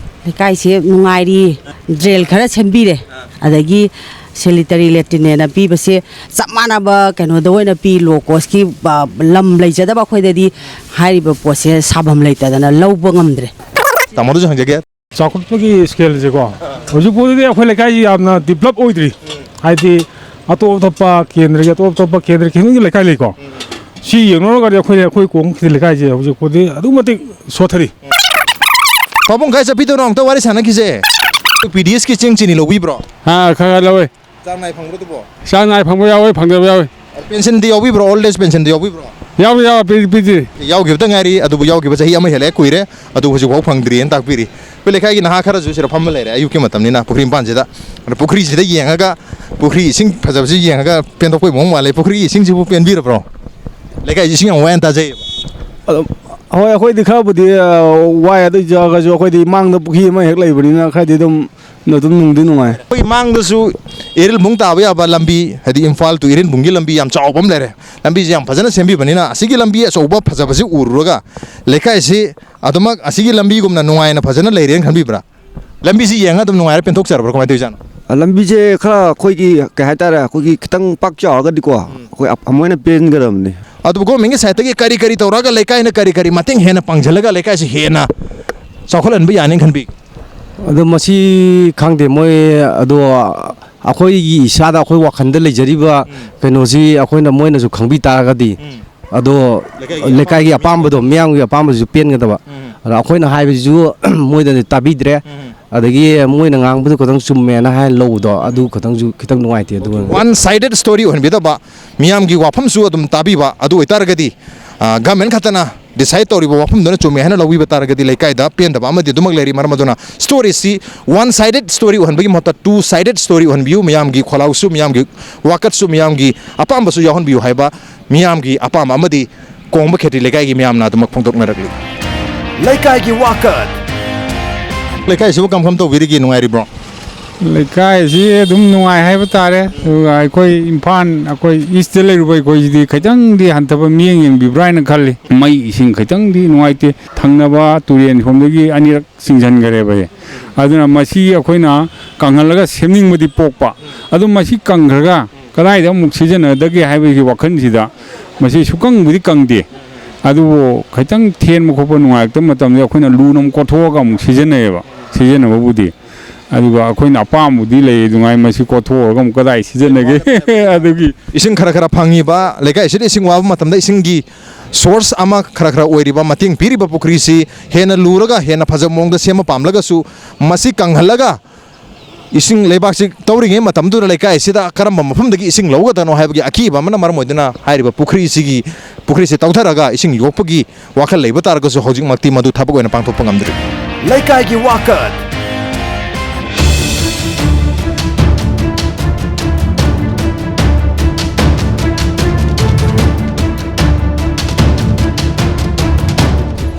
ꯂꯩꯀꯥꯏꯁꯦ ꯅꯨꯡꯉꯥꯏꯔꯤ, drain ꯈꯔ ꯁꯦꯝꯕꯤꯔꯦ, ꯑꯗꯒꯤ sanitary latrine ꯍꯥꯏꯅ ꯄꯤꯕꯁꯦ ꯆꯞ ꯃꯥꯟꯅꯕ ꯀꯩꯅꯣꯗ ꯑꯣꯏꯅ ꯄꯤ, low costꯀꯤ, ꯑ, ꯂꯝ ꯂꯩꯖꯗꯕ ꯑꯩꯈꯣꯏꯗꯗꯤ ꯍꯥꯏꯔꯤꯕ ꯄꯣꯠꯁꯦ ꯁꯥꯐꯝ ꯂꯩꯇꯗꯅ ꯂꯧꯕ ꯉꯝꯗ꯭ꯔꯦ꯫ ꯇꯥꯃꯣꯗꯁꯨ ꯍꯪꯖꯒꯦ꯫ ꯆꯥꯎꯈꯠꯄꯒꯤ scaleꯁꯦꯀꯣ, ꯍꯧꯖꯤꯛ ꯐꯥꯎꯗꯗꯤ ꯑꯩꯈꯣꯏ ꯂꯩꯀꯥꯏꯁꯤ ꯌꯥꯝꯅ develop ꯑꯣꯏꯗ꯭ꯔꯤ꯫ ꯍꯥꯏꯗꯤ ꯑꯇꯣꯞ ꯑꯇꯣꯞꯄ ꯀꯦꯟꯗ꯭ꯔꯒꯤ, ꯑꯇꯣꯞ ꯑꯇꯣꯞꯄ ꯀꯦꯟꯗ꯭ꯔ ꯈꯨꯗꯤꯡꯒꯤ ꯂꯩꯀꯥꯏ ꯂꯩꯀꯣ꯫ ꯁꯤ ꯌꯦꯡꯅꯔꯨꯔꯒꯗꯤ ꯑꯩꯈꯣꯏ, ꯑꯩꯈꯣꯏ ꯀꯣꯡ ꯈꯦꯇ꯭ꯔꯤ ꯂꯩꯀꯥꯏꯁꯦ ꯍꯧꯖꯤꯛ ꯐꯥꯎꯗꯤ ꯑꯗꯨꯛꯀꯤ ꯃꯇꯤꯛ ꯁꯣꯠꯊꯔꯤ꯫ ꯄꯥꯕꯨꯡ, ꯀꯥꯏ ꯆꯠꯄꯤꯗꯣꯏꯅꯣ? ꯑꯝꯇ ꯋꯥꯔꯤ ꯁꯥꯟꯅꯈꯤꯁꯦ꯫ ꯄꯤ ꯗꯤ ꯑꯦꯁꯀꯤ ꯆꯦꯡ ꯆꯤꯅꯤ ꯂꯧꯕꯤꯕ꯭ꯔꯣ? ꯑꯥ, ꯈꯔ ꯈꯔ ꯂꯧꯋꯦ꯫ ꯆꯥꯡ ꯅꯥꯏ ꯐꯪꯕ꯭ꯔꯣ ꯑꯗꯨꯕꯣ? ꯆꯥꯡ ꯅꯥꯏ ꯐꯪꯕ ꯌꯥꯎꯋꯦ, ꯐꯪꯗꯕ ꯌꯥꯎꯋꯦ꯫ Pensionꯗꯤ ꯌꯥꯎꯕꯤꯕ꯭ꯔꯣ? Old age pensionꯗꯤ ꯌꯥꯎꯕꯤꯕ꯭ꯔꯣ? ꯌꯥꯎꯋꯦ, ꯌꯥꯎꯋꯦ, ꯄꯤ-, ꯄꯤꯗꯦ꯫ ꯌꯥꯎꯈꯤꯕꯇ ꯉꯥꯏꯔꯤ, ꯑꯗꯨꯕꯨ ꯌꯥꯎꯈꯤꯕ ꯆꯍꯤ ꯑꯃ ꯍꯦꯜꯂꯦ, ꯀꯨꯏꯔꯦ, ꯑꯗꯨ ꯍꯧꯖꯤꯛꯐꯥꯎ ꯐꯪꯗ꯭ꯔꯤꯑꯅ ꯇꯥꯛꯄꯤꯔꯤ꯫ ꯑꯩꯈꯣꯏ ꯂꯩꯀꯥꯏꯒꯤ ꯅꯍꯥ ꯈꯔꯁꯨ ꯁꯤꯗ ꯐꯝꯕ ꯂꯩꯔꯦ, ꯑꯌꯨꯛꯀꯤ ꯃꯇꯝꯅꯤꯅ ꯄꯨꯈ꯭ꯔꯤ ꯃꯄꯥꯟꯁꯤꯗ꯫ ꯑꯗꯣ ꯄꯨꯈ꯭ꯔꯤꯁꯤꯗ ꯌꯦꯡꯉꯒ, ꯄꯨꯈ꯭ꯔꯤ ꯏꯁꯤꯡ ꯐꯖꯕꯁꯤ ꯌꯦꯡꯉꯒ ꯄꯦꯟꯊꯣꯛꯄꯩ ꯃꯑꯣꯡ ꯃꯥꯜꯂꯦ꯫ ꯄꯨꯈ꯭ꯔꯤ ꯏꯁꯤꯡꯁꯤꯕꯨ ꯄꯦꯟꯕꯤꯔꯕ꯭ꯔꯣ? ꯂꯩꯀꯥꯏꯁꯤ ꯏꯁꯤꯡ ꯌꯥꯝ ꯋꯥꯏꯅ ꯇꯥꯖꯩꯌꯦꯕ꯫ ꯑꯗꯣ, ꯍꯣꯏ, ꯑꯩꯈꯣꯏꯗꯤ ꯈꯔꯕꯨꯗꯤ, ꯑ, ꯋꯥꯏ, ꯑꯗꯨ ꯑꯣꯏꯔꯒꯁꯨ ꯑꯩꯈꯣꯏꯗꯤ ꯃꯥꯡꯗ ꯄꯨꯈ꯭ꯔꯤ ꯑꯃ ꯍꯦꯛ ꯂꯩꯕꯅꯤꯅ ꯈꯔꯗꯤ ꯑꯗꯨꯝ ꯑꯗꯨꯝ ꯅꯨꯡꯗꯤ ꯅꯨꯡꯉꯥꯏ꯫ ꯑꯩꯈꯣꯏꯒꯤ ꯃꯥꯡꯗꯁꯨ ꯏꯔꯤꯜꯕꯨꯡ ꯇꯥꯕ ꯌꯥꯕ ꯂꯝꯕꯤ, ꯍꯥꯏꯗꯤ ꯏꯝꯐꯥꯜ to ꯏꯔꯤꯜꯕꯨꯡꯒꯤ ꯂꯝꯕꯤ ꯌꯥꯝ ꯆꯥꯎꯕ ꯑꯃ ꯂꯩꯔꯦ꯫ ꯂꯝꯕꯤꯁꯦ ꯌꯥꯝ ꯐꯖꯅ ꯁꯦꯝꯕꯤꯕꯅꯤꯅ, ꯑꯁꯤꯒꯤ ꯂꯝꯕꯤ ꯑꯆꯧꯕ ꯐꯖꯕꯁꯤ ꯎꯔꯨꯔꯒ ꯂꯩꯀꯥꯏꯁꯤ ꯑꯗꯨꯃꯛ ꯑꯁꯤꯒꯤ ꯂꯝꯕꯤꯒꯨꯝꯅ ꯅꯨꯡꯉꯥꯏꯅ ꯐꯖꯅ ꯂꯩꯔꯦꯅ ꯈꯟꯕꯤꯕ꯭ꯔꯥ? ꯂꯝꯕꯤꯁꯤ ꯌꯦꯡꯉ ꯑꯗꯨꯝ ꯅꯨꯡꯉꯥꯏꯔ ꯄꯦꯟꯊꯣꯛꯆꯔꯕ꯭ꯔꯥ? ꯀꯃꯥꯏꯅ ꯇꯧꯔꯤꯖꯥꯠꯅꯣ? ꯑ, ꯂꯝꯕꯤꯁꯦ ꯈꯔ ꯑꯩꯈꯣꯏꯒꯤ, ꯀꯩ ꯍꯥꯏꯇꯥꯔꯦ, ꯑꯩꯈꯣꯏꯒꯤ ꯈꯤꯇꯪ ꯄꯥꯛ ꯆꯥꯎꯔꯒꯗꯤꯀꯣ, ꯎꯝ꯫ ꯑꯩꯈꯣꯏ ꯑꯞ-, ꯑꯃꯨꯛ ꯍꯦꯟꯅ ꯄꯦꯟꯒꯗꯕꯅꯤ꯫ ꯑꯗꯨꯕꯨ government ꯀꯤ side ꯇꯒꯤ ꯀꯔꯤ ꯀꯔꯤ ꯇꯧꯔꯒ ꯂꯩꯀꯥꯏꯅ ꯀꯔꯤ ꯀꯔꯤ ꯃꯇꯦꯡ ꯍꯦꯟꯅ ꯄꯥꯡꯁꯤꯜꯂꯒ ꯂꯩꯀꯥꯏꯁꯤ ꯍꯦꯟꯅ ꯆꯥꯎꯈꯠꯍꯟꯕ ꯌꯥꯅꯤ ꯈꯟꯕꯤ? ꯑꯗꯣ ꯃꯁꯤ ꯈꯪꯗꯦ, ꯃꯣꯏ, ꯑꯗꯣ ꯑꯩꯈꯣꯏꯒꯤ ꯏꯁꯥꯗ, ꯑꯩꯈꯣꯏ ꯋꯥꯈꯜꯗ ꯂꯩꯖꯔꯤꯕ ꯎꯝ꯫ ꯀꯩꯅꯣꯁꯤ ꯑꯩꯈꯣꯏꯅ, ꯃꯣꯏꯅꯁꯨ ꯈꯪꯕꯤ ꯇꯥꯔꯒꯗꯤ, ꯎꯝ꯫ ꯑꯗꯣ ꯂꯩꯀꯥꯏꯒꯤ ꯂꯩꯀꯥꯏꯒꯤ ꯑꯄꯥꯝꯕ ꯑꯄꯥꯝꯕꯗꯣ, ꯃꯤꯌꯥꯝꯒꯤ ꯑꯄꯥꯝꯕꯁꯨ ꯄꯦꯟꯒꯗꯕ꯫ ꯎꯝ꯫ ꯑꯗ ꯑꯩꯈꯣꯏꯅ ꯍꯥꯏꯕꯁꯤꯁꯨ ꯃꯣꯏꯗꯗꯤ ꯇꯥꯕꯤꯗ꯭ꯔꯦ꯫ ꯎꯝ꯫ ꯑꯗꯒꯤ ꯃꯣꯏꯅ ꯉꯥꯡꯕꯗꯨ ꯈꯇꯪ ꯆꯨꯝꯃꯦꯅ ꯍꯥꯏꯅ ꯂꯧꯕꯗꯣ, ꯑꯗꯨ ꯈꯇꯪꯁꯨ ꯈꯤꯇꯪ ꯅꯨꯡꯉꯥꯏꯇꯦ꯫ ꯑꯗꯨꯒ one sided story ꯑꯣꯏꯍꯟꯕꯤꯗꯕ, ꯃꯤꯌꯥꯝꯒꯤ ꯋꯥꯐꯝꯁꯨ ꯑꯗꯨꯝ ꯇꯥꯕꯤꯕ, ꯑꯗꯨ ꯑꯣꯏꯇꯥꯔꯒꯗꯤ, ꯑ, government ꯈꯛꯇꯅ decide ꯇꯧꯔꯤꯕ ꯋꯥꯐꯝꯗꯨꯅ ꯆꯨꯝꯃꯦ ꯍꯥꯏꯅ ꯂꯧꯕꯤꯕ ꯇꯥꯔꯒꯗꯤ ꯂꯩꯀꯥꯏꯗ ꯄꯦꯟꯗꯕ ꯑꯃꯗꯤ ꯑꯗꯨꯃꯛ ꯂꯩꯔꯤ꯫ ꯃꯔꯝ ꯑꯗꯨꯅ story ꯁꯤ one sided story ꯑꯣꯏꯍꯟꯕꯒꯤ ꯃꯍꯨꯠꯇ two sided story ꯑꯣꯏꯍꯟꯕꯤꯌꯨ꯫ ꯃꯤꯌꯥꯝꯒꯤ ꯈꯣꯜꯂꯥꯎꯁꯨ, ꯃꯤꯌꯥꯝꯒꯤ ꯋꯥꯀꯠꯁꯨ, ꯃꯤꯌꯥꯝꯒꯤ ꯑꯄꯥꯝꯕꯁꯨ ꯌꯥꯎꯍꯟꯕꯤꯌꯨ ꯍꯥꯏꯕ ꯃꯤꯌꯥꯝꯒꯤ ꯑꯄꯥꯝꯕ ꯑꯃꯗꯤ ꯀꯣꯡꯕ ꯈꯦꯇ꯭ꯔꯤ ꯂꯩꯀꯥꯏꯒꯤ ꯃꯤꯌꯥꯝꯅ ꯑꯗꯨꯃꯛ ꯐꯣꯡꯗꯣꯛꯅꯔꯛꯂꯤ꯫ ꯂꯩꯀꯥꯏꯒꯤ ꯋꯥꯀꯠ꯫ ꯂꯩꯀꯥꯏꯁꯤꯕꯨ ꯀꯝ ꯀꯝ ꯇꯧꯕꯤꯔꯤꯒꯦ? ꯅꯨꯡꯉꯥꯏꯔꯤꯕ꯭ꯔꯣ? ꯂꯩꯀꯥꯏꯁꯤ ꯑꯗꯨꯝ ꯅꯨꯡꯉꯥꯏ ꯍꯥꯏꯕ ꯇꯥꯔꯦ꯫ ꯑꯗꯨꯒ ꯑꯩꯈꯣꯏ ꯏꯝꯐꯥꯜ, ꯑꯩꯈꯣꯏ ꯏꯁꯇ ꯂꯩꯔꯨꯕ ꯑꯩꯈꯣꯏꯁꯤꯗꯤ ꯈꯤꯇꯪꯗꯤ ꯍꯟꯊꯕ ꯃꯤꯠꯌꯦꯡ ꯌꯦꯡꯕꯤꯕ꯭ꯔꯥ ꯍꯥꯏꯅ ꯈꯜꯂꯤ꯫ ꯃꯩ ꯏꯁꯤꯡ ꯈꯤꯇꯪꯗꯤ ꯅꯨꯡꯉꯥꯏꯇꯦ꯫ ꯊꯪꯅꯕ ꯇꯨꯔꯦꯟ ꯁꯣꯝꯗꯒꯤ ꯑꯅꯤꯔꯛ ꯆꯤꯡꯁꯤꯟꯈꯔꯦꯕ꯫ ꯑꯗꯨꯅ ꯃꯁꯤ ꯑꯩꯈꯣꯏꯅ ꯀꯪꯍꯜꯂꯒ ꯁꯦꯝꯅꯤꯡꯕꯗꯤ ꯄꯣꯛꯄ꯫ ꯑꯗꯨ ꯃꯁꯤ ꯀꯪꯈ꯭ꯔꯒ ꯀꯗꯥꯏꯗ ꯑꯃꯨꯛ ꯁꯤꯖꯤꯟꯅꯗꯒꯦ ꯍꯥꯏꯕꯒꯤ ꯋꯥꯈꯜꯁꯤꯗ, ꯃꯁꯤ ꯁꯨꯛꯀꯪꯕꯨꯗꯤ ꯀꯪꯗꯦ, ꯑꯗꯨꯕꯨ ꯈꯤꯇꯪ ꯊꯦꯟꯕ ꯈꯣꯠꯄ ꯅꯨꯡꯉꯥꯏꯔꯛꯇꯕ ꯃꯇꯝꯗ ꯑꯩꯈꯣꯏꯅ ꯂꯨꯅ ꯑꯃꯨꯛ ꯀꯣꯠꯊꯣꯛꯑꯒ ꯑꯃꯨꯛ ꯁꯤꯖꯤꯟꯅꯩꯌꯦꯕ꯫ ꯁꯤꯖꯤꯟꯅꯕꯕꯨꯗꯤ, ꯑꯗꯨꯒ ꯑꯩꯈꯣꯏꯅ ꯑꯄꯥꯝꯕꯗꯤ ꯂꯩ, ꯑꯗꯨꯉꯥꯏ ꯃꯁꯤ ꯀꯣꯠꯊꯣꯛꯑꯒ ꯑꯃꯨꯛ ꯀꯗꯥꯏ ꯁꯤꯖꯤꯟꯅꯒꯦ? ꯑꯗꯨꯒꯤ ꯏꯁꯤꯡ ꯈꯔ ꯈꯔ ꯐꯪꯉꯤꯕ, ꯂꯩꯀꯥꯏꯁꯤꯗ ꯏꯁꯤꯡ ꯋꯥꯕ ꯃꯇꯝꯗ ꯏꯁꯤꯡꯒꯤ source ꯑꯃ ꯈꯔ ꯈꯔ ꯑꯣꯏꯔꯤꯕ, ꯃꯇꯦꯡ ꯄꯤꯔꯤꯕ ꯄꯨꯈ꯭ꯔꯤꯁꯤ ꯍꯦꯟꯅ ꯂꯨꯔꯒ ꯍꯦꯟꯅ ꯐꯖꯕ ꯃꯑꯣꯡꯗ ꯁꯦꯝꯕ ꯄꯥꯝꯂꯒꯁꯨ, ꯃꯁꯤ ꯀꯪꯍꯜꯂꯒ ꯏꯁꯤꯡ ꯂꯩꯕꯥꯛꯁꯤ ꯇꯧꯔꯤꯉꯩ ꯃꯇꯝꯗꯨꯗ ꯂꯩꯀꯥꯏꯁꯤꯗ ꯀꯔꯝꯕ ꯃꯐꯝꯗꯒꯤ ꯏꯁꯤꯡ ꯂꯧꯒꯗꯕꯅꯣ ꯍꯥꯏꯕꯒꯤ ꯑꯀꯤꯕ ꯑꯃꯅ ꯃꯔꯝ ꯑꯣꯏꯗꯨꯅ ꯍꯥꯏꯔꯤꯕ ꯄꯨꯈ꯭ꯔꯤꯁꯤꯒꯤ, ꯄꯨꯈ꯭ꯔꯤꯁꯤ ꯇꯧꯊꯔꯒ ꯏꯁꯤꯡ ꯌꯣꯛꯄꯒꯤ ꯋꯥꯈꯜ ꯂꯩꯕ ꯇꯥꯔꯒꯁꯨ ꯍꯧꯖꯤꯛꯃꯛꯇꯤ ꯃꯗꯨ ꯊꯕꯛ ꯑꯣꯏꯅ ꯄꯥꯡꯊꯣꯛꯄ ꯉꯝꯗ꯭ꯔꯤ꯫ ꯂꯩꯀꯥꯏꯒꯤ ꯋꯥꯀꯠ꯫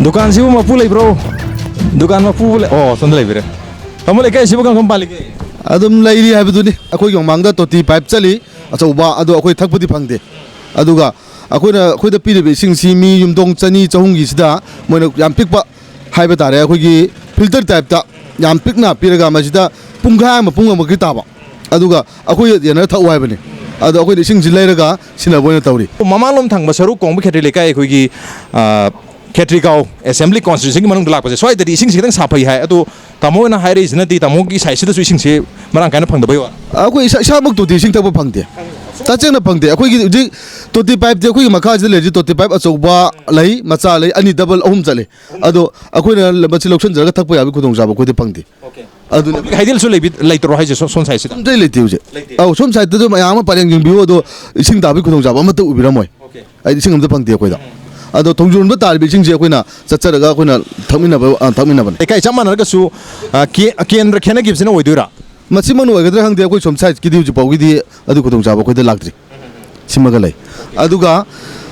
ꯗꯨꯀꯥꯟꯁꯤꯕꯨ ꯃꯄꯨ ꯂꯩꯕ꯭ꯔꯣ? ꯗꯨꯀꯥꯟ ꯃꯄꯨ ꯂꯩ-, ꯑꯣ, ꯁꯣꯝꯗ ꯂꯩꯕꯤꯔꯦ꯫ ꯇꯥꯃꯣ, ꯂꯩꯀꯥꯏꯁꯤꯕꯨ ꯀꯔꯝ ꯀꯔꯝ ꯄꯥꯜꯂꯤꯒꯦ? ꯑꯗꯨꯝ ꯂꯩꯔꯤ ꯍꯥꯏꯕꯗꯨꯅꯤ꯫ ꯑꯩꯈꯣꯏꯒꯤ ꯃꯃꯥꯡꯗ ꯇꯣꯇꯤ ꯄꯥꯏꯞ ꯆꯠꯂꯤ, ꯑꯆꯧꯕ, ꯑꯗꯣ ꯑꯩꯈꯣꯏ ꯊꯛꯄꯗꯤ ꯐꯪꯗꯦ꯫ ꯑꯗꯨꯒ ꯑꯩꯈꯣꯏꯅ, ꯑꯩꯈꯣꯏꯗ ꯄꯤꯔꯤꯕ ꯏꯁꯤꯡꯁꯤ ꯃꯤ ꯌꯨꯝꯊꯣꯡ ꯆꯅꯤ ꯆꯍꯨꯝꯒꯤꯁꯤꯗ ꯃꯣꯏꯅ ꯌꯥꯝ ꯄꯤꯛꯄ ꯍꯥꯏꯕ ꯇꯥꯔꯦ, ꯑꯩꯈꯣꯏꯒꯤ ꯐꯤꯜꯇꯔ ꯇꯥꯏꯞꯇ ꯌꯥꯝ ꯄꯤꯛꯅ ꯄꯤꯔꯒ ꯃꯁꯤꯗ ꯄꯨꯡꯈꯥꯏ ꯑꯃ, ꯄꯨꯡ ꯑꯃꯃꯨꯛꯀꯤ ꯇꯥꯕ, ꯑꯗꯨꯒ ꯑꯩꯈꯣꯏ ꯌꯦꯟꯅꯔ ꯊꯛꯎ ꯍꯥꯏꯕꯅꯤ꯫ ꯑꯗꯣ ꯑꯩꯈꯣꯏꯅ ꯏꯁꯤꯡꯁꯤ ꯂꯩꯔꯒ ꯁꯤꯖꯤꯟꯅꯕ ꯑꯣꯏꯅ ꯇꯧꯔꯤ꯫ ꯃꯃꯥꯡꯂꯣꯝ ꯊꯪꯕ ꯁꯔꯨꯛ ꯀꯣꯡꯕ ꯈꯦꯇ꯭ꯔꯤ ꯂꯩꯀꯥꯏ, ꯑꯩꯈꯣꯏꯒꯤ, ꯑ, ꯈꯦꯇ꯭ꯔꯤꯒꯥꯎ ꯑꯦꯁꯦꯝꯕ꯭ꯂꯤ ꯀꯣꯟꯁꯇꯤꯇ꯭ꯌꯨꯟꯁꯤꯒꯤ ꯃꯅꯨꯡꯗ ꯂꯥꯛꯄꯁꯦ, ꯁ꯭ꯋꯥꯏꯗꯗꯤ ꯏꯁꯤꯡꯁꯤ ꯈꯤꯇꯪ ꯁꯥꯐꯩ ꯍꯥꯏ꯫ ꯑꯗꯣ ꯇꯥꯃꯣ ꯍꯣꯏꯅ ꯍꯥꯏꯔꯛꯏꯁꯤꯅꯗꯤ ꯇꯥꯃꯣꯒꯤ ꯁꯥꯏꯠꯁꯤꯗꯁꯨ ꯏꯁꯤꯡꯁꯦ ꯃꯔꯥꯡ ꯀꯥꯏꯅ ꯐꯪꯗꯕꯩ ꯋꯥ? ꯑꯩꯈꯣꯏ ꯏꯁꯥ, ꯏꯁꯥꯃꯛꯇꯨꯗꯤ ꯏꯁꯤꯡ ꯊꯛꯄ ꯐꯪꯗꯦ, ꯇꯁꯦꯡꯅ ꯐꯪꯗꯦ꯫ ꯑꯩꯈꯣꯏꯒꯤ ꯍꯧꯖꯤꯛ ꯇꯣꯇꯤ ꯄꯥꯏꯞꯇꯤ ꯑꯩꯈꯣꯏꯒꯤ ꯃꯈꯥꯁꯤꯗ ꯂꯩꯔꯤꯁꯦ, ꯇꯣꯇꯤ ꯄꯥꯏꯞ ꯑꯆꯧꯕ ꯂꯩ, ꯃꯆꯥ ꯂꯩ, ꯑꯅꯤ, ꯗꯕꯜ ꯑꯍꯨꯝ ꯆꯠꯂꯤ꯫ ꯑꯗꯣ ꯑꯩꯈꯣꯏꯅ ꯃꯁꯤ ꯂꯧꯁꯤꯟꯖꯔꯒ ꯊꯛꯄ ꯌꯥꯕꯒꯤ ꯈꯨꯗꯣꯡꯆꯥꯕ ꯑꯩꯈꯣꯏꯗꯤ ꯐꯪꯗꯦ꯫ ꯑꯗꯨꯅ ꯄꯕ꯭ꯂꯤꯛ ꯍꯥꯏꯗꯤꯜꯁꯨ ꯂꯩꯕꯤ-, ꯂꯩꯇ꯭ꯔꯣ ꯍꯥꯏꯁꯦ, ꯁꯣ-, ꯁꯣꯝ ꯁꯥꯏꯠꯁꯤꯗ? ꯑꯝꯇ ꯂꯩꯇꯦ ꯍꯧꯖꯤꯛ꯫ ꯂꯩꯇꯦ꯫ ꯑꯧ, ꯁꯣꯝ ꯁꯥꯏꯠꯇꯁꯨ ꯃꯌꯥꯝ ꯑꯃ ꯄꯔꯦꯡ ꯌꯦꯡꯕꯤꯌꯨ, ꯑꯗꯣ ꯏꯁꯤꯡ ꯇꯥꯕꯒꯤ ꯈꯨꯗꯣꯡꯆꯥꯕ ꯑꯃꯠꯇ ꯎꯕꯤꯔꯝꯃꯣꯏ꯫ ꯑꯣꯀꯦ꯫ ꯍꯥꯏꯗꯤ ꯏꯁꯤꯡ ꯑꯝꯇ ꯐꯪꯗꯦ ꯑꯩꯈꯣꯏꯗ꯫ ꯑꯗꯣ ꯊꯣꯡꯖꯨꯔꯣꯟꯕ ꯇꯥꯔꯤꯕ ꯏꯁꯤꯡꯁꯦ ꯑꯩꯈꯣꯏꯅ ꯆꯠꯆꯔꯒ ꯑꯩꯈꯣꯏꯅ ꯊꯛꯃꯤꯟꯅꯕ, ꯑ, ꯊꯛꯃꯤꯟꯅꯕꯅꯦ꯫ ꯂꯩꯀꯥꯏ ꯆꯞ ꯃꯥꯟꯅꯔꯒꯁꯨ, ꯑ, ꯀꯦ-, ꯀꯦꯟꯗ꯭ꯔ ꯈꯦꯠꯅꯈꯤꯕꯁꯤꯅ ꯑꯣꯏꯗꯣꯏꯔꯥ? ꯃꯁꯤꯃꯛꯅ ꯑꯣꯏꯒꯗ꯭ꯔꯥ ꯈꯪꯗꯦ, ꯑꯩꯈꯣꯏ ꯁꯣꯝ ꯁꯥꯏꯠꯀꯤꯗꯤ ꯍꯧꯖꯤꯛ ꯐꯥꯎꯒꯤꯗꯤ ꯑꯗꯨ ꯈꯨꯗꯣꯡꯆꯥꯕ ꯑꯩꯈꯣꯏꯗ ꯂꯥꯛꯇ꯭ꯔꯤ꯫ ꯁꯤꯃꯒ ꯂꯩ꯫ ꯑꯗꯨꯒ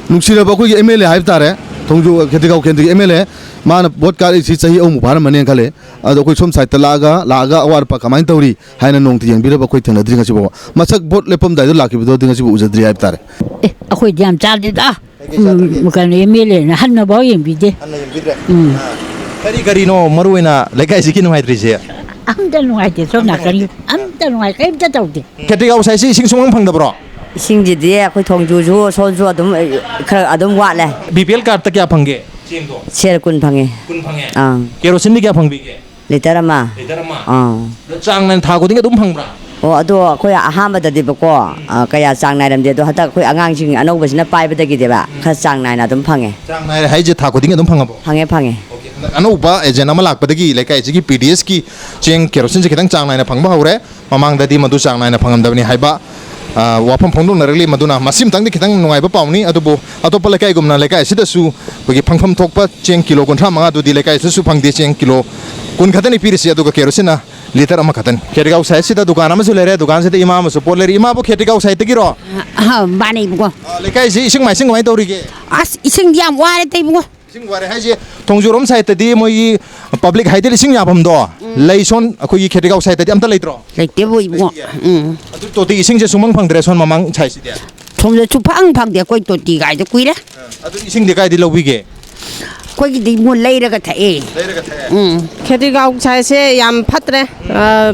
ꯅꯨꯡꯁꯤꯔꯕ ꯑꯩꯈꯣꯏꯒꯤ ꯑꯦꯝ ꯑꯦꯜ ꯑꯦ ꯍꯥꯏꯕ ꯇꯥꯔꯦ, ꯊꯣꯡꯖꯨ ꯈꯦꯇ꯭ꯔꯤꯒꯥꯎ ꯀꯦꯟꯗ꯭ꯔꯒꯤ ꯑꯦꯝ ꯑꯦꯜ ꯑꯦ, ꯃꯥꯅ ꯚꯣꯠ ꯀꯥꯔꯛꯏꯁꯤ ꯆꯍꯤ ꯑꯍꯨꯝꯃꯨꯛ ꯐꯥꯔꯝꯃꯅꯦꯅ ꯈꯜꯂꯦ꯫ ꯑꯗꯣ ꯑꯩꯈꯣꯏ ꯁꯣꯝ ꯁꯥꯏꯠꯇ ꯂꯥꯛꯑꯒ, ꯂꯥꯛꯑꯒ ꯑꯋꯥꯠ ꯑꯄꯥ ꯀꯃꯥꯏꯅ ꯇꯧꯔꯤ ꯍꯥꯏꯅ ꯅꯣꯡꯃꯇ ꯌꯦꯡꯕꯤꯔꯕ ꯑꯩꯈꯣꯏ ꯊꯦꯡꯅꯗ꯭ꯔꯤ ꯉꯁꯤꯐꯥꯎꯕ꯫ ꯃꯁꯛ ꯚꯣꯠ ꯂꯦꯞꯄꯝꯗꯥꯏꯗ ꯂꯥꯛꯈꯤꯕꯗꯨꯗꯤ ꯉꯁꯤꯐꯥꯎ ꯎꯖꯗ꯭ꯔꯤ ꯍꯥꯏꯕ ꯇꯥꯔꯦ꯫ ꯑꯦ, ꯑꯩꯈꯣꯏꯗꯤ ꯌꯥꯝ ꯆꯥꯗꯦꯗ꯫ ꯀꯩꯀꯩ ꯆꯥꯗ꯭ꯔꯒꯦ? ꯎꯝ, ꯀꯩꯅꯣ, ꯑꯦꯝ ꯑꯦꯜ ꯑꯦꯅ ꯍꯟꯅꯐꯥꯎ ꯌꯦꯡꯕꯤꯗꯦ꯫ ꯍꯟꯅ ꯌꯦꯡꯕꯤꯗ꯭ꯔꯦ? ꯎꯝ꯫ ꯑꯥ꯫ ꯀꯔꯤ ꯀꯔꯤꯅꯣ ꯃꯔꯨ ꯑꯣꯏꯅ ꯂꯩꯀꯥꯏꯁꯤꯒꯤ ꯅꯨꯡꯉꯥꯏꯇ꯭ꯔꯤꯁꯦ? ꯑꯝꯇ ꯅꯨꯡꯉꯥꯏꯇꯦ ꯁꯣꯝ ꯑꯝꯇ ꯅꯥꯀꯟꯒꯤ꯫ ꯅꯨꯡꯉꯥꯏꯇꯦ꯫ ꯑꯝꯇ ꯅꯨꯡꯉꯥꯏ-, ꯀꯔꯤꯝꯇ ꯇꯧꯗꯦ꯫ ꯈꯦꯇ꯭ꯔꯤꯒꯥꯎ ꯁꯥꯏꯠꯁꯤ ꯏꯁꯤꯡ ꯁꯨꯡꯐꯪ ꯐꯪꯗꯕ꯭ꯔꯣ? ꯏꯁꯤꯡꯁꯤꯗꯤ ꯑꯩꯈꯣꯏ ꯊꯣꯡꯖꯨꯁꯨ ꯁꯣꯝꯁꯨ ꯑꯗꯨꯝ, ꯑꯦ, ꯈꯔ ꯑꯗꯨꯝ ꯋꯥꯠꯂꯦ꯫ ꯕꯤ ꯄꯤ ꯑꯦꯜ ꯀꯥꯔꯠꯇ ꯀꯌꯥ ꯐꯪꯒꯦ? ꯆꯦꯡꯗꯣ? ꯁꯦꯔ ꯀꯨꯟ ꯐꯪꯉꯦ꯫ ꯀꯨꯟ ꯐꯪꯉꯦ? ꯑꯥ꯫ ꯀꯦꯔꯣꯁꯤꯟꯗꯤ ꯀꯌꯥ ꯐꯪꯕꯤꯒꯦ? ꯂꯤꯇꯔ ꯑꯃ꯫ ꯂꯤꯇꯔ ꯑꯃ? ꯑꯥ꯫ ꯑꯗꯣ ꯆꯥꯡ ꯅꯥꯏꯅ ꯊꯥ ꯈꯨꯗꯤꯡꯒꯤ ꯑꯗꯨꯝ ꯐꯪꯕ꯭ꯔꯥ? ꯑꯣ, ꯑꯗꯣ ꯑꯩꯈꯣꯏ ꯑꯍꯥꯟꯕꯗꯗꯤꯕꯀꯣ, ꯑ, ꯀꯌꯥ ꯆꯥꯡ ꯅꯥꯏꯔꯝꯗꯦ, ꯑꯗꯣ ꯍꯟꯗꯛ ꯑꯩꯈꯣꯏ ꯑꯉꯥꯡꯁꯤꯡ ꯑꯅꯧꯕꯁꯤꯅ ꯄꯥꯏꯕꯗꯒꯤꯗꯤꯕ ꯈꯔ ꯆꯥꯡ ꯅꯥꯏꯅ ꯑꯗꯨꯝ ꯐꯪꯉꯦ꯫ ꯆꯥꯡ ꯅꯥꯏꯔꯦ ꯍꯥꯏꯁꯦ ꯊꯥ ꯈꯨꯗꯤꯡꯒꯤ ꯑꯗꯨꯝ ꯐꯪꯉꯕꯣ? ꯐꯪꯉꯦ, ꯐꯪꯉꯦ꯫ ꯑꯣꯀꯦ꯫ ꯍꯟꯗꯛ ꯑꯅꯧꯕ ꯑꯦꯖꯦꯟ ꯑꯃ ꯂꯥꯛꯄꯗꯒꯤ ꯂꯩꯀꯥꯏꯁꯤꯒꯤ ꯄꯤ ꯗꯤ ꯑꯦꯁꯀꯤ ꯆꯦꯡ ꯀꯦꯔꯣꯁꯤꯟꯁꯦ ꯈꯤꯇꯪ ꯆꯥꯡ ꯅꯥꯏꯅ ꯐꯪꯕ ꯍꯧꯔꯦ꯫ ꯃꯃꯥꯡꯗꯗꯤ ꯃꯗꯨ ꯆꯥꯡ ꯅꯥꯏꯅ ꯐꯪꯉꯝꯗꯕꯅꯤ ꯍꯥꯏꯕ, ꯑ, ꯋꯥꯐꯝ ꯐꯣꯡꯗꯣꯛꯅꯔꯛꯂꯤ꯫ ꯃꯗꯨꯅ ꯃꯁꯤꯃꯇꯪꯗꯤ ꯈꯤꯇꯪ ꯅꯨꯡꯉꯥꯏꯕ ꯄꯥꯎꯅꯤ꯫ ꯑꯗꯨꯕꯨ ꯑꯇꯣꯞꯄ ꯂꯩꯀꯥꯏꯒꯨꯝꯅ ꯂꯩꯀꯥꯏ ꯑꯁꯤꯗꯁꯨ ꯑꯩꯈꯣꯏꯒꯤ ꯐꯪꯐꯝ ꯊꯣꯛꯄ ꯆꯦꯡ ꯀꯤꯂꯣ ꯀꯨꯟꯊ꯭ꯔꯥ ꯃꯉꯥꯗꯨꯗꯤ ꯂꯩꯀꯥꯏ ꯑꯁꯤꯗꯁꯨ ꯐꯪꯗꯦ꯫ ꯆꯦꯡ ꯀꯤꯂꯣ ꯀꯨꯟ ꯈꯛꯇꯅꯤ ꯄꯤꯔꯤꯁꯤ, ꯑꯗꯨꯒ ꯀꯦꯔꯣꯁꯤꯟꯅ ꯂꯤꯇꯔ ꯑꯃꯈꯛꯇꯅꯤ꯫ ꯈꯦꯇ꯭ꯔꯤꯒꯥꯎ ꯁꯥꯏꯠꯁꯤꯗ ꯗꯨꯀꯥꯟ ꯑꯃꯁꯨ ꯂꯩꯔꯦ, ꯗꯨꯀꯥꯟꯁꯤꯗ ꯏꯃꯥ ꯑꯃꯁꯨ ꯄꯣꯠ ꯂꯩꯔꯤ꯫ ꯏꯃꯥꯕꯨ ꯈꯦꯇ꯭ꯔꯤꯒꯥꯎ ꯁꯥꯏꯠꯇꯒꯤꯔꯣ? ꯑ, ꯑ, ꯃꯥꯅꯦ, ꯏꯕꯨꯡꯉꯣ꯫ ꯑ, ꯂꯩꯀꯥꯏꯁꯤ ꯏꯁꯤꯡ ꯃꯥꯏꯁꯤꯡ ꯀꯃꯥꯏꯅ ꯇꯧꯔꯤꯒꯦ? ꯑꯁ, ꯏꯁꯤꯡꯗꯤ ꯌꯥꯝ ꯋꯥꯔꯦꯗ, ꯏꯕꯨꯡꯉꯣ꯫ ꯏꯁꯤꯡ ꯋꯥꯔꯦ ꯍꯥꯏꯁꯦ, ꯊꯣꯡꯖꯨꯔꯣꯝ ꯁꯥꯏꯠꯇꯗꯤ ꯃꯣꯏꯒꯤ ꯄꯕ꯭ꯂꯤꯛ ꯍꯥꯏꯗꯤ ꯏꯁꯤꯡ ꯌꯥꯐꯝꯗꯣ ꯂꯩ, ꯁꯣꯟ ꯑꯩꯈꯣꯏꯒꯤ ꯈꯦꯇ꯭ꯔꯤꯒꯥꯎ ꯁꯥꯏꯠꯇꯗꯤ ꯑꯝꯇ ꯂꯩꯇ꯭ꯔꯣ? ꯂꯩꯇꯦꯕꯨ ꯏꯕꯨꯡꯉꯣ꯫ ꯎꯝ꯫ ꯑꯗꯨ ꯇꯣꯇꯤ ꯏꯁꯤꯡꯁꯦ ꯁꯨꯡꯐꯪ ꯐꯪꯗ꯭ꯔꯦ ꯁꯣꯟ ꯃꯃꯥꯡ ꯁꯥꯏꯠꯁꯤꯗꯤ? ꯁꯣꯝꯗ ꯁꯨꯡꯐꯪ ꯐꯪꯗꯦ ꯑꯩꯈꯣꯏ ꯇꯣꯇꯤ ꯀꯥꯏꯗ ꯀꯨꯏꯔꯦ꯫ ꯑꯗꯨ ꯏꯁꯤꯡꯗꯤ ꯀꯥꯏꯗꯤ ꯂꯧꯕꯤꯒꯦ? ꯑꯩꯈꯣꯏꯒꯤꯗꯤ ꯃꯣꯏ ꯂꯩꯔꯒ ꯊꯛꯑꯦ꯫ ꯂꯩꯔꯒ ꯊꯛꯑꯦ? ꯎꯝ꯫ ꯈꯦꯇ꯭ꯔꯤꯒꯥꯎ ꯁꯥꯏꯠꯁꯦ ꯌꯥꯝ ꯐꯠꯇ꯭ꯔꯦ꯫ ꯑ,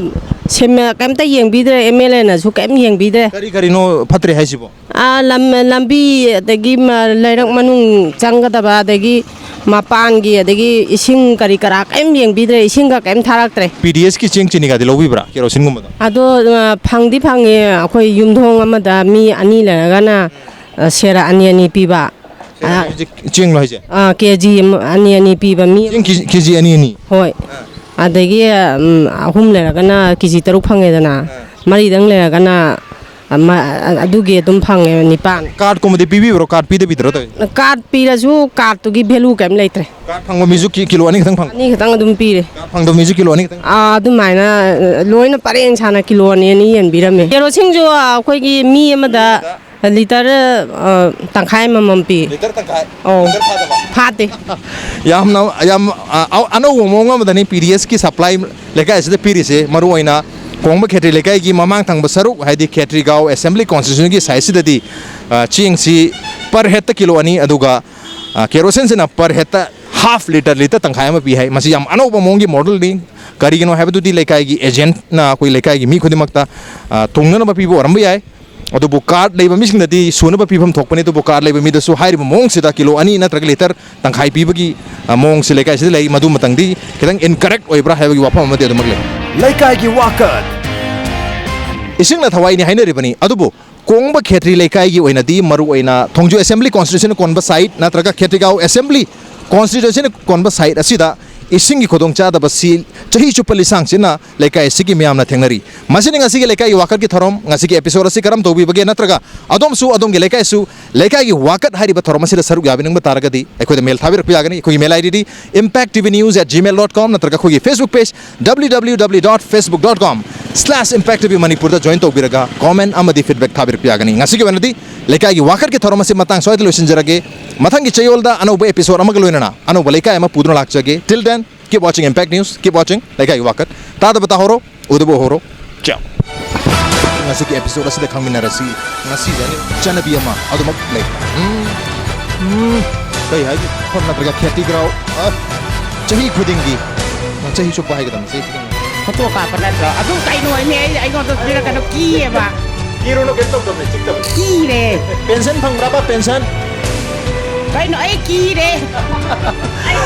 ꯁꯦꯝ-, ꯀꯩꯝꯇ ꯌꯦꯡꯕꯤꯗ꯭ꯔꯦ, ꯑꯦꯝ ꯑꯦꯜ ꯑꯦꯅꯁꯨ ꯀꯩꯝ ꯌꯦꯡꯕꯤꯗ꯭ꯔꯦ꯫ ꯀꯔꯤ ꯀꯔꯤꯅꯣ ꯐꯠꯇ꯭ꯔꯦ ꯍꯥꯏꯁꯤꯕꯣ? ꯑꯥ, ꯂꯝ-, ꯂꯝꯕꯤ, ꯑꯗꯒꯤ ꯃ-, ꯂꯩꯔꯛ ꯃꯅꯨꯡ ꯆꯪꯒꯗꯕ, ꯑꯗꯒꯤ ꯃꯄꯥꯟꯒꯤ, ꯑꯗꯒꯤ ꯏꯁꯤꯡ ꯀꯔꯤ ꯀꯔꯥ ꯀꯔꯤꯝ ꯌꯦꯡꯕꯤꯗ꯭ꯔꯦ, ꯏꯁꯤꯡꯒ ꯀꯔꯤꯝ ꯊꯥꯔꯛꯇ꯭ꯔꯦ꯫ ꯄꯤ ꯗꯤ ꯑꯦꯁꯀꯤ ꯆꯦꯡ ꯆꯤꯅꯤꯒꯗꯤ ꯂꯧꯕꯤꯕ꯭ꯔꯥ, ꯀꯦꯔꯣꯁꯤꯟꯒꯨꯝꯕꯗꯣ? ꯑꯗꯣ, ꯑ, ꯐꯪꯗꯤ ꯐꯪꯉꯦ, ꯑꯩꯈꯣꯏ ꯌꯨꯝꯊꯣꯡ ꯑꯃꯗ ꯃꯤ ꯑꯅꯤ ꯂꯩꯔꯒꯅ, ꯑ, ꯁꯦꯔ ꯑꯅꯤ ꯑꯅꯤ ꯄꯤꯕ꯫ ꯁꯦꯔ ꯑꯅꯤ ꯍꯥꯏꯁꯦ ꯆꯦꯡꯂꯣ ꯍꯥꯏꯁꯦ? ꯑꯥ, ꯀꯦ ꯖꯤ ꯑꯃ, ꯑꯅꯤ ꯑꯅꯤ ꯄꯤꯕ ꯃꯤ꯫ ꯆꯦꯡ ꯀꯦ ꯖꯤ, ꯀꯦ ꯖꯤ ꯑꯅꯤ ꯑꯅꯤ? ꯍꯣꯏ꯫ ꯑꯗꯒꯤ, ꯎꯝ, ꯑꯍꯨꯝ ꯂꯩꯔꯒꯅ ꯀꯦ ꯖꯤ ꯇꯔꯨꯛ ꯐꯪꯉꯦꯗꯅ, ꯃꯔꯤꯗꯪ ꯂꯩꯔꯒꯅ, ꯑꯃ, ꯑꯗꯨꯒꯤ ꯑꯗꯨꯝ ꯐꯪꯉꯦ, ꯅꯤꯄꯥꯟ꯫ ꯀꯥꯔꯠꯀꯨꯝꯕꯗꯤ ꯄꯤꯕꯤꯕ꯭ꯔꯣ? ꯀꯥꯔꯠ ꯄꯤꯗꯕꯤꯗꯔꯣ ꯇꯧꯔꯤꯁꯦ? ꯀꯥꯔꯠ ꯄꯤꯔꯁꯨ ꯀꯥꯔꯠꯇꯨꯒꯤ ꯚꯦꯂꯨ ꯀꯩꯝ ꯂꯩꯇ꯭ꯔꯦ꯫ ꯀꯥꯔꯠ ꯐꯪꯕ ꯃꯤꯁꯨ ꯀꯤ-, ꯀꯤꯂꯣ ꯑꯅꯤ ꯈꯛꯇꯪ ꯐꯪꯕ? ꯑꯅꯤ ꯈꯛꯇꯪ ꯑꯗꯨꯝ ꯄꯤꯔꯦ꯫ ꯀꯥꯔꯠ ꯐꯪꯗꯕ ꯃꯤꯁꯨ ꯀꯤꯂꯣ ꯑꯅꯤ ꯈꯛꯇꯪ? ꯑꯥ, ꯑꯗꯨꯃꯥꯏꯅ, ꯑ, ꯂꯣꯏꯅ ꯄꯔꯦꯡ ꯁꯥꯅ ꯀꯤꯂꯣ ꯑꯅꯤ ꯑꯅꯤ ꯌꯦꯟꯕꯤꯔꯝꯃꯦ꯫ ꯀꯦꯔꯣꯁꯤꯟꯁꯨ, ꯑ, ꯑꯩꯈꯣꯏꯒꯤ ꯃꯤ ꯑꯃꯗ ꯂꯤꯇꯔ, ꯑ, ꯇꯪꯈꯥꯏ ꯑꯃꯃꯝ ꯄꯤ꯫ ꯂꯤꯇꯔ ꯇꯪꯈꯥꯏ? ꯑꯧ꯫ ꯂꯤꯇꯔ ꯐꯥꯗꯕ? ꯐꯥꯗꯦ꯫ ꯌꯥꯝꯅ, ꯌꯥꯝ, ꯑ, ꯑ-, ꯑꯅꯧꯕ ꯃꯑꯣꯡ ꯑꯃꯗꯅꯤ ꯄꯤ ꯗꯤ ꯑꯦꯁꯀꯤ ꯁꯄ꯭ꯂꯥꯏ ꯂꯩꯀꯥꯏ ꯑꯁꯤꯗ ꯄꯤꯔꯤꯁꯦ꯫ ꯃꯔꯨꯑꯣꯏꯅ ꯀꯣꯡꯕ ꯈꯦꯇ꯭ꯔꯤ ꯂꯩꯀꯥꯏꯒꯤ ꯃꯃꯥꯡ ꯊꯪꯕ ꯁꯔꯨꯛ, ꯍꯥꯏꯗꯤ ꯈꯦꯇ꯭ꯔꯤꯒꯥꯎ ꯑꯦꯁꯦꯝꯕ꯭ꯂꯤ ꯀꯣꯟꯁꯇꯤꯇ꯭ꯌꯨꯟꯁꯤꯒꯤ ꯁꯥꯏꯠꯁꯤꯗꯗꯤ, ꯑ, ꯆꯦꯡꯁꯤ ꯄꯔ ꯍꯦꯠꯇ ꯀꯤꯂꯣ ꯑꯅꯤ, ꯑꯗꯨꯒ, ꯑ, ꯀꯦꯔꯣꯁꯤꯟꯁꯤꯅ ꯄꯔ ꯍꯦꯠꯇ ꯍꯥꯐ ꯂꯤꯇꯔ, ꯂꯤꯇꯔ ꯇꯪꯈꯥꯏ ꯑꯃ ꯄꯤ ꯍꯥꯏ꯫ ꯃꯁꯤ ꯌꯥꯝ ꯑꯅꯧꯕ ꯃꯑꯣꯡꯒꯤ ꯃꯣꯗꯦꯜꯅꯤ꯫ ꯀꯔꯤꯒꯤꯅꯣ ꯍꯥꯏꯕꯗꯨꯗꯤ ꯂꯩꯀꯥꯏꯒꯤ ꯑꯦꯖꯦꯟꯠꯅ ꯑꯩꯈꯣꯏ ꯂꯩꯀꯥꯏꯒꯤ ꯃꯤ ꯈꯨꯗꯤꯡꯃꯛꯇ, ꯑ, ꯊꯨꯡꯅꯅꯕ ꯄꯤꯕ ꯑꯣꯏꯔꯝꯕ ꯌꯥꯏ꯫ ꯑꯗꯨꯕꯨ ꯀꯥꯔꯗ ꯂꯩꯕ ꯃꯤꯁꯤꯡꯗꯗꯤ ꯁꯨꯅꯕ ꯄꯤꯐꯝ ꯊꯣꯛꯄꯅꯤ꯫ ꯑꯗꯨꯕꯨ ꯀꯥꯔꯗ ꯂꯩꯕ ꯃꯤꯗꯁꯨ ꯍꯥꯏꯔꯤꯕ ꯃꯑꯣꯡꯁꯤꯗ ꯀꯤꯂꯣ ꯑꯅꯤ ꯅꯠꯇ꯭ꯔꯒ ꯂꯤꯇꯔ ꯇꯪꯈꯥꯏ ꯄꯤꯕꯒꯤ, ꯑ, ꯃꯑꯣꯡꯁꯤ ꯂꯩꯀꯥꯏꯁꯤꯗ ꯂꯩ꯫ ꯃꯗꯨꯃꯇꯪꯗꯤ ꯈꯤꯇꯪ ꯏꯟꯀꯔꯦꯛ ꯑꯣꯏꯕ꯭ꯔꯥ ꯍꯥꯏꯕꯒꯤ ꯋꯥꯐꯝ ꯑꯃꯗꯤ ꯑꯗꯨꯃꯛ ꯂꯩ꯫ ꯂꯩꯀꯥꯏꯒꯤ ꯋꯥꯀꯠ꯫ ꯏꯁꯤꯡꯅ ꯊꯋꯥꯏꯅꯤ ꯍꯥꯏꯅꯔꯤꯕꯅꯤ, ꯑꯗꯨꯕꯨ ꯀꯣꯡꯕ ꯈꯦꯇ꯭ꯔꯤ ꯂꯩꯀꯥꯏꯒꯤ ꯑꯣꯏꯅꯗꯤ ꯃꯔꯨꯑꯣꯏꯅ ꯊꯣꯡꯖꯨ ꯑꯦꯁꯦꯝꯕ꯭ꯂꯤ ꯀꯣꯟꯁꯇꯤꯇ꯭ꯌꯨꯟꯁꯤꯅ ꯀꯣꯟꯕ ꯁꯥꯏꯠ ꯅꯠꯇ꯭ꯔꯒ ꯈꯦꯇ꯭ꯔꯤꯒꯥꯎ ꯑꯦꯁꯦꯝꯕ꯭ꯂꯤ ꯀꯣꯟꯁꯇꯤꯇ꯭ꯌꯨꯟꯁꯤꯅ ꯀꯣꯟꯕ ꯁꯥꯏꯠ ꯑꯁꯤꯗ ꯏꯁꯤꯡꯒꯤ ꯈꯨꯗꯣꯡꯆꯥꯗꯕꯁꯤ ꯆꯍꯤ ꯆꯨꯞꯄ ꯂꯤꯁꯥꯡꯁꯤꯟꯅ ꯂꯩꯀꯥꯏ ꯑꯁꯤꯒꯤ ꯃꯤꯌꯥꯝꯅ ꯊꯦꯡꯅꯔꯤ꯫ ꯃꯁꯤꯅꯤ ꯉꯁꯤꯒꯤ ꯂꯩꯀꯥꯏꯒꯤ ꯋꯥꯀꯠꯀꯤ ꯊꯧꯔꯝ꯫ ꯉꯁꯤꯒꯤ ꯑꯦꯄꯤꯁꯣꯗ ꯑꯁꯤ ꯀꯔꯝ ꯇꯧꯕꯤꯕꯒꯦ, ꯅꯠꯇ꯭ꯔꯒ ꯑꯗꯣꯝꯁꯨ ꯑꯗꯣꯝꯒꯤ ꯂꯩꯀꯥꯏꯁꯨ ꯂꯩꯀꯥꯏꯒꯤ ꯋꯥꯀꯠ ꯍꯥꯏꯔꯤꯕ ꯊꯧꯔꯝ ꯑꯁꯤꯗ ꯁꯔꯨꯛ ꯌꯥꯕꯤꯅꯤꯡꯕ ꯇꯥꯔꯒꯗꯤ ꯑꯩꯈꯣꯏꯗ ꯃꯦꯜ ꯊꯥꯕꯤꯔꯛꯄ ꯌꯥꯒꯅꯤ꯫ ꯑꯩꯈꯣꯏꯒꯤ ꯃꯦꯜ ꯑꯥꯏ ꯗꯤꯗꯤ impact T V news at gmail dot com ꯅꯠꯇ꯭ꯔꯒ ꯑꯩꯈꯣꯏꯒꯤ Facebook page W W W dot facebook dot com slash Impact T V Manipur ꯗ join ꯇꯧꯕꯤꯔꯒ comment ꯑꯃꯗꯤ feedback ꯊꯥꯕꯤꯔꯛꯄ ꯌꯥꯒꯅꯤ꯫ ꯉꯁꯤꯒꯤ ꯑꯣꯏꯅꯗꯤ ꯂꯩꯀꯥꯏꯒꯤ ꯋꯥꯀꯠꯀꯤ ꯊꯧꯔꯝ ꯑꯁꯤ ꯃꯇꯥꯡ ꯁ꯭ꯋꯥꯏꯗ ꯂꯣꯏꯁꯤꯟꯖꯔꯒꯦ꯫ ꯃꯊꯪꯒꯤ ꯆꯌꯣꯜꯗ ꯑꯅꯧꯕ episode ꯑꯃꯒ ꯂꯣꯏꯅꯅ ꯑꯅꯧꯕ ꯂꯩꯀꯥꯏ ꯑꯃ ꯄꯨꯗꯨꯅ ꯂꯥꯛꯆꯒꯦ꯫ Till then, keep watching Impact News, keep watching ꯂꯩꯀꯥꯏꯒꯤ ꯋꯥꯀꯠ꯫ ꯇꯥꯗꯕ ꯇꯥꯍꯧꯔꯣ, ꯎꯗꯕ ꯎꯍꯧꯔꯣ꯫ Ciao꯫ ꯉꯁꯤꯒꯤ episode ꯑꯁꯤꯗ ꯈꯪꯃꯤꯟꯅꯔꯁꯤ꯫ ꯉꯁꯤꯗꯤ ꯑꯩꯅ ꯆꯠꯅꯕꯤ ꯑꯃ ꯑꯗꯨꯃꯛ ꯂꯩ꯫ ꯎꯝ, ꯎꯝ, ꯀꯩ ꯍꯥꯏꯒꯦ? ꯃꯐꯝ ꯅꯠꯇ꯭ꯔꯒ ꯈꯦꯇꯤ ꯒ꯭ꯔꯥꯎ, ꯑ, ꯆꯍꯤ ꯈꯨꯗꯤꯡꯒꯤ, ꯆꯍꯤ ꯆꯨꯞꯄ ꯍꯥꯏꯒꯗꯕꯅꯤ, ꯆꯍꯤ ꯈꯨꯗꯤꯡꯒꯤ꯫ ꯐꯣꯇꯣ ꯀꯥꯞꯄ ꯅꯠꯇ꯭ꯔꯣ? ꯑꯗꯨ ꯀꯩꯅꯣ ꯑꯣꯏꯅꯤ, ꯑꯩ, ꯑꯩꯉꯣꯟꯗ ꯄꯤꯔꯛꯀꯅꯨ, ꯀꯤꯌꯦꯕ꯫ ꯀꯤꯔꯨꯅꯨ, ꯀꯩꯝ ꯇꯧꯗꯕꯅꯤ, ꯆꯤꯛꯇꯕꯅꯤ꯫ ꯀꯤꯔꯦ꯫ Pension ꯐꯪꯕ꯭ꯔꯕ, pension? ꯀꯩꯅꯣ, ꯑꯩ ꯀꯤꯔꯦ꯫ ꯑꯩ